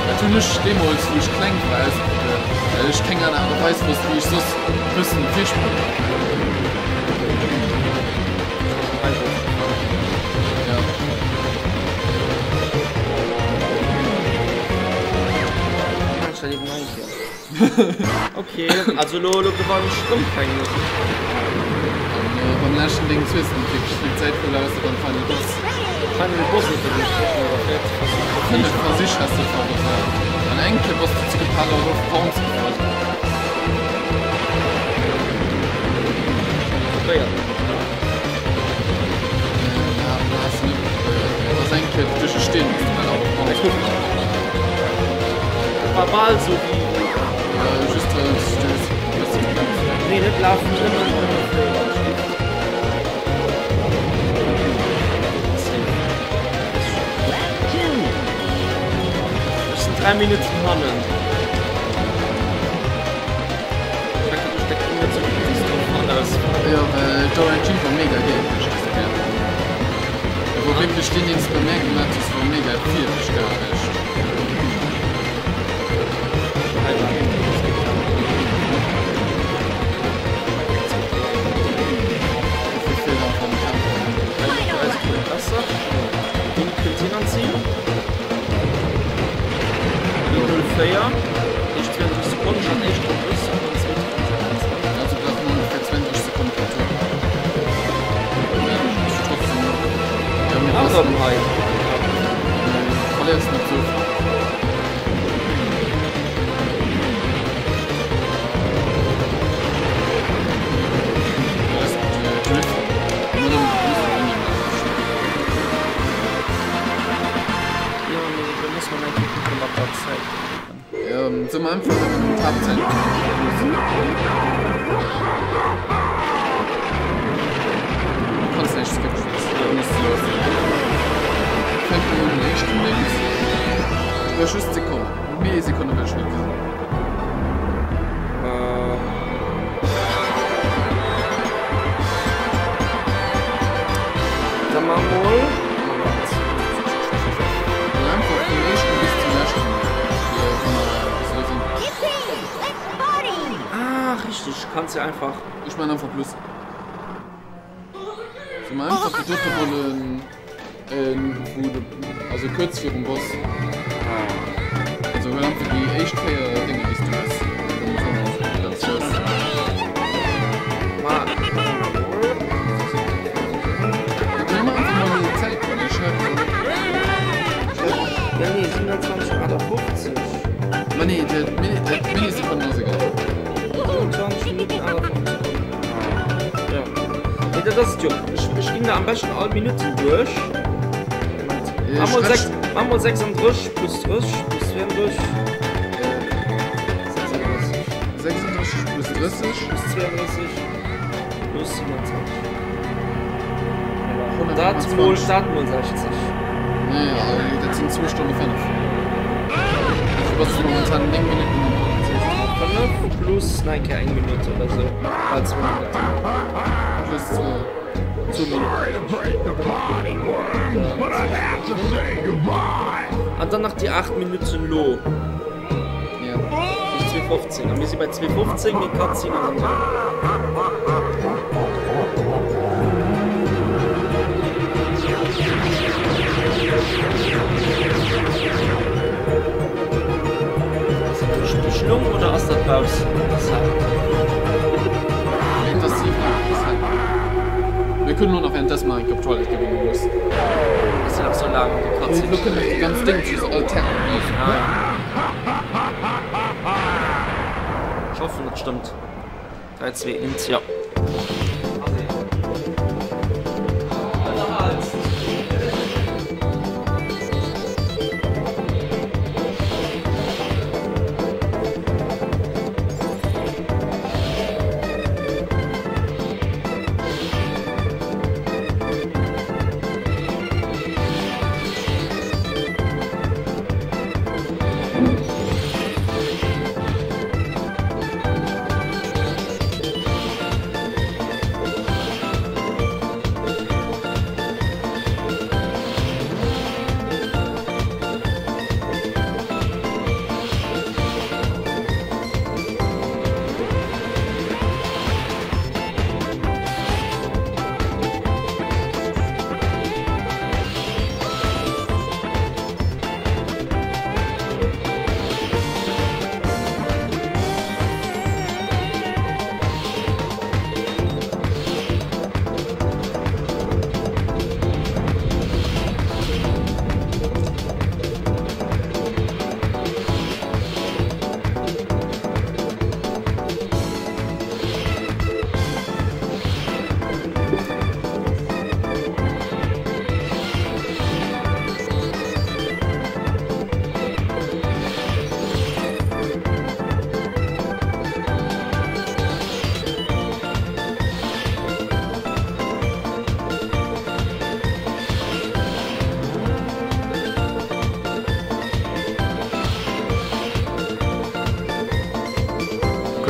Dat hunn ech deemools wou ech kleng war ausprobéiert, well ech keng aner Aart a Weis wosst wéi ech soss bëssen Virsprong Ok, also lo lo gewann ech rëm keng. An beim leschten Ding hues de net wierklech vill Zäit verluer, ausser beim Final Boss. Final Boss huet e mech 5 Versich has de verbraucht. An eng Kéier bass de zu gepaakt an of Bounce gefall. Probéiert. Ja, du has net probéiert. Et ass eng Kéier duerch e Steen bass de bal out of bounce gefall. Dat war bal sou wéi. Just well s du e bësse gebremst hues. Nee, net lafen, nëmmen nëmmen fléien. Ech sinn 3 Minutten hannen. Jo, well d'RNG war mega géint mech dës Kéier. Et wor wierklech deen, deen s bei mär gemat hues, wor mega fir mech geaarbecht. Dofir feelt einfach den Tempo. Also brauche mer ongeféier 32 Sekonne pro Tour. Mä ech trotzdem ja, mir passen. Du verléiers net esou vill. Soll mer einfach nëmmen d'Haaptzäit loossen? Du kanns näischt skippen, dat muss de loossen. Fänke mer un den éischten Dings. Ech brauch just d'Sekonn, Millisekonne wëll ech net gesinn. Da mar mol. Moment. Dann einfach vum éischten bis zum leschten, fir wa mer bis elo sinn. Ah, richteg, kanns jo einfach. Ech man einfach plus. Soll mer einfach déi dote Rollen, wou de, also kuerz virum Boss. Also huel einfach déi éischt 4 Dénge déi s du hues. Dann hues. Ma. Da kënne mer einfach mol d'Zäit kucken. Ech hat. Ja nee, 27 58. Ma nee, d'Millisekonnen ass egal. 27 Minuten 58 Sekonnen. Ja. Nee, dat ass et jo. Ech, ech ginn da am beschten all Minutten duerch. Moment. Mach mol 6, mach mol 36 plus 30 plus 32. 36. 36 plus 30. Plus 32 plus 27. Voilà. Dat mol, dat mol 60. Ja, ja, dat sinn 2 Stonne 5. Dofir bass du momentan 9 Minutten hanner. 5 plus nach eng Kéier eng Minutt oder sou. Bal 2 Minutten. Plus 2. 2 Minutten. An dann nach déi 8 Minutten lo. Ja. Bis 2,15. A mir si bei 2,15, mee Cutscene ass am Gaang. Ass dat eng Spiegelung oder ass dat baussen der Saach? Nee, dat ass déi Saach. Mir kënnen och nach währenddessen nach eng Kéier op d'Toilette goen, wann du wëlls. Ass jo nach sou laang, déi Cutscene. Lo kënnt déi ganz Déng just all Terrain benotzen. Ech hoffen et stëmmt. 3, 2, 1, jo.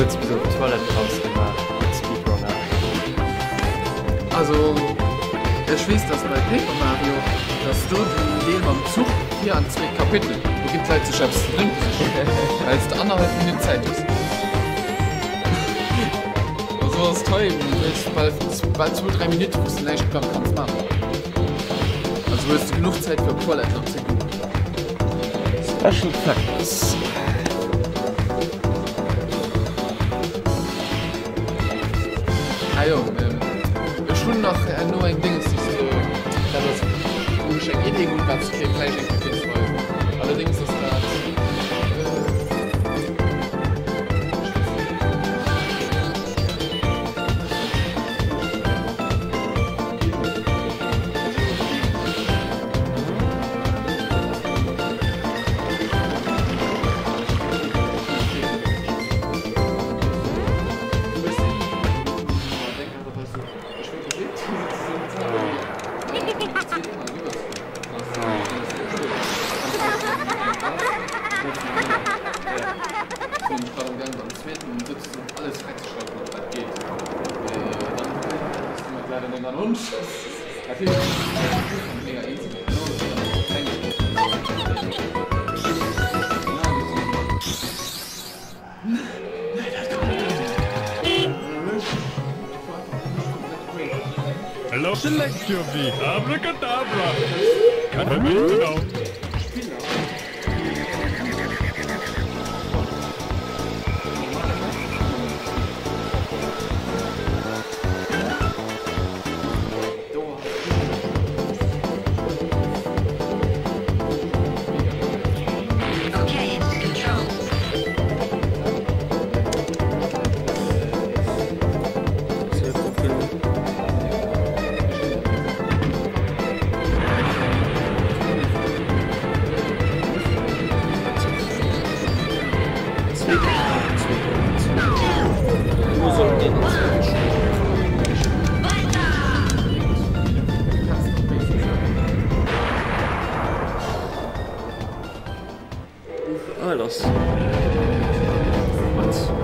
Kuerz bis op Toilettepaus gemaach mat Speedrunner. Also ech weess dass bei Paper Mario, dass do den Deel mam Zuch vir an d'zweet Kapitel, do ginn d'Leit sech eppes ze drénke sichen, well s de annerhallef Minutt Zäit hues. Also ass et hei, du hues bal bal zwou, dräi Minutte wou s de näischt blann kanns maachen. Also hues de genuch Zäit fir op d'Toilette nach ze goen. Special Factors. Ah jo, ech hunn nach herno eng Déngens, déi s de, dat ass, wou ech eng Idee hunn, wat s de vläicht eng Kéier kéints weisen. Allerdéngs ass dat, Select your vehicle. Abracadabra. Can Ah, lass. What?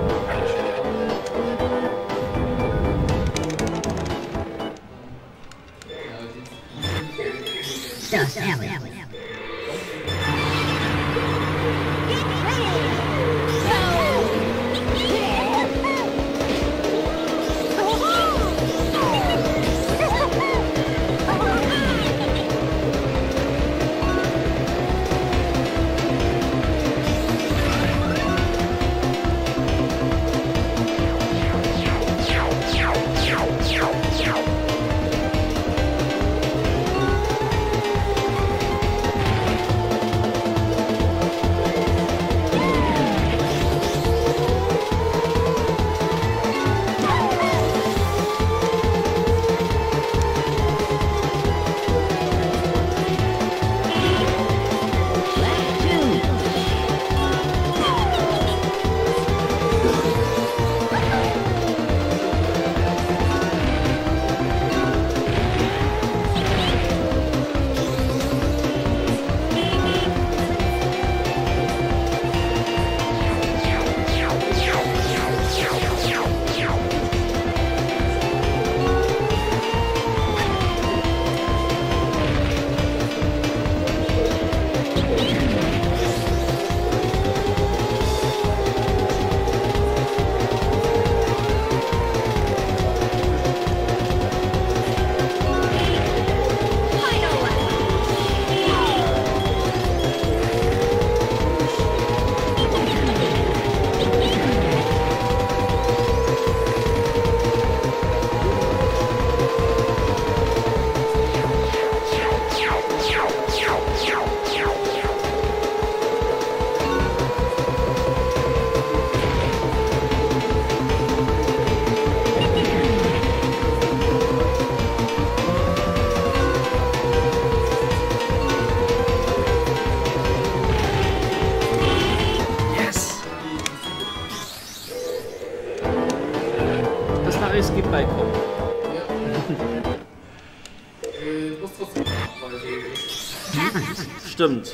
Stëmmt.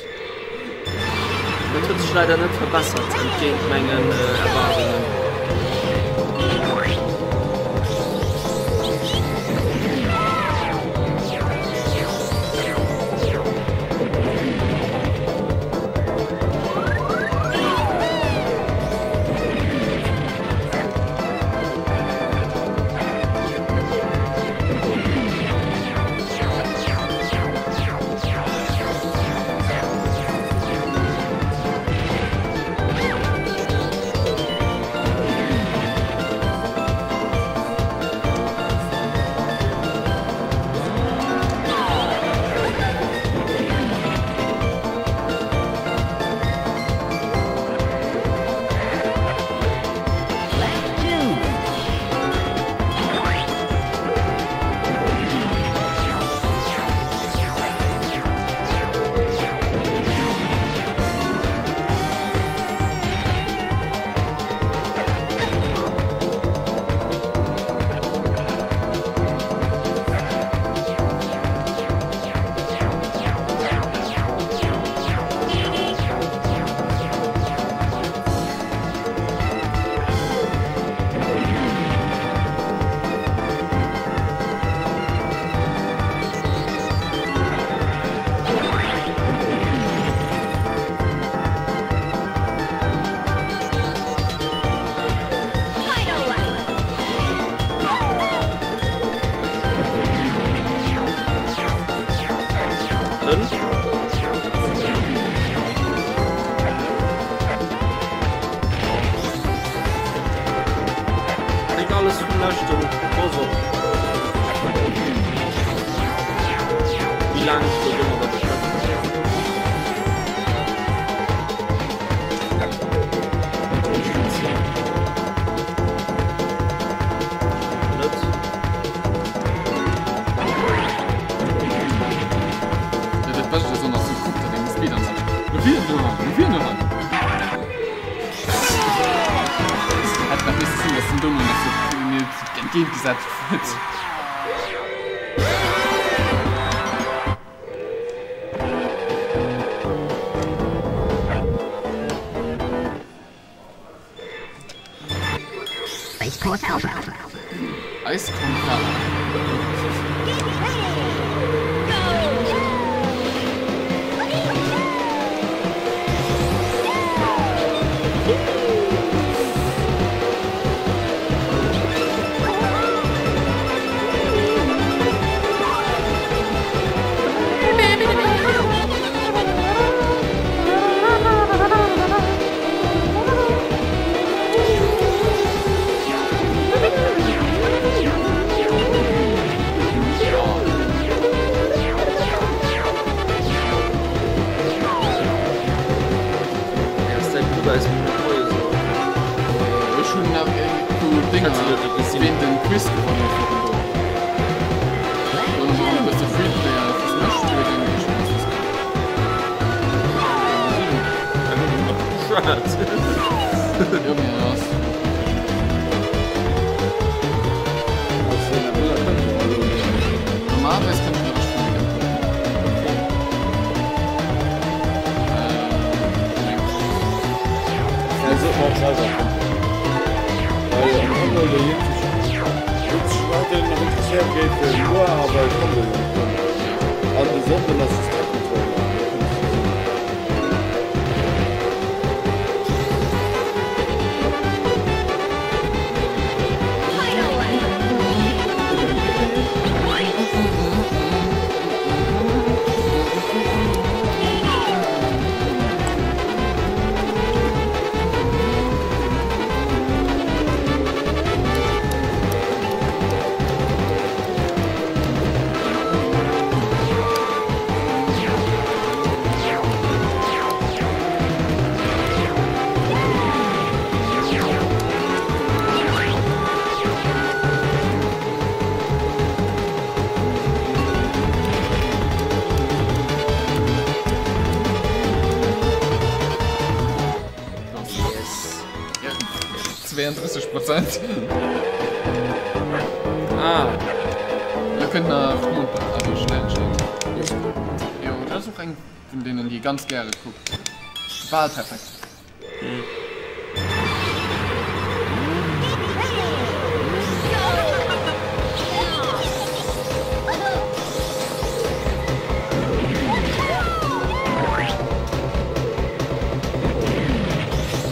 Dat huet sech leider net verbessert, entgéint mengen Erwaardungen. Hängt alles vum leschten Boss of. Wéi laang ech do domadder beschäftegt sinn. Net. Jo, dat Bescht ass och nach sou kuckt, datt een de Speed an sech. No vir, no hannen, no vir, no hannen. Hätt nach misse sinn, dass den dono nach sou mir entgéintgesat huet. Ice Conqueror. Ech hunn nach iergendwou Dinger, ween den Quiz gewonnen huet virun do. Dann hu mer e bësse Freeplay a fir Smash spille gaangen, ech weess net. Jo, mee ass. Normalerweis kënnt en eréischt vum Weekend erëm. Ja, sollt mer och selwer kucken. Well am Fong geholl déi eenzeg wou sech weiderhin nach interesséiert géifen, muer awer et kommt elo net drun. An de Sonnden ass just Tekken Tournoi, do kënnt et sowieso net drun. Yes. 32 Prozent. Ah. Lo kënnt nach Mond, also Sternchen. Jo, dat ass och eng. eng vun deenen, déi ee ganz gäre kuckt. Bal perfekt.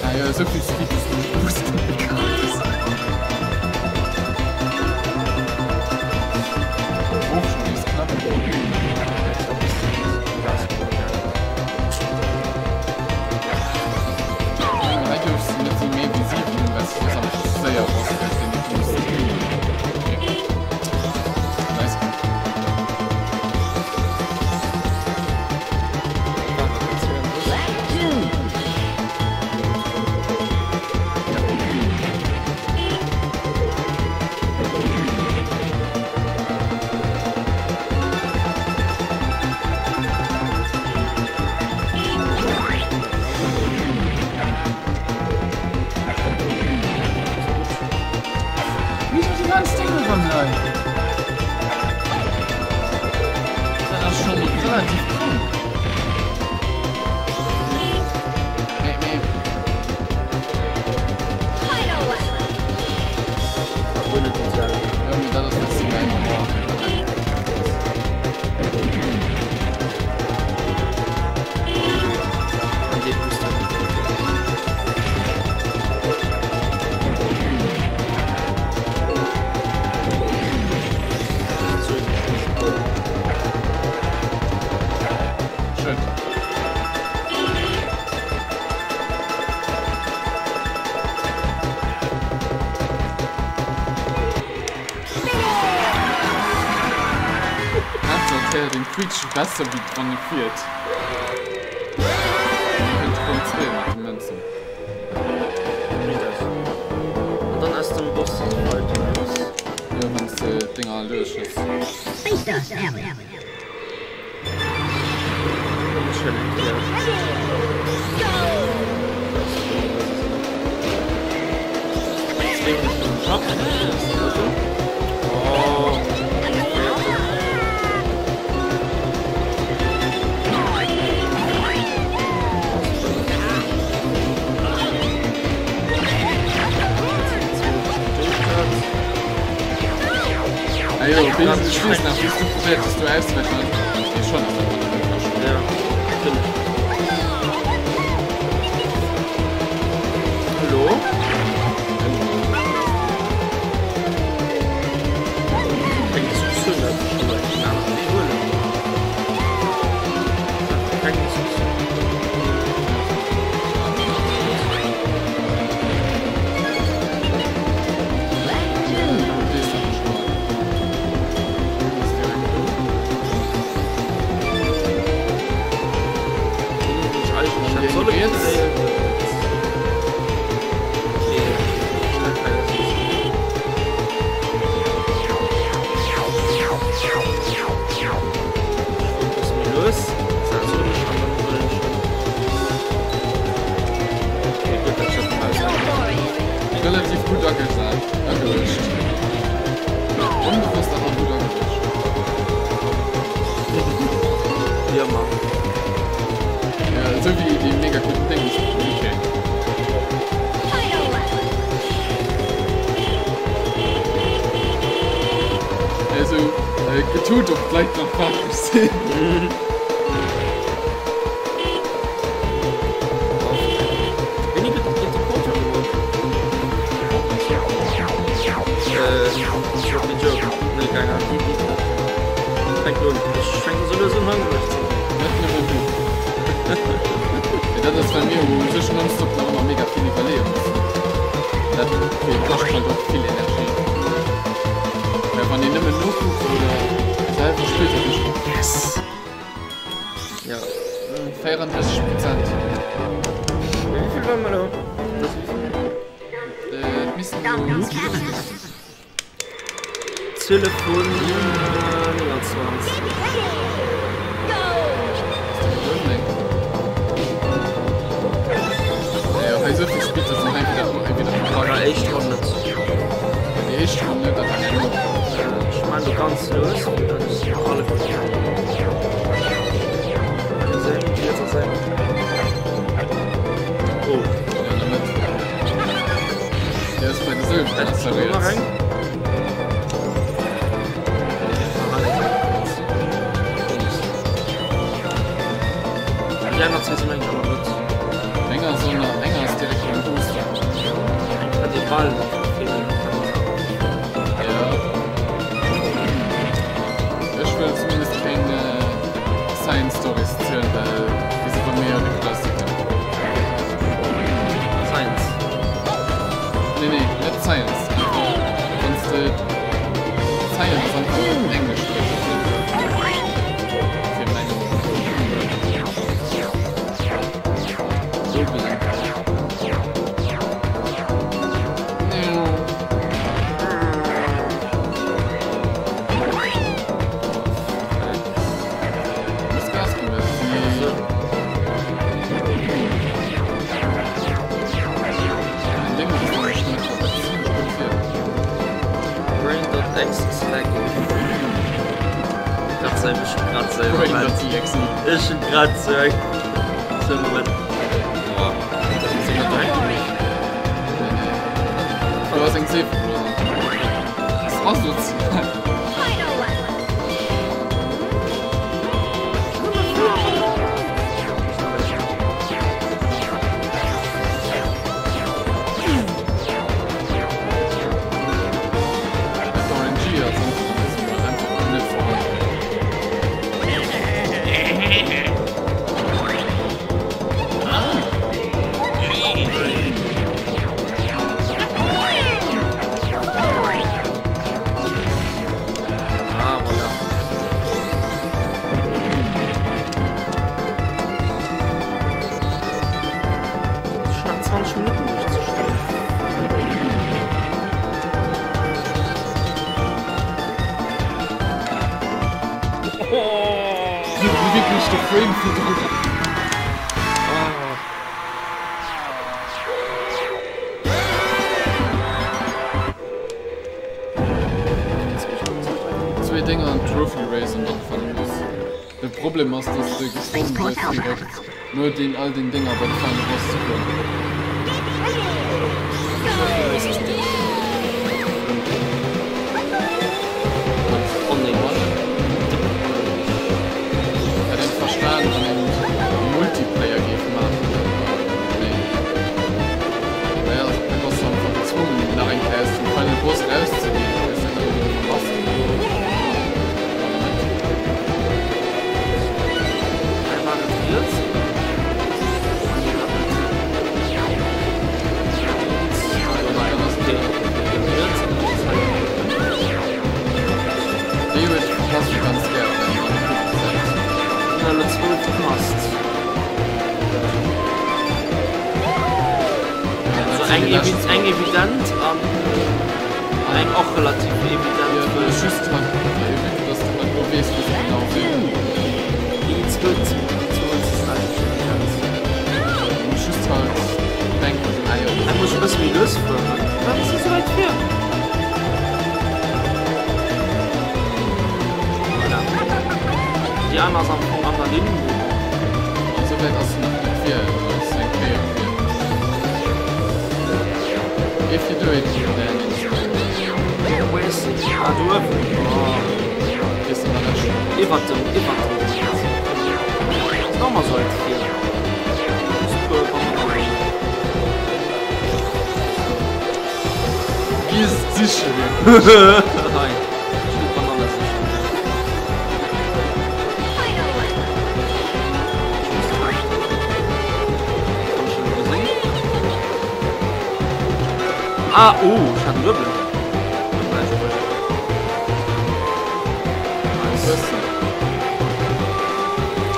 Ah jo, esou vill Speed dass de net Boost kritt hues. Och schon nees knapp. Hei gouf se net méi wéi 7, well se soss einfach séier bass duerch den Boost. Nice. Wéi sou déi ganz Dénger erëm lei? Dat ass schon relativ krank. Nee, nee. Ja, mee dat ass net sou geil. Schön. Haaptsaach et héiert een d'Quiitschen besser wéi wann e fiert. Kënnt Ronn 2 mat de Mënzen. An dann aus dem Boss Fight eraus. Jo, wann s de d'Dénger erluecht hues. Ajo, ech weess nach, wéi s du probéiert hues do auszewechen. Mee schon ass dat mat der Wëllkasch. Ja, natierlech. Hallo? Keng Diskussioun, dat ech do eng aner Wee huelen. Keng Diskussioun. Relativ gutt agesat, ageluecht. Onbewosst awer gutt ageluecht. Ja, Mann. Ja, esou wéi déi mega gudden Déngs vum Mickey. Esou getut, ob d'Leit nach wakereg sinn. Wéini gëtt de Porter geholl? Sloppy Joe? Nee, keng Ahnung. Fänkt un. Ech fänken sou lues un hongreg ze ginn. Net nëmmen du. Mee dat ass well mir u sech nonstop nach ëmmer mega vill iwwerleeë mussen. Dat kascht halt och vill Energie. Well wann een nëmmen nokuckt oder selwer spillt, dat mécht. Yes! Ja. 34 Prozent. Wéi vill waren mer elo? Et missten elo 12 vun 29. Ja, hei esou vill Splitter sinn hei wieder, hei wieder An der éischter Ronn net. Déi éischt Ronn net, awer duerno. Ech maan do ganz lues, fir datt ech alle. sinn. Oh. An der Mëtt. Déi ass bei de Sëlwen, ass da riets. Déi aner zwee sinn eng an der Mëtt. Eng ass ënner, eng ass direkt beim Booster. Eng hat dee Ball nach feelen. Ja. Ech wëll zumindest keng Science Stories zielen, well déi si bei mir jo de Klassiker. Science? Nee, nee, net Science. Einfach wann s de Science einfach op Englesch spréchs. Fir meng. Sou gesinn. Ech hunn grad sou eng sou Moment. Du hast eng Seefeblose. Das ist asozial. Ah, voilà. Schon nach 20 Minuten durchzustellen. Oh. Wirklich de Frame virdrun. Oh. Zwee Dénger an Trophy Race an dann Final Boss. De Problem ass dass de gezwongen gëss direkt no den all den Dénger bei de Final Boss ze goen. Trophy Race ass déck. Onnéideg. Déck onnéideg. Hätt een verstan wann een Multiplayer géif maachen awer nee. Naja, du bass am Fong gezwongen nach eng Kéier aus dem Final Boss erauszeginn, well s de dann erëm verpasst. Hei war et riets. Déi huet verpasst du ganz gär op eng gudden Säit. Alle 12 verpasst. Also eng, eng evident an eng och relativ evident. Ja, du just halt, dass du halt nur weess, wou se genau sinn. Déi zweet, déi zweet ass relativ evident. Du muss just halt denken, ah jo. Hei muss ech e bësse méi lues fueren. Wat ass esou wäit vir? Voilà. Déi aner ass am Fong an der Linn. Esou wäit ass se nach net vir, do ass eng Kéier vir. If you do it, then it's done. Wou ass se? Ah, do uewen. Oh. Weess de nach net. Iwwert dem, iwwert dem Gebitt. Ass nach ëmmer esou wäit vir. Super Bananen. Gi siche wierklech. Hei, ech gi d'Bananne sichen. Ah, oh, ech hat en Duebelen. Nice.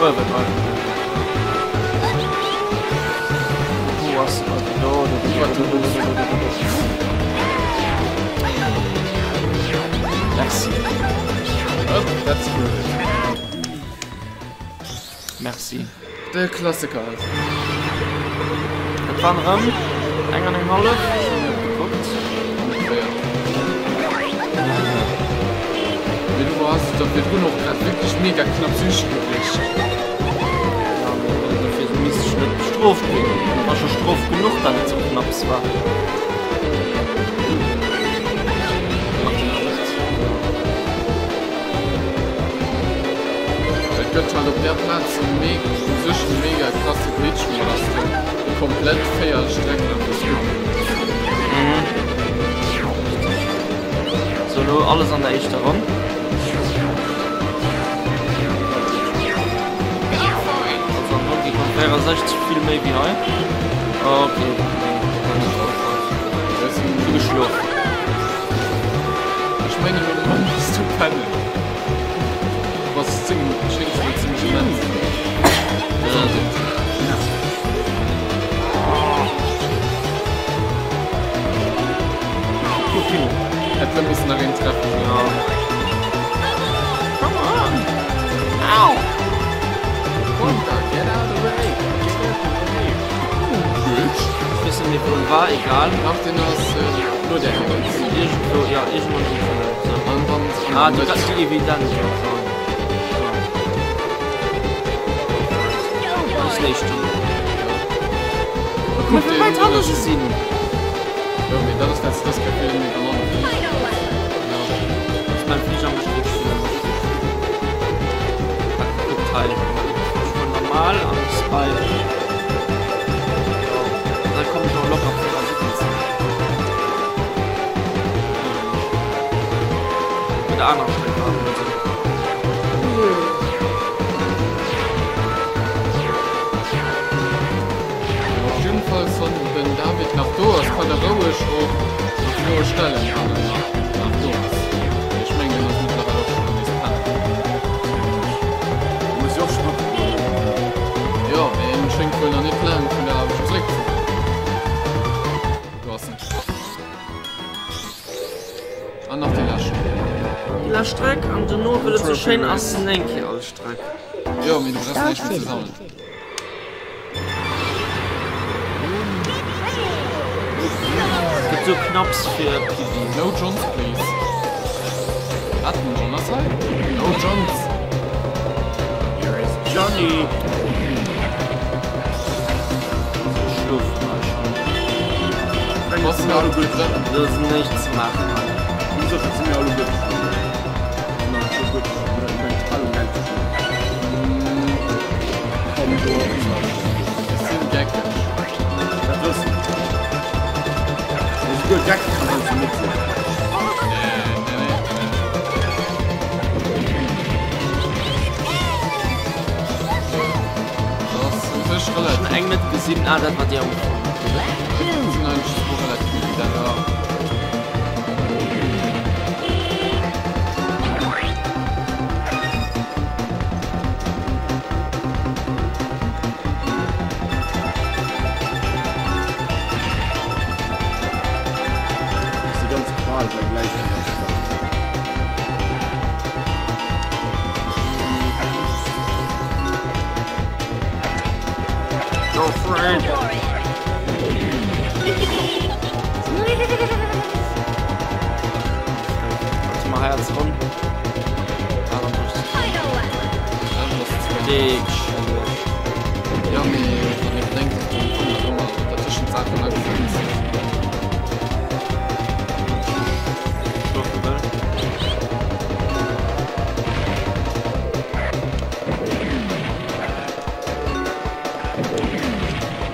Uewen, uewen. Wo ass se? Do, do, do, do, do, do, do, do, do, do. Merci. Oh, that's good. Merci. De Klassiker halt. Et waren erëm eng an eng hallef. Ech hunn net gekuckt. Ongeféier. Mee du wars der virdrun och grad wierklech mega knapp siche gewiescht. Ja, mee. bestrooft ginn. War scho Strof genuch, dat et sou knapps war. Et gëtt halt op där Plaz u sech e mega krasse Glitch, wou dass de komplett 4 Strecken am Skippen hues. Sou, elo alles an der éischter Ronn. Also am Donkey Kong 64 vill méi wéi hei. Ok, nee, dat ass net Ech Hu geschlof. Ech mengen lo mann bass du pennen. Du bass 10 Minutten, schéngs mir zimmlech immens. Gesondheet. Hätt lo missen nach een treffen. Ja. Come on! Au! Wonka, get out of the way! Get out of the way! Bitch! Ech weess net méi wou en war, egal. Nach den ass no der Grenz. Iergendwou, ja, iergendwou an deem Tunnel. So. An dann Ah, déi, déi evident, jo. So. Bis nächsten. Kuck Wéi wäit hanne se sinn? Jo, mee dat ass well se dës Kéier vill méi belannt hunn. Ja. Ass mäin Fliger mech richteg Hat gekuckt hei. Ech fuer normal an Style. Jo, da kommen ech och locker op 74. Bei der anerer Streck war et esou. Op jiddefalls, wann den David nach do ass, kann e roueg och nach Froe stellen, wann en nach do ass. Mee ech mengen, en ass mëttlerweil och schonn nees pennen. Muss jo och schaffen. Jo, mee en schéngt wuel nach net laang vun der Aarbecht zeréck ze sinn. Do ass en. An nach déi lescht. Déi lescht Streck an dono, wëll et sou schéin ass, eng Kéier all Streck. Jo, mee du brauchs näischt méi ze sammeln. Gëtt sou knapps fir Pibi. No Johns please. Wat den John ass hei? No Johns. Here is Johnny. Schlof mal schon. Was mir alle gutt. Do ass näischt ze maachen hei. Ech sinn geckeg. Dat wëssen wir. Esouguer geckeg kann heiansdo net sinn. Nee, nee, nee, nee. Dat ass u sech Ech hunn relativ. eng net gesinn. Ah, dat war déi am Ufank. Sinn eigentlech esouguer relativ evident. Ja. Ass déi ganz Qual bei gläichem Abstand. Go for it! Warte mal, hei als Ronn. Dick schlecht. Ja, mee wann ee bedenkt, dass am Ufank nach ëmmer dertëschent Saachen agefuer sinn. Schlofe wëll.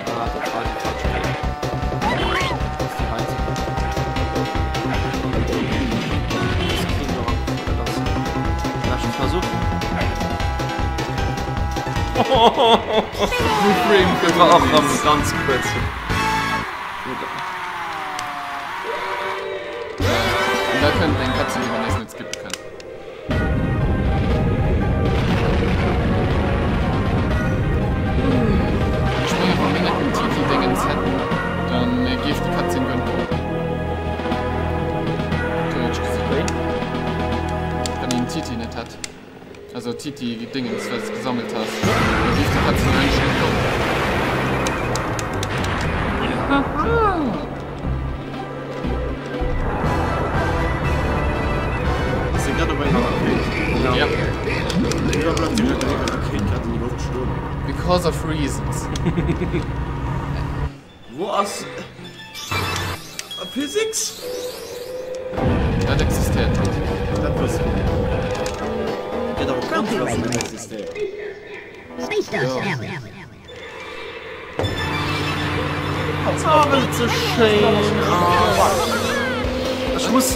Ah, dat war déi falsch Kéier. Dat ass déi heite. Das kriegen wir auch. Das leschte Versuch. Frame War och rëm ganz kuerz. An da kënnt eng Cutscene, déi mer nees net skippe kënnen. Ech mengen, wa mir net den Titi-Dingens hätten, dann géif déi Cutscene guer net kommen. Theoretesch gesinn. Wann een Titi net hätt. Also Titi Dingens wat s gesammelt has, da géif déi Cutscene eigentlech net kommen. Ass dee grad op enger Rakéit? Ja. Iwwer bleift dee grad op enger Rakéit grad an der Loft stoen? Mir Because of reasons. Wou ass Physics? Dat existéiert net. Dat wësse mer. Gëtt awer Kontroversen, dat net existéiert. Oh, well et sou schéin ass. Ech muss,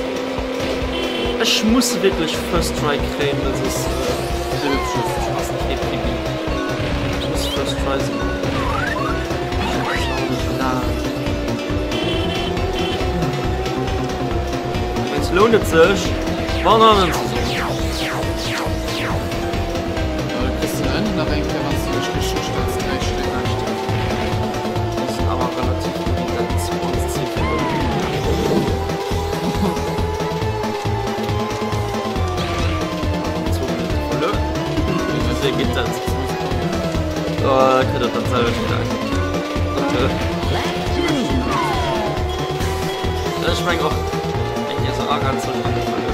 ech muss wierklech First Try kréien, well soss ass et kee PB. Ech muss First Try sinn. Dowéinst lount et sech, Bananen ze soen. Du kriss den Enn nach eng Kéier, wann s du dech richteg ustells, 3 Stéck. Déi sinn awer relativ evident wann s ze Wéi geet dat? Oh, da kritt et dat selwecht gleich. Ech meng och eng Kéier arenzen an de verluer.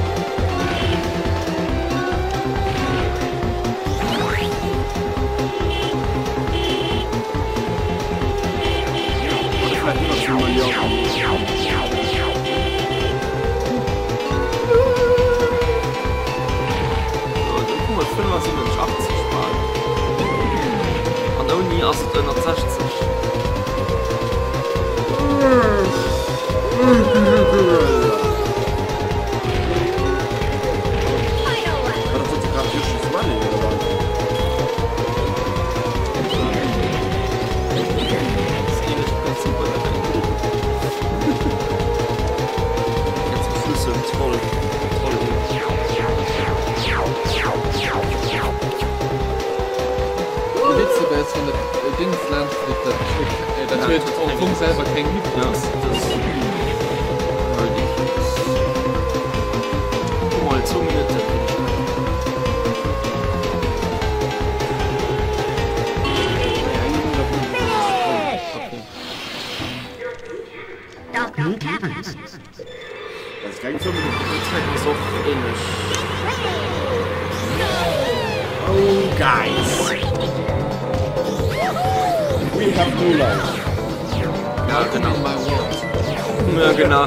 An ouni ass et ënnert 60. Dat huet am Fong selwer keng Hitbox. Oh guys, we have no life. Ja, genau. In my world. Ja, genau.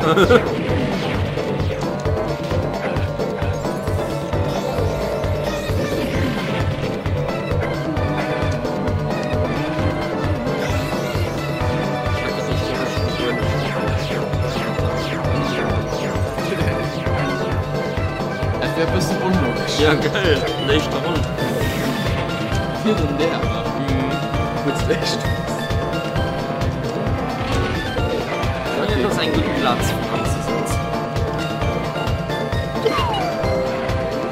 Dat wär e bëssen onlogesch. Ja, geil. An der éischter Ronn. Virun där awer. Wou s de éischt bass. Okay. Dat ass eng gutt Plaz fir anzesetzen.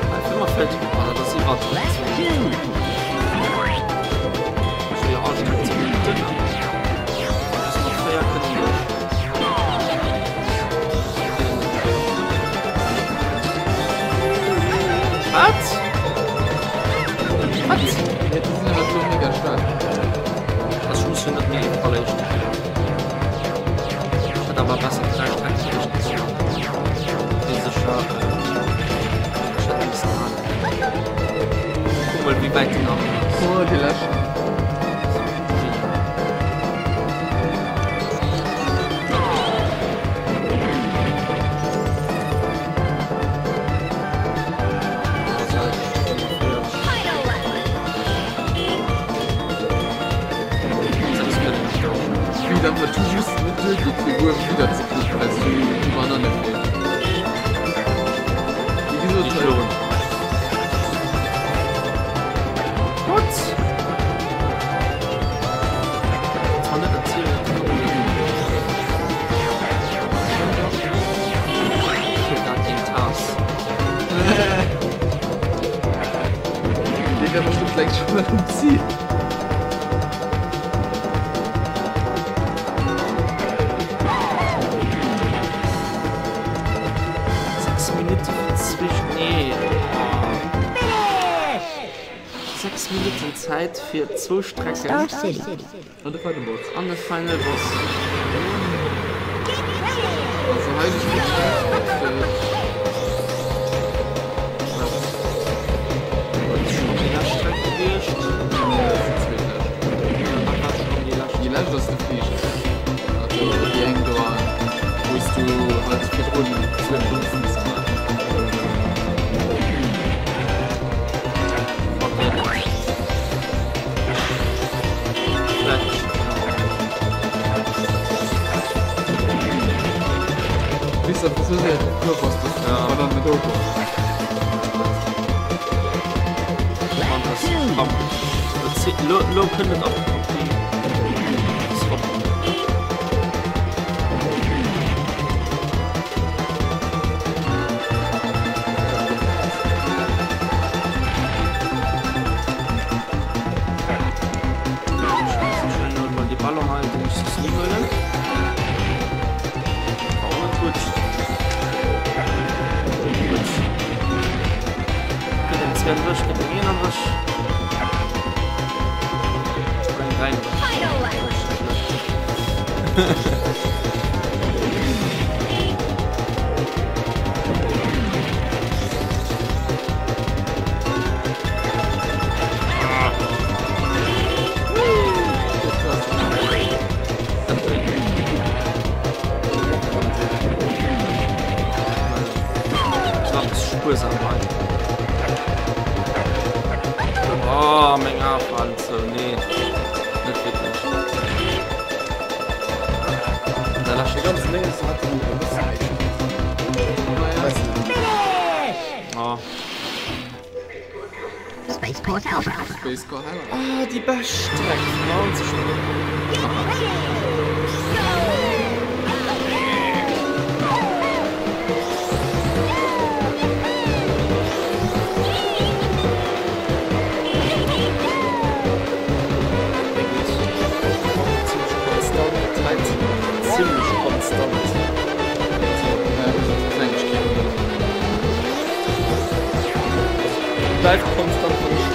Bei 45, oh, dat ass iwwer 2 Minutten. Ech wëll jo all Stück 10 Minutten. Just mat 4 kënnen duerch. Wat? Wat? Ja, déi sinn awer elo mega staark. Also ech muss jo net méi iwweralléischt. Ech hätt awer besser 3 Strecken duerchgezunn. Déi sécher, ech hätt missen halen. Kuck mol wéi wäit den aneren ass. Oh, déi lescht. Wéi dann huet du just net duergeet fir Wuerm wieder ze kriegen, well du déi Banane feelt. Wéi gesot, Déi Schluren. What? Zwar net erzielen. Dee wär bestimmt längst schon am Ziel. Sechs Minutten zwischen. Nee. Sechs Minutten Zäit fir zwou Strecken. Star City. An de Final Boss. An de Final Boss. Also hei sech gutt Déi lescht Streck gewiescht. Nee, dat ass déi zweetlescht. lescht ass de Fliger. Also déi eng do, wou s du halt virdrun zwou hues misse maachen. Weess dat sou séier gefuer bass, dass du ja. dann net okomm. Lo, lo kënnt et op déi Swap. Mal die Ballon halt, den ich das nie holen. Auch nicht gut. Gut. Gëtt eng 32, gëtt eng 31. Oder eng 33. Spuersam hei. Oh, meng Ae falen zou. Nee, net wierklech. Da lass De ganzen Déngens hat en e bësse méi Spaass. Weess net. Oh. Spaceport Alpha. Spaceport Alpha. Ah, déi bescht Streck, 90 Minutten. Ziemlech konstant. Bleift konstant wann ech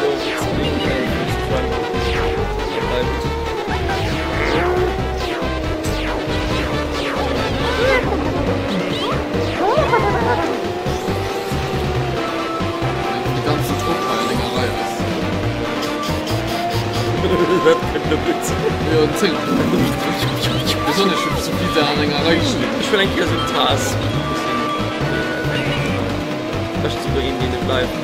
lo bleift. De ganzen Trupp hei an enger Rei ass. Dat kënnt lo gutt. Jo, en Zénger. Besonnesch wéi se an enger Rei stinn. Ech wëll eng Kéier esou Taz. Ech souguer een deen et bleift.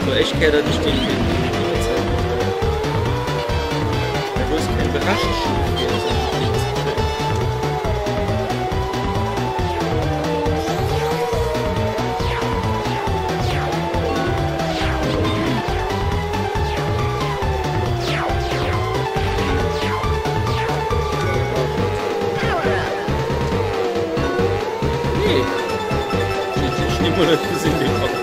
So éischt Kéier dat ech deen deen déi Zäit Da wou se keng Berechtegung fir esou en Ding ze kréien. Nee. Ech ni mol net gesinn dee Kapp.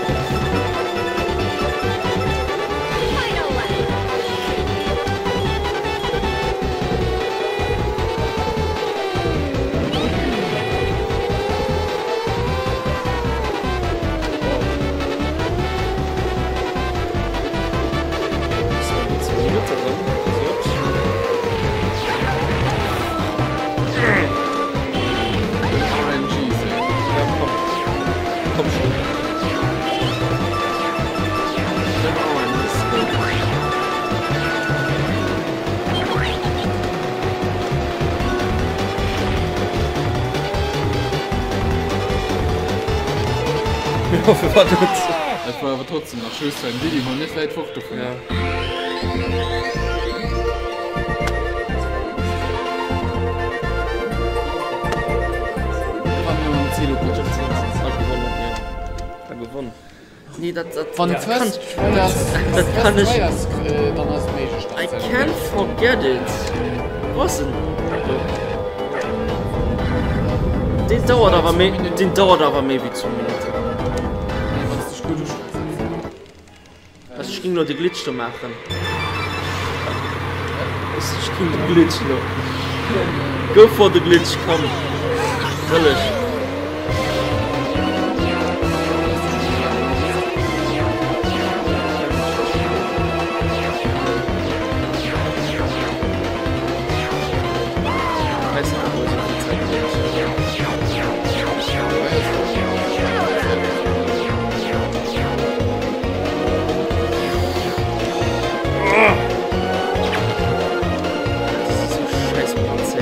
RNG sinn. Ja, komm. Komm schon. Den RNG Scope. Ja, fir wat net? Dat war awer trotzdem nach just beim Diddy mol net wäit fort dovun. Ja. Nee, dat, dat, Wann dat kann, First Try ass, dat kann First ech. Try ass, dann ass et méiglech I can't forget it. Wo ass en? Deen dauert awer méi, deen dauert awer méi wéi 2 Minutten. Nee, wann s dech gutt ustells. Also ech ging lo de Glitch do maachen. Ech ging de Glitch lo. Go for the Glitch, komm. Wëll ech. Weiß nicht, ob so viel Zeit Das ist so scheiß Prozent.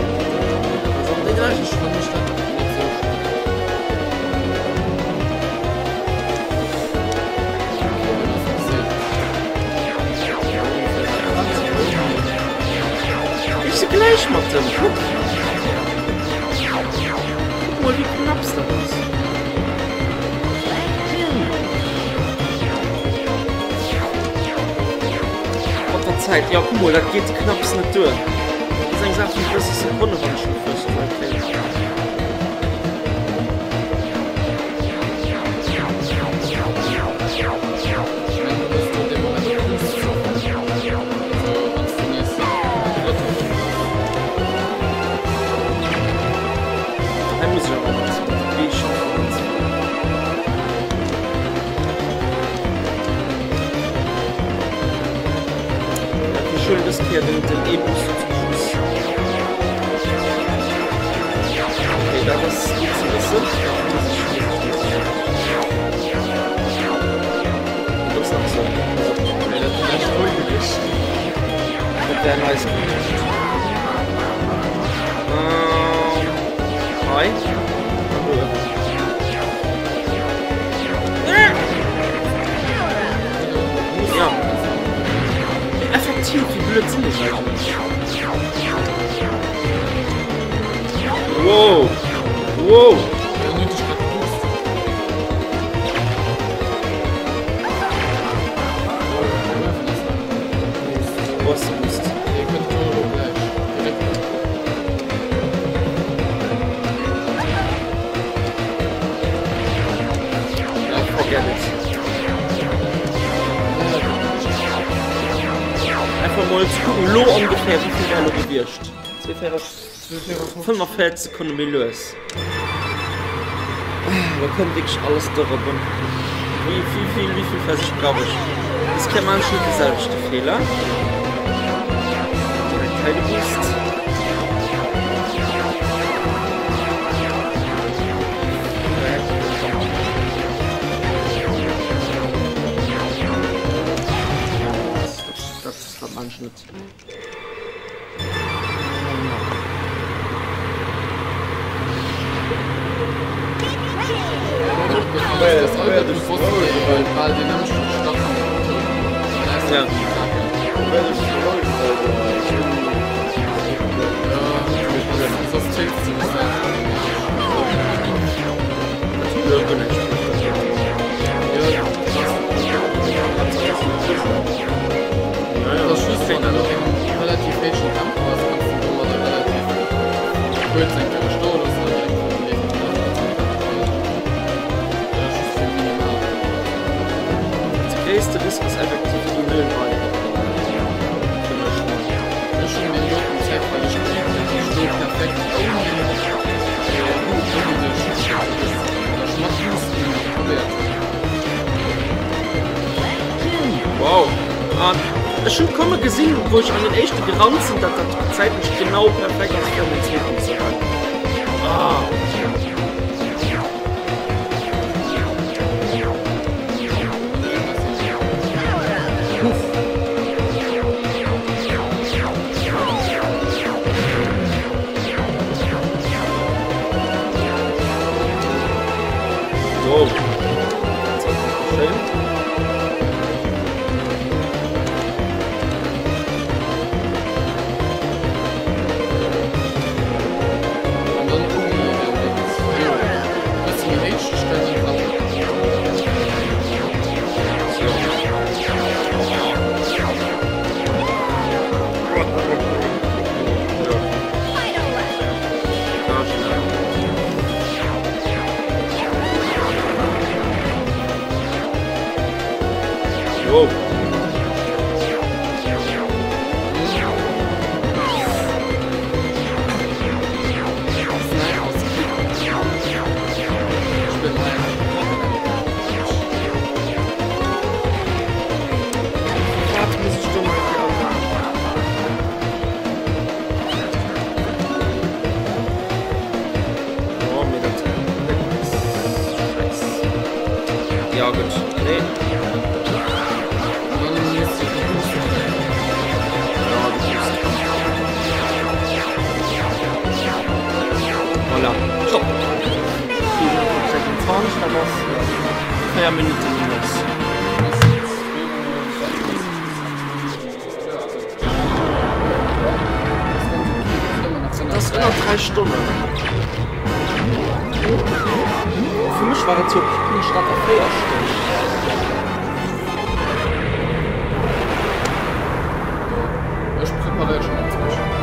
Ech si gläich mat dem, kuck! Kuck mol wéi knapps dat ass. Mat der Zäit, jo kuck mol, dat geet knapps net duer. Dat ass eng Saach vun 30 Sekonnen, wann ech lo first try kréien. Wow! Wow! Einfach mol ze kucken lo ongeféier wéivill wär lo gewiescht. 45 Sekonne méi lues. Lo kënnt wierklech alles dorobben. Wéi vill wéi vill Versich brauch ech? Dës Kéier maan ech net de selwechte Feeler. Direkt hei de Boost. Dat, dat maan ech net. Relativ héijen Tempo ass, kanns de domadder relativ kuerz eng Kéier stoe loossen an direkt erëm leeft den Auto. Dat ass just fir minimal. De gréisste Risk ass effektiv déi Null hei fir mech. Ech hunn deen doten zäitweileg kritt, dat ech do perfekt ouni ouni de Schëss mat Boosten probéiert hunn. Wow! An ech hunn komme gesinn, wou ech an den éischte gerannt sinn, datt dat zäitlech genau perfekt ass fir an den zweeten ze rennen. Ah. Wow. Schéin. Wow. Oh, mir dat Scheiß. Ja, gut. Nee. Ja, du bist. Voilà. Stopp. 26, dat ass 4 Minuten minus. Ënner 3 Stonnen. Fir mech war et jo Pikmin Stadt a 4 Stonnen. Ech preparéiere schon op mech.